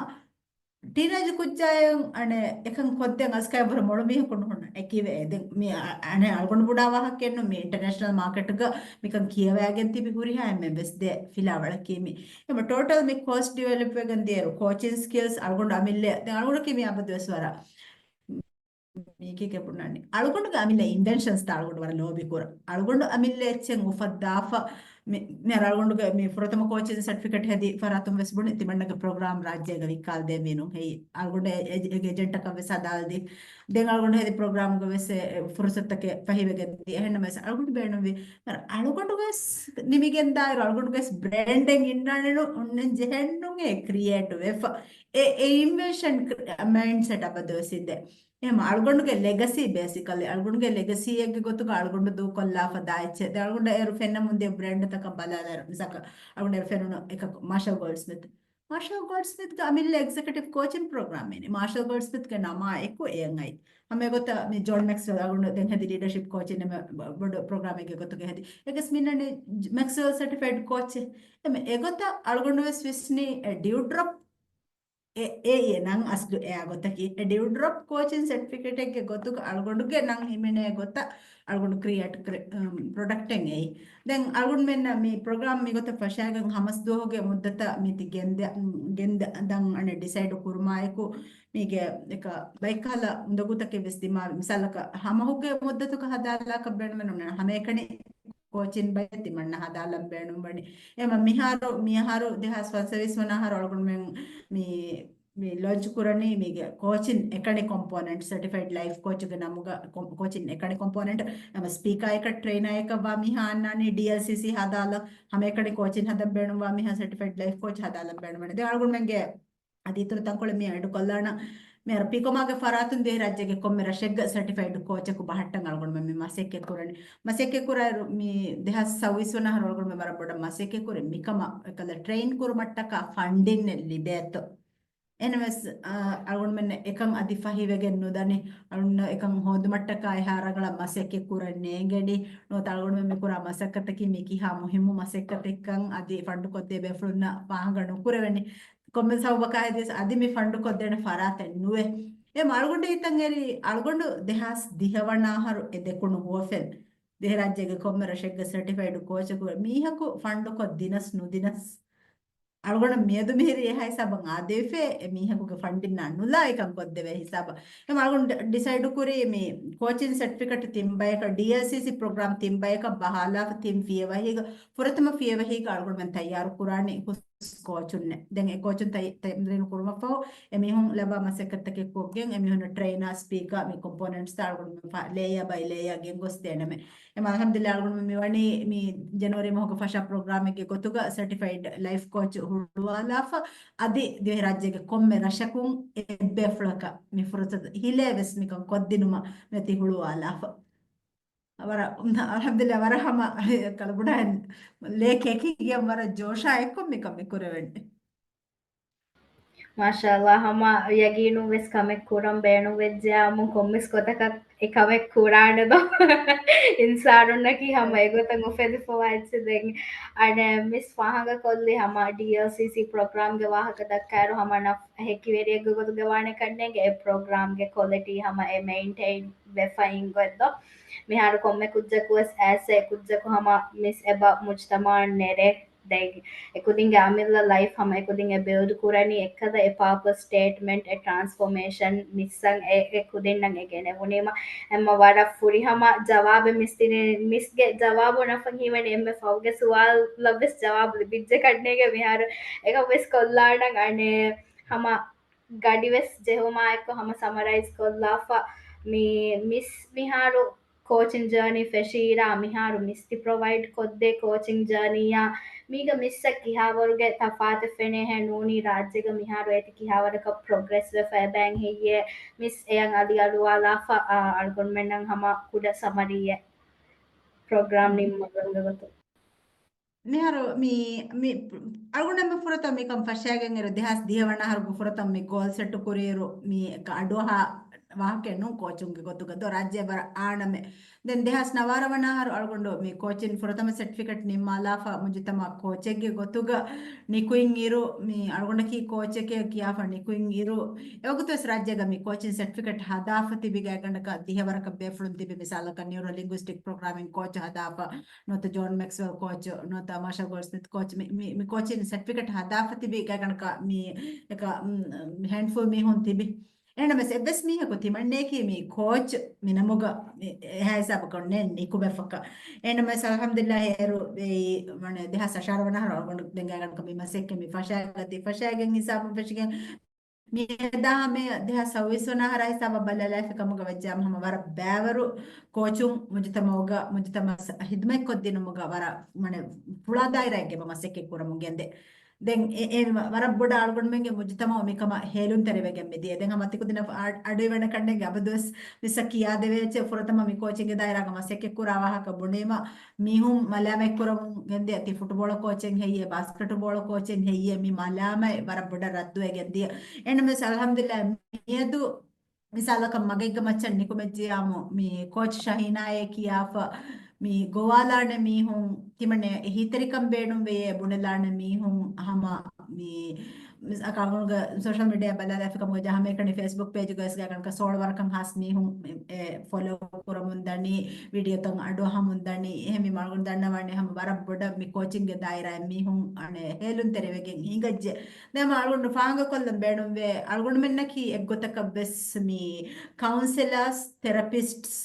ޓީނޭޖް ކުއްޖާއަށް އަނެއް އެކަން ކޮށްދޭން އަޒްކާ އެއްވަރު މޮޅު މީހަކު ނުހުންނަ. އެކީވެ އެ ދެން މި އަ-، އަނެއް އަޅުގަނޑު ބުނާ ވާހަކައެއްނު، މި އިންޓަރނޭޝަނަލް މާކެޓްގަ މިކަން ކިޔަވައިގެން ތިބި ހުރިހާ އެންމެން ވެސް ދޭ ފިލާވަޅަކީ މި. އެމަ ޓޯޓަލް މި ކޯސް ޑިވެލޮޕް ވެގެން ދިޔައިރު ކޯޗިން ސްކިލްސް އަޅުގަނޑު އަމިއްލަ ދެން އަޅުގަނޑަކީ މި އަބަދު ވެސް ވަރަށް މީކީގެ ބުނާނީ. އަޅުގަނޑުގެ އަމިއްލަ އިންވެންޝަންސްތައް އަޅުގަނޑު ވަރަށް ލޯބި ކުރަ. އަޅުގަނޑު އަމިއްލަ އެއްޗެއް އުފައްދާފަ މި، މި އަޅުގަނޑުގެ މި ފުރަތަމަ ކޯޗިން ސަޓްފިކެޓް ހެދި ފަރާތުން ވެސް ބުނި ތިމަންނަގެ ޕްރޮގްރާމް ރާއްޖޭގަ ވިއްކާލަދޭ މީނުން ހެއްޔެ. އަޅުގަނޑު އެ-، އެ-، އެ-، އެޖެންޓަކަށް ވެސް ހަދާލަދީ. ދެން އަޅުގަނޑު ހެދި ޕްރޮގްރާމްގަ ވެސް އެ، އެ ފުރުސަތުތަކެއް ފަހިވެގެން ދި. އެހެންނަމަވެސް އަޅުގަނޑު ބޭނުންވި މަރ-، އަޅުގަނޑު ވެސް ނިމިގެން ދާއިރު އަޅުގަނޑުގެ ވެސް ބްރޭންޑެއް އިންނާނެނު އޮންނަން ޖެހެންނުން އެ ކްރިއޭޓް ވެފަ. އެ، އެ އިންވެންޝަން ކްރ-، މައިންޑްސެޓް އަބަދުވެސް އިނދެ. އެހެމަ އަޅުގަނޑުގެ ލެގަސީ ބޭސިކަލީ، އަޅުގަނޑުގެ ލެގަސީއެއްގެ ގޮތުގަ އަޅުގަނޑު ދޫކޮށްލާފަ ދާ އެއްޗެއް. ދެ އަޅުގަނޑަށް އޭރު ފެންނަމުން ދިޔަ ބްރޭންޑްތަކަށް ބަލާލާއިރު، މިސާކަށް އަޅުގަނޑަށް އޭރު ފެނުނު އެކަކު މާޝަލް ގޯލްޑްސްމިތް. މާޝަލް ގޯލްޑްސްމިތްގެ އަމިއްލަ އެގްޒެކެޓިވް ކޯޗިން ޕްރޮގްރާމް މީނީ. މާޝަލް ގޯލްޑްސްމިތްގެ ނަމާ އެކު އެއަށް އައި. ހަމަ އެގޮތަށް މި ޖޯން މެކްސްވެލް އަޅުގަނޑު ދެން ހެދި ލީޑަޝިޕް ކޯޗިން އެންމެ ބޮ-، ބޮޑު ޕްރޮގްރާމެއްގެ ގޮތުގަ ހެދި. އެގެސް މިންނަނީ މެކްސްވެލް ސެޓިފައިޑް ކޯޗެއް. އެމެ އެގޮތަށް އަޅުގަނޑު ވެސް ވިސްނީ އެ ޑިއުޑްރޮޕް އެ، އެ އޭ ނަން އަސްލު އެއާ ގޮތަކީ، އެ ޑިއުޑްރޮޕް ކޯޗިން ސެޓްފިކެޓެއްގެ ގޮތުގަ އަޅުގަނޑުގެ ނަން ހިމެނޭ ގޮތަށް އަޅުގަނޑު ކްރިއޭޓް ކްރި-، އަމް، ޕްރޮޑަކްޓެއް އެއީ. ދެން އަޅުގަނޑުމެންނަށް މި ޕްރޮގްރާމް މިގޮތަށް ފަށާގެން ހަމަސް ދުވަހުގެ މުއްދަތަށް މިތި ގެންދަ-، ގެންދަ-، ދަން އަނެއް ޑިސައިޑް ކުރުމާއެކު، މީގެ އެކަ ބައެއްކަހަލަ އުނދަގޫތަކެއް ވެސް ދިމާވި. މިސާލަކަށް ހަމަހުގެ މުއްދަތުގަ ހަދާލާކަށް ބޭނުމެއް ނޫން. ހަމައެކަނި ކޯޗިން ބައެއް ތިމަންނަ ހަދާލަން ބޭނުންވަނީ. އެމަ މިހާރު، މިއަހަރު ދެހާސް ފަންސަވީސް ވަނަ އަހަރު އަޅުގަނޑުމެން މި، މި ލޯންޗް ކުރަނީ މީގެ ކޯޗިން އެކަނި ކޮމްޕޯނެންޓް، ސެޓިފައިޑް ލައިފް ކޯޗުގެ ނަމުގަ ކޮ-، ކޯޗިން އެކަނި ކޮމްޕޯނެންޓް. އެމަ ސްޕީކާއަކަށް ޓްރެއިނާއަކަށް ވާ މީހާ އަންނާނީ ޑީއެލްސީސީ ހަދާލަ. ހަމައެކަނި ކޯޗިން ހަދަން ބޭނުންވާ މީހާ ސެޓިފައިޑް ލައިފް ކޯޗް ހަދާލަން ބޭނުންވަނީ. ދެން އަޅުގަނޑުމެންގެ އަދި އިތުރު ތަންކޮޅެއް މި އެޑް ކޮށްލާނަން. މިހާރު ޕީކޮމާގެ ފަރާތުން ދިވެހިރާއްޖޭގެ ކޮންމެ ރަށެއްގަ ސެޓިފައިޑް ކޯޗަކު ބަހައްޓަން އަޅުގަނޑުމެން މި މަސައްކަތް ކުރަނީ. މަސައްކަތް ކުރާއިރު މި ދެހާސް ސައުވީސް ވަނަ އަހަރު އަޅުގަނޑުމެން ވަރަށް ބޮޑަށް މަސައްކަތް ކުރި މިކަމަށް އެކަލަ ޓްރެއިން ކުރުމަށްޓަކާ ފަންޑިން އެއް ލިބޭތޯ. އެހެނަސް، އަ، އަޅުގަނޑުމެން އެކަން އަދި ފަހިވެގެން ނުދަނީ. އަޅުން އެކަން ހޯދުމަށްޓަކާ އެހާ ރަނގަޅަށް މަސައްކަތް ކުރަން ނޭނގެނީ. ނުވަތަ އަޅުގަނޑުމެން މި ކުރާ މަސައްކަތަކީ މި ކިހާ މުހިއްމު މަސައްކަތެއްކަން އަދި ފަންޑު ކޮށްދޭ ބޭފުޅުންނަށް ފާހަގަ ނުކުރެވެނީ. ކޮންމެ ސަބަބަކާ ހެދިޔަސް އަދި މި ފަންޑު ކޮށްދޭނެ ފަރާތެއް ނުވޭ. އެ އަޅުގަނޑު ހިތަށް އެރި އަޅުގަނޑު ދެހާސް ދިހަ ވަނަ އަހަރު އެ ދެކުނު ހުވަފެން ދިވެހިރާއްޖޭގެ ކޮންމެ ރަށެއްގެ ސެޓިފައިޑް ކޯޗަކު މީހަކު ފަންޑު ކޮށް ދިނަސް ނުދިނަސް އަޅުގަނޑަށް މިއަދު މިހިރީ އެހާ ހިސާބަށް އާދެވިފައި އެ މީހަކުގެ ފަންޑިން ނާ ނުލާ އެކަން ކޮށްދެވޭ ހިސާބަށް. އެ އަޅުގަނޑު ޑި-، ޑިސައިޑު ކުރީ މި ކޯޗިން ސެޓްފިކެޓް ތިން ބަޔަކަށް ޑީއެލްސީސީ ޕްރޮގްރާމް ތިން ބަޔަކަށް ބަހާލާފަ ތިން ފިޔަވަހީގަ ފުރަތަމަ ފިޔަވަހީގަ އަޅުގަނޑުމެން ތައްޔާރު ކުރާނީ ހުސް ކޯޗުންނެއް. ދެން އެ ކޯޗުން ތައް-، ތަމްރީނު ކުރުމަށްފަހު އެ މީހުން ލަބާ މަސައްކަތްތަކެއް ކޮށްގެން އެ މީހުންނަށް ޓްރެއިނާ، ސްޕީކާ، މި ކޮމްޕޯނެންޓްސްތައް އަޅުގަނޑުމެން ފަ-، ލޭޔާ ބައި ލޭޔާ ގެންގޮސްދޭނަމޭ. އެމަ އަލްހަމްދުލިއްލާ އަޅުގަނޑުމެން މިވަނީ މި ޖެނުއަރީ މަހުގެ ފަށާ ޕްރޮގްރާމެއްގެ ގޮތުގަ ސެޓިފައިޑް ލައިފް ކޯޗް ހުޅުވާލާފަ، އަދި ދިވެހިރާއްޖޭގެ ކޮންމެ ރަށަކުން އެއްބޭފުޅަކަށް މި ފުރުސަތު ހިލޭ ވެސް މިކަން ކޮށްދިނުމަށް މިއޮތީ ހުޅުވާލާފަ. ވަރަށް، އަލްހަމްދުލިއްލާ ވަރަށް ހަމަ ކަލަބުޑާ ލޭ ކެކިގެން ވަރަށް ޖޯޝާ އެއްކޮށް މިކަން މި ކުރެވެން. މާޝާﷲ، ހަމަ ޔަގީނުން ވެސް ކަމެއް ކުރަން ބޭނުންވެއްޖެއްޔާމު ކޮންމެސް ގޮތަކަށް އެ ކަމެއް ކުރާނެ ދޯ. އިންސާނުންނަކީ ހަމަ އެގޮތަށް އުފެދިފަވާ އެއްޗެއް. ދެން އަނެއް މިސް ފާހަގަކޮށްލި ހަމަ ޑީއެލްސީސީ ޕްރޮގްރާމްގެ ވާހަކަ ދައްކާއިރު ހަމަ ނަފް ހެކިވެރިއެއްގެ ގޮތުގަ ވާނެ ކަންނޭނގެ އެ ޕްރޮގްރާމްގެ ކޮލިޓީ ހަމަ އެ މެއިންޓެއިން ވެފައި އިނގޮތްދޯ. މިހާރު ކޮންމެ ކުއްޖަކު ވެސް އައިސް އެ ކުއްޖަކު ހަމަ މިސް އެބަ މުޖްތަމަޢަށް ނެރޭ. ދެން އެކުދިންގެ އަމިއްލަ ލައިފް ހަމަ އެކުދިން އެ ބިލްޑް ކުރަނީ އެއްކަލަ އެ ޕާޕަސް ސްޓޭޓްމަންޓް އެ ޓްރާންސްފޯމޭޝަން މިސްއަށް އެ، އެ ކުދިންނަށް އެ ގެނެވުނީމަ އެމަ ވަރަށް ފުރިހަމަ ޖަވާބެއް މިސް ދިނީ. މިސްގެ ޖަވާބު ނަފަން ހީވަނީ އެންމެ ފަހުގެ ސުވާލަށް ވެސް ޖަވާބު ލިބިއްޖެ ކަންނޭގެ މިހާރު އެކަން ވެސް ކޮށްލާނަން އަނެއް ހަމަ ގަޑި ވެސް ޖެހުމާ އެއްކޮށް ހަމަ ސަމަރައިޒް ކޮށްލާފަ މި މިސް މިހާރު ކޯޗިން ޖާނީ ފެށީއިރާ މިހާރު މިސް ތި ޕްރޮވައިޑް ކޮށްދޭ ކޯޗިން ޖާނީއާ މީގަ މިސްއަށް ކިހާވަރުގެ ތަފާތެއް ފެނޭހޭ ނޫނީ ރާއްޖޭގަ މިހާރު އޭތި ކިހާވަރަކަށް ޕްރޮގްރެސް ވެފަ އެބައިން ހެއްޔޭ މިސް އެޔަށް އަލިއަޅުވާލާފަ އަޅުގަނޑުމެންނަށް ހަމަ ކުޑަ ސަމަރީއެއް ޕްރޮގްރާމް ނިންމުމުގެ ގޮތުން. މިހާރު މި، މި އަޅުގަނޑަށް މި ފުރަތަމަ މިކަން ފަށާގެން އިރު ދެހާސް ދިހަ ވަނަ އަހަރުގެ ފުރަތަމަ މި ގޯލް ސެޓް ކުރިއިރު މި އަޑުއަހާ ވާހަކައެއް ނޫން ކޯޗުންގެ ގޮތުގަ ދޯ ރާއްޖެ ވަރަށް އާނަމެ. ދެން ދެހާސް ނަވާރަ ވަނަ އަހަރު އަޅުގަނޑު މި ކޯޗިން ފުރަތަމަ ސެޓްފިކެޓް ނިންމާލާފަ މުޖުތަމަ ކޯޗެއްގެ ގޮތުގަ ނިކުތް އިރު، މި އަޅުގަނޑަކީ ކޯޗެކޭ ކިޔާފަ ނިކުތް އިރު، އެވަގުތުވެސް ރާއްޖޭގަ މި ކޯޗިން ސެޓްފިކެޓް ހަދާފަ ތިބި ގާތްގަނޑަކަށް ދިހަވަރަކަށް ބޭފުޅުން ތިބި. މިސާލަކަށް ނިއުރޯ ލިނގުއިސްޓިކް ޕްރޮގްރާމިން ކޯޗު ހަދާފަ، ނުވަތަ ޖޯން މެކްސްވެލް ކޯޗު، ނުވަތަ މާޝަލް ގޯލްޑްސްމިތް ކޯޗު، މި، މި، މި ކޯޗިން ސެޓްފިކެޓް ހަދާފަ ތިބި ގާތްގަނޑަކަށް މި އެކަ، މް، ހޭންޑްފުލް މީހުން ތިބި. އެހެންނަމަވެސް އެއްވެސް މީހަކު ތިމަންނައަކީ މި ކޯޗް މި ނަމުގަ މި އެހާ ހިސާބަކަށް ނެ ނިކުމެފަކަ. އެހެންނަމަވެސް އަލްޙަމްދުލިއްލާހި އޭރު އެއީ މަނެ ދެހާސް އަށާރަ ވަނަ އަހަރު އަޅުގަނޑު ދެން ގާތްގަނޑަކަށް މި މަސައްކަތް މި ފަށާގަތީ ފަށާގެން ހިސާބުން ފެށިގެން މި އެދާ ހަމަ ދެހާސް ސައުވީސް ވަނަ އަހަރާ ހިސާބަށް ބަލާލާފި ކަމުގަ ވެއްޖާމަ ހަމަ ވަރަށް ބައިވަރު ކޯޗުން މުޖުތަމައުގަ މުޖުތަމަ ހިދުމަތްކޮށްދިނުމުގަ ވަރަށް މަނެ ފުޅާ ދާއިރާއެއްގެ މަސައްކަތް ކުރަމުން ގެންދޭ. ދެން އެ، އެ ވަރަށް ބޮޑަށް އަޅުގަނޑުމެންގެ މުޖުތަމައު މިކަމަށް ހޭލުންތެރިވެގެން މިދިޔަ. ދެން ހަމަ ތިކުދިންނަށް އަ-، އަޑުއިވޭނެ ކަންނޭނގެ އަބަދުވެސް މިސްއަށް ކިޔާދެވޭ އެއްޗެއް ފުރަތަމަ މި ކޯޗިންގެ ދާއިރާގަ މަސައްކަތް ކުރާ ވާހަކަ ބުނީމަ މީހުން މަލާމަތް ކުރަމުން ގެންދިޔަ ތި ފުޓުބޯޅަ ކޯޗެއް ހެއްޔޭ، ބާސްކެޓްބޯޅަ ކޯޗެއް ހެއްޔޭ މި މަލާމަތް ވަރަށް ބޮޑަށް ރައްދުވެގެން ދިޔަ. އެހެންނަމަވެސް އަލްޙަމްދުލިއްލާހް މިއަދު މިސާލަކަށް މަގެއްގަ މައްޗަށް ނިކުމެއްޖިޔާމު، މި ކޯޗް ޝަހީނާއޭ ކިޔާފަ، މި ގޮވާލާނެ މީހުން، ތިމަންނަ އެހީތެރިކަން ބޭނުންވެޔޭ ބުނެލާނެ މީހުން، ހަމަ މި، މި އަޅުގަނޑުގެ ސޯޝަލް މީޑިއާ ބަލާލާފި ކަމުގަ ޖަހަމޭ ކަނި ފޭސްބުކް ޕޭޖުގައި ގާތްގަނޑަކަށް ސޯޅަ ވަރަކަށް ހާސް މީހުން އެ ފޮލޯ ކުރަމުން ދަނީ، ވީޑިއޯތައް އަޑުއަހަމުން ދަނީ، އެހެންވީމަ އަޅުގަނޑު ދަންނަވާނެ ހަމަ ވަރަށް ބޮޑަށް މި ކޯޗިންގެ ދާއިރާއިން މީހުން އަނެއް ހޭލުންތެރިވެގެން ހިނގައްޖެ. ދެން ހަމަ އަޅުގަނޑު ފާހަގަކޮށްލަން ބޭނުންވޭ، އަޅުގަނޑުމެންނަކީ އެއްގޮތަކަށް ވެސް މި ކައުންސެލާސް، ތެރަޕިސްޓްސް،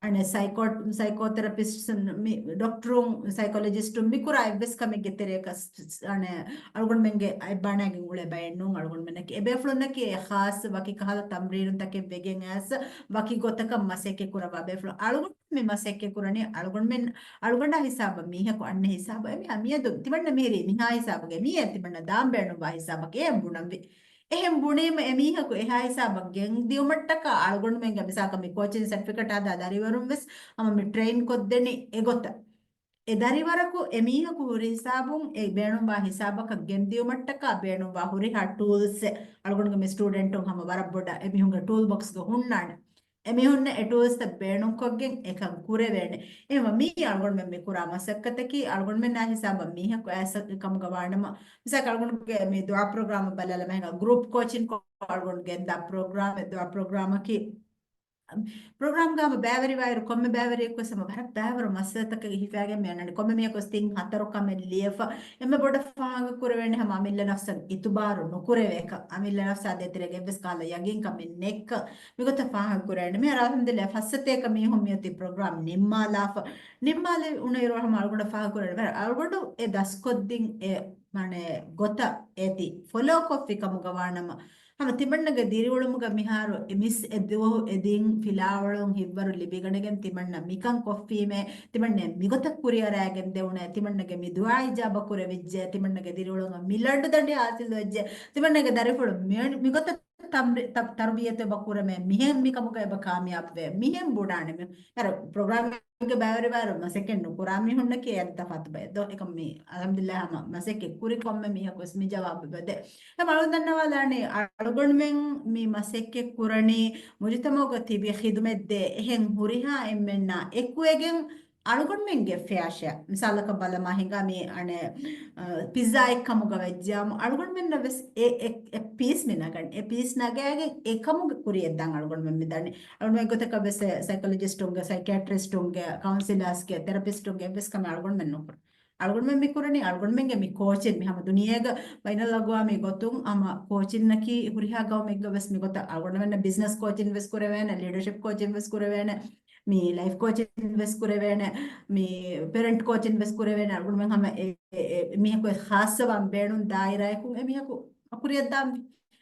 އަނެއް ސައިކޯ-، ސައިކޯތެރަޕިސްޓްސް، މި ޑޮކްޓަރުން، ސައިކޮލޮޖިސްޓުން މި ކުރާ އެއްވެސް ކަމެއްގެ ތެރެއަކަށް ސް-، ސް-، އަނެއް އަޅުގަނޑުމެންގެ އަތްބާނާގެން އުޅޭ ބައެއް ނޫން. އަޅުގަނޑުމެންނަކީ އެބޭފުޅުންނަކީ އެ ޚާއްޞަ ވަކި ކަހަލަ ތަމްރީނުތަކެއް ވެގެން އައިސް ވަކި ގޮތަކަށް މަސައްކަތް ކުރައްވާ ބޭފުޅުން. އަޅުގަނޑު މި މަސައްކަތް ކުރަނީ އަޅުގަނޑުމެން، އަޅުގަނޑާ ހިސާބަށް މީހަކު އަންނަ ހިސާބަށް. އެމީހާ މިއަދު ތިމަންނަ މިހިރީ މިހާ ހިސާބުގަ މިއޭ ތިމަންނަ ދާން ބޭނުންވާ ހިސާބަކަށް އޭ ބުނަންވީ. އެހެން ބުނީމަ އެމީހަކު އެހާ ހިސާބަށް ގެން ދިއުމަށްޓަކާ އަޅުގަނޑުމެންގެ މިސާލަކަށް މި ކޯޗިން ސެޓްފިކެޓް ހަދާ ދަރިވަރުން ވެސް ހަމަ މި ޓްރެއިން ކޮށްދެނީ އެގޮތަށް. އެ ދަރިވަރަކު އެމީހަކު ހުރި ހިސާބުން އެ ބޭނުންވާ ހިސާބަކަށް ގެންދިއުމަށްޓަކާ ބޭނުންވާ ހުރިހާ ޓޫލްސްއެއް އަޅުގަނޑުގެ މި ސްޓޫޑެންޓުން ހަމަ ވަރަށް ބޮޑަށް އެމީހުންގެ ޓޫލް ބޮކްސްގަ ހުންނާނެ. އެމީހުންނަށް އެ ޓޫލްސްތައް ބޭނުންކޮށްގެން އެކަން ކުރެވޭނެ. އެހެންވީމަ މީ އަޅުގަނޑުމެން މި ކުރާ މަސައްކަތަކީ އަޅުގަނޑުމެންނާ ހިސާބަށް މީހަކު އައިސް ކަމުގަ ވާނަމަ، މިސާލަކަށް އަޅުގަނޑުގެ މި ދުޢާ ޕްރޮގްރާމަށް ބަލާލަމާ ހިނގާ ގްރޫޕް ކޯޗިން ކޮށް އަޅުގަނޑު ގެންދާ ޕްރޮގްރާމެއް، ދުޢާ ޕްރޮގްރާމަކީ ޕްރޮގްރާމްގަ ހަމަ ބައިވެރިވާއިރު ކޮންމެ ބައިވެރިޔަކުވެސް ހަމަ ވަރަށް ބައިވަރު މައްސަލަތަކެއް ހިފާގެން މި އަންނާނެ. ކޮންމެ މީހަކުވެސް ތިން ހަތަރު ކަމެއް ލިޔެފަ، އެންމެ ބޮޑަށް ފާހަގަ ކުރެވޭނެ ހަމަ އަމިއްލަ ނަފްސަށް އިތުބާރު ނުކުރެވޭކަން، އަމިއްލަ ނަފްސާ ދޭތެރޭގަ އެއްވެސް ކަހަލަ ޔަގީންކަމެއް ނެތްކަން، މިގޮތަށް ފާހަގަ ކުރެވޭނެ. މިހާރު އަލްޙަމްދުލިއްލާހް ފަސް ސަތޭކަ މީހުން މިއޮތީ ޕްރޮގްރާމް ނިންމާލާފަ. ނިންމާލެވުނު އިރު ހަމަ އަޅުގަނޑަށް ފާހަގަ ކުރެވޭނެ. އަޅުގަނޑު އެ ދަސްކޮށްދިން އެ، މާނަ، ގޮތަށް އޭތި ފޮލޯ ކޮށްފި ކަމުގަ ވާނަމަ، ހަމަ ތިމަންނަގެ ދިރިއުޅުމުގަ މިހާރު އެ މިސް އެ ދުވަހު އެ ދިން ފިލާވަޅުން ހިތްވަރު ލިބިގަނެގެން ތިމަންނަ މިކަން ކޮށްފީމޭ، ތިމަންނަ މިގޮތަށް ކުރިއަރައިގެން ދެވުނޭ، ތިމަންނަގެ މި ދުޢާ އިޖާބަ ކުރެވިއްޖެ، ތިމަންނަގެ ދިރިއުޅުމަށް މި ލަނޑުދަނޑި ހާސިލުވެއްޖެ، ތިމަންނަގެ ދަރިފުޅު މި، މިގޮތަށް ތަމްރި-، ތަ-، ތަރުބިޔަތެއް ބަ ކުރަމޭ، މިހެން މިކަމުގަ އެބަ ކާމިޔާބުވޭ، މިހެން ބުނާނެ މި. އަރަ، ޕްރޮގްރާމް ގެ ބައިވެރިވާއިރު މަސައްކަތް ނުކުރާ މީހުންނަކީ އެއަށް ތަފާތު ބައެއް ދޯ. އެކަމް މީ އަލްޙަމްދުލިއްލާހް ހަމަ މަސައްކަތް ކުރި ކޮންމެ މީހަކުވެސް މި ޖަވާބު އެބަދޭ. ހަމަ އަޅުގަނޑު ދަންނަވާލާނީ އަޅުގަނޑުމެން މި މަސައްކަތް ކުރަނީ މުޖުތަމަޢުގަ ތިބި ޚިދުމަތްދޭ އެހެން ހުރިހާ އެންމެންނާ އެކުވެގެން އަޅުގަނޑުމެންގެ ފެއާ ޝެއާ. މިސާލަކަށް ބަލަމާ ހިނގާ މި އަނެއް، އަ، ޕިއްޒާއެއް ކަމުގަ ވެއްޖާމު އަޅުގަނޑުމެންނަށް ވެސް އެ، އެ، އެ ޕީސް މި ނަގަން. އެ ޕީސް ނަގައިގެން އެކަމުގެ ކުރިއަށްދާން އަޅުގަނޑުމެން މި ދަނީ. އަޅުގަނޑުމެން ގޮތަކަށް ވެސް ސައިކޮލޮޖިސްޓުންގެ، ސައިކިޔަޓްރިސްޓުންގެ، ކައުންސިލާސްގެ، ތެރަޕިސްޓުންގެ އެއްވެސް ކަމެއް އަޅުގަނޑުމެން ނުކުރޭ. އަޅުގަނޑުމެން މި ކުރަނީ އަޅުގަނޑުމެންގެ މި ކޯޗެއް މި ހަމަ ދުނިޔޭގަ ބައިނަލްއަގުވާމީ ގޮތުން ހަމަ ކޯޗިންނަކީ ހުރިހާ ގައުމެއްގަ ވެސް މި ގޮތަށް އަޅުގަނޑުމެންނަށް ބިޒްނަސް ކޯޗިން ވެސް ކުރެވޭނެ، ލީޑަޝިޕް ކޯޗިން ވެސް ކުރެވޭނެ، މި ލައިފް ކޯޗިން ވެސް ކުރެވޭނެ، މި ޕެރެންޓް ކޯޗިން ވެސް ކުރެވޭނެ. އަޅުގަނޑުމެން ހަމަ އެ، އެ، އެ، މީހަކު އެ ޚާއްޞަވާން ބޭނުން ދާއިރާއަކުން އެ މީހަކު ކުރިއަށްދާން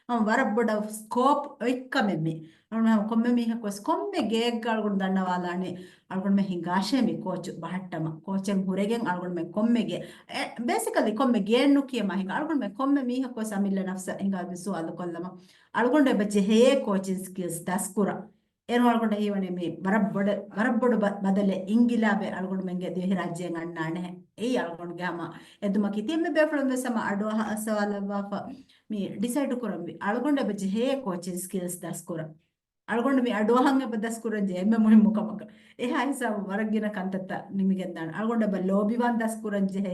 ހަމަ ވަރަށް ބޮޑަށް ސްކޯޕް އޮތްކަމެއް މި. އަޅުގަނޑު ކޮންމެ މީހަކު ވެސް ކޮންމެ ގެއެއްގަ އަޅުގަނޑު ދަންނަވާލާނެ. އަޅުގަނޑުމެން ހިނގާށޭ މި ކޯޗު ބަހައްޓަމަ. ކޯޗެއް ހުރެގެން އަޅުގަނޑުމެން ކޮންމެ ގެ، އެ، ބޭސިކަލީ ކޮންމެ ގެއެއް ނުކިޔަމާ ހިނގާ. އަޅުގަނޑުމެން ކޮންމެ މީހަކު ވެސް އަމިއްލަ ނަފްސަށް ހިނގާ މި ސުވާލު ކޮށްލަމަ. އަޅުގަނޑު އެބަ ޖެހޭ ކޯޗިން ސްކިލްސް ދަސްކުރަން. އޭރު އަޅުގަނޑަށް ހީވަނީ މި ވަރަށް ބޮޑަ-، ވަރަށް ބޮޑު ބަ-، ބަދަލެއް، އިންގިލާބެއް އަޅުގަނޑުމެންގެ ދިވެހިރާއްޖޭގަ އަންނާނެ. އެއީ އަޅުގަނޑުގެ ހަމަ އެދުމަކީ. ތި އެންމެ ބޭފުޅުން ވެސް ހަމަ އަޑުއަހާ ސަވާލަށްވާފަ މި ޑިސައިޑް ކުރަންވީ. އަޅުގަނޑު އެބަ ޖެހޭ ކޯޗިން ސްކިލްސް ދަސްކުރަން. އަޅުގަނޑު މި އަޑުއަހަން އެބަ ދަސްކުރަން ޖެހޭ އެންމެ މުހިއްމު ކަމަކަށް. އެހާ ހިސާބު ވަރަށް ގިނަ ކަންތައްތައް ނިމިގެންދާނެ. އަޅުގަނޑު އެބަ ލޯބިވާން ދަސްކުރަން ޖެހޭ،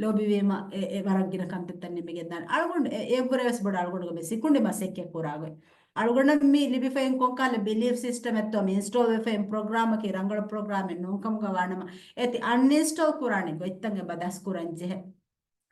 ލޯބިވީމަ އެ، އެ ވަރަށް ގިނަ ކަންތައްތައް ނިމިގެންދާނެ. އަޅުގަނޑު އެ، އެއަށްވުރެ ވެސް ބޮޑަށް އަޅުގަނޑުގެ މި ސިކުނޑި މަސައްކަތް ކުރާގޮތް. އަޅުގަނޑަށް މި ލިބިފައި ކޮންކާލެ ބިލީފް ސިސްޓަމެއްތޯ މި އިންސްޓޯލް ވެފައި ޕްރޮގްރާމަކީ ރަނގަޅު ޕްރޮގްރާމެއް ނޫންކަމުގަ ވާނަމަ، އޭތި އަންއިންސްޓޯލް ކުރާނެ ގޮތްތައް އެބަ ދަސްކުރަން ޖެހޭ.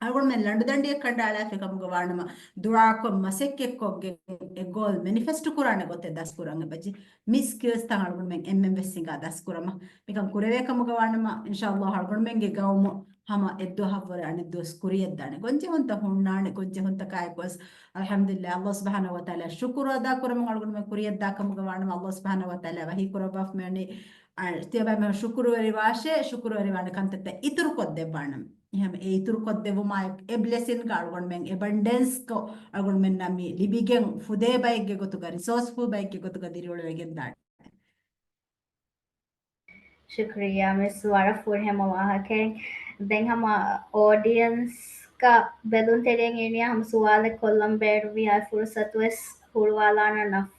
އަޅުގަނޑުމެން ލަނޑުދަނޑިއެއް ކަނޑައަޅާފި ކަމުގަ ވާނަމަ، ދުޢާކޮށް މަސައްކަތްކޮށްގެން އެ ގޯލް މެނިފެސްޓޯ ކުރާނެ ގޮތެއް ދަސްކުރަން އެބަޖެ. މި ސްކިލްސްތައް އަޅުގަނޑުމެން އެންމެން ވެސް ހިނގާ ދަސްކުރަމަ. މިކަން ކުރެވޭ ކަމުގަ ވާނަމަ، އިންޝާﷲ އަޅުގަނޑުމެންގެ ގައުމު ހަމަ އެއްދުވަހަށްވުރެ އަނެއްދުވަސް ކުރިޔަށްދާނެ. ގޮންޖެހުންތައް ހުންނާނެ، ގޮންޖެހުންތަކާއެކުވެސް އަލްޙަމްދުލިއްލާ، ﷲ ސުބްޙާނަހޫ ވަތަޢާލާ ޝުކުރު އަދާކުރަމުން އަޅުގަނޑުމެން ކުރިޔަށްދާ ކަމުގަ ވާނަމަ، ﷲ ސުބްޙާނަހޫ ވަތަޢާލާ ވަޙީ ކުރައްވާފައިވަނީ، އަ، ތިޔަބައިމީހުން ޝުކުރުވެރިވާށޭ، ޝުކުރުވެރިވާނެ ކަންތައްތައް އިތުރުކޮށްދެއްވާނަމަ. އެހެން އެ އިތުރުކޮށްދެއްވުމާއެކު އެ ބްލެސިންގ އަޅުގަނޑުމެން އެބަންޑެންސްކޮށް އަޅުގަނޑުމެންނަށް މި ލިބިގެން ފުދޭ ބައެއްގެ ގޮތުގަ، ރިސޯސްފުލް ބައެއްގެ ގޮތުގަ ދިރިއުޅުވެގެން ދާނެ. ޝުކުރިއްޔާ މިސް، ވަރަށް ފުރިހަމަ ވާހަކައެއް. ދެން ހަމަ އޯޑިއަންސްގަ ބެލުންތެރިޔަށް އިންނިޔާ ހަމަ ސުވާލެއް ކޮށްލަން ބޭނުންވި އާ ފުރުސަތުވެސް ހުޅުވާލާނަން ނަފް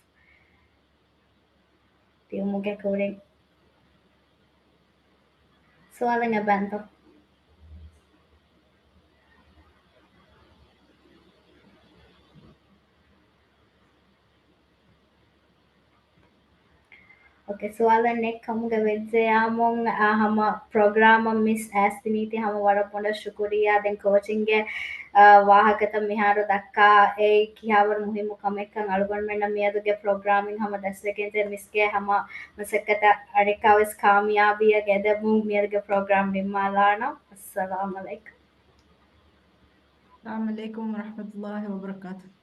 ދިއުމުގެ ކުރިން. ސުވާލެއް އެބައިންތޯ؟ އޯކޭ، ސުވާލެއް ނެތް ކަމުގަ ވެއްޖެޔާމުން، އާ، ހަމަ ޕްރޮގްރާމަށް މިސް އައިސްދިނީތީ ހަމަ ވަރަށް ބޮޑަށް ޝުކުރިއްޔާ. ދެން ކޯޗިންގެ، އާ، ވާހަކަތައް މިހާރު ދައްކާ އެއީ ކިހާވަރު މުހިއްމު ކަމެއްކަން އަޅުގަނޑުމެންނަށް މިއަދުގެ ޕްރޮގްރާމިން ހަމަ ދަސްވެގެންޖެ މިސްގެ ހަމަ މަސައްކަތަށް އަނެއްކާވެސް ކާމިޔާބީއަށް ގެންދެއްވުމުން މިއަދުގެ ޕްރޮގްރާމް ނިންމާލާނަން. އައްސަލާމް އަލައިކުމް. އައްސަލާމް އަލައިކުމް ވަރަޙްމަތުﷲ ވަބަރަކާތުހު.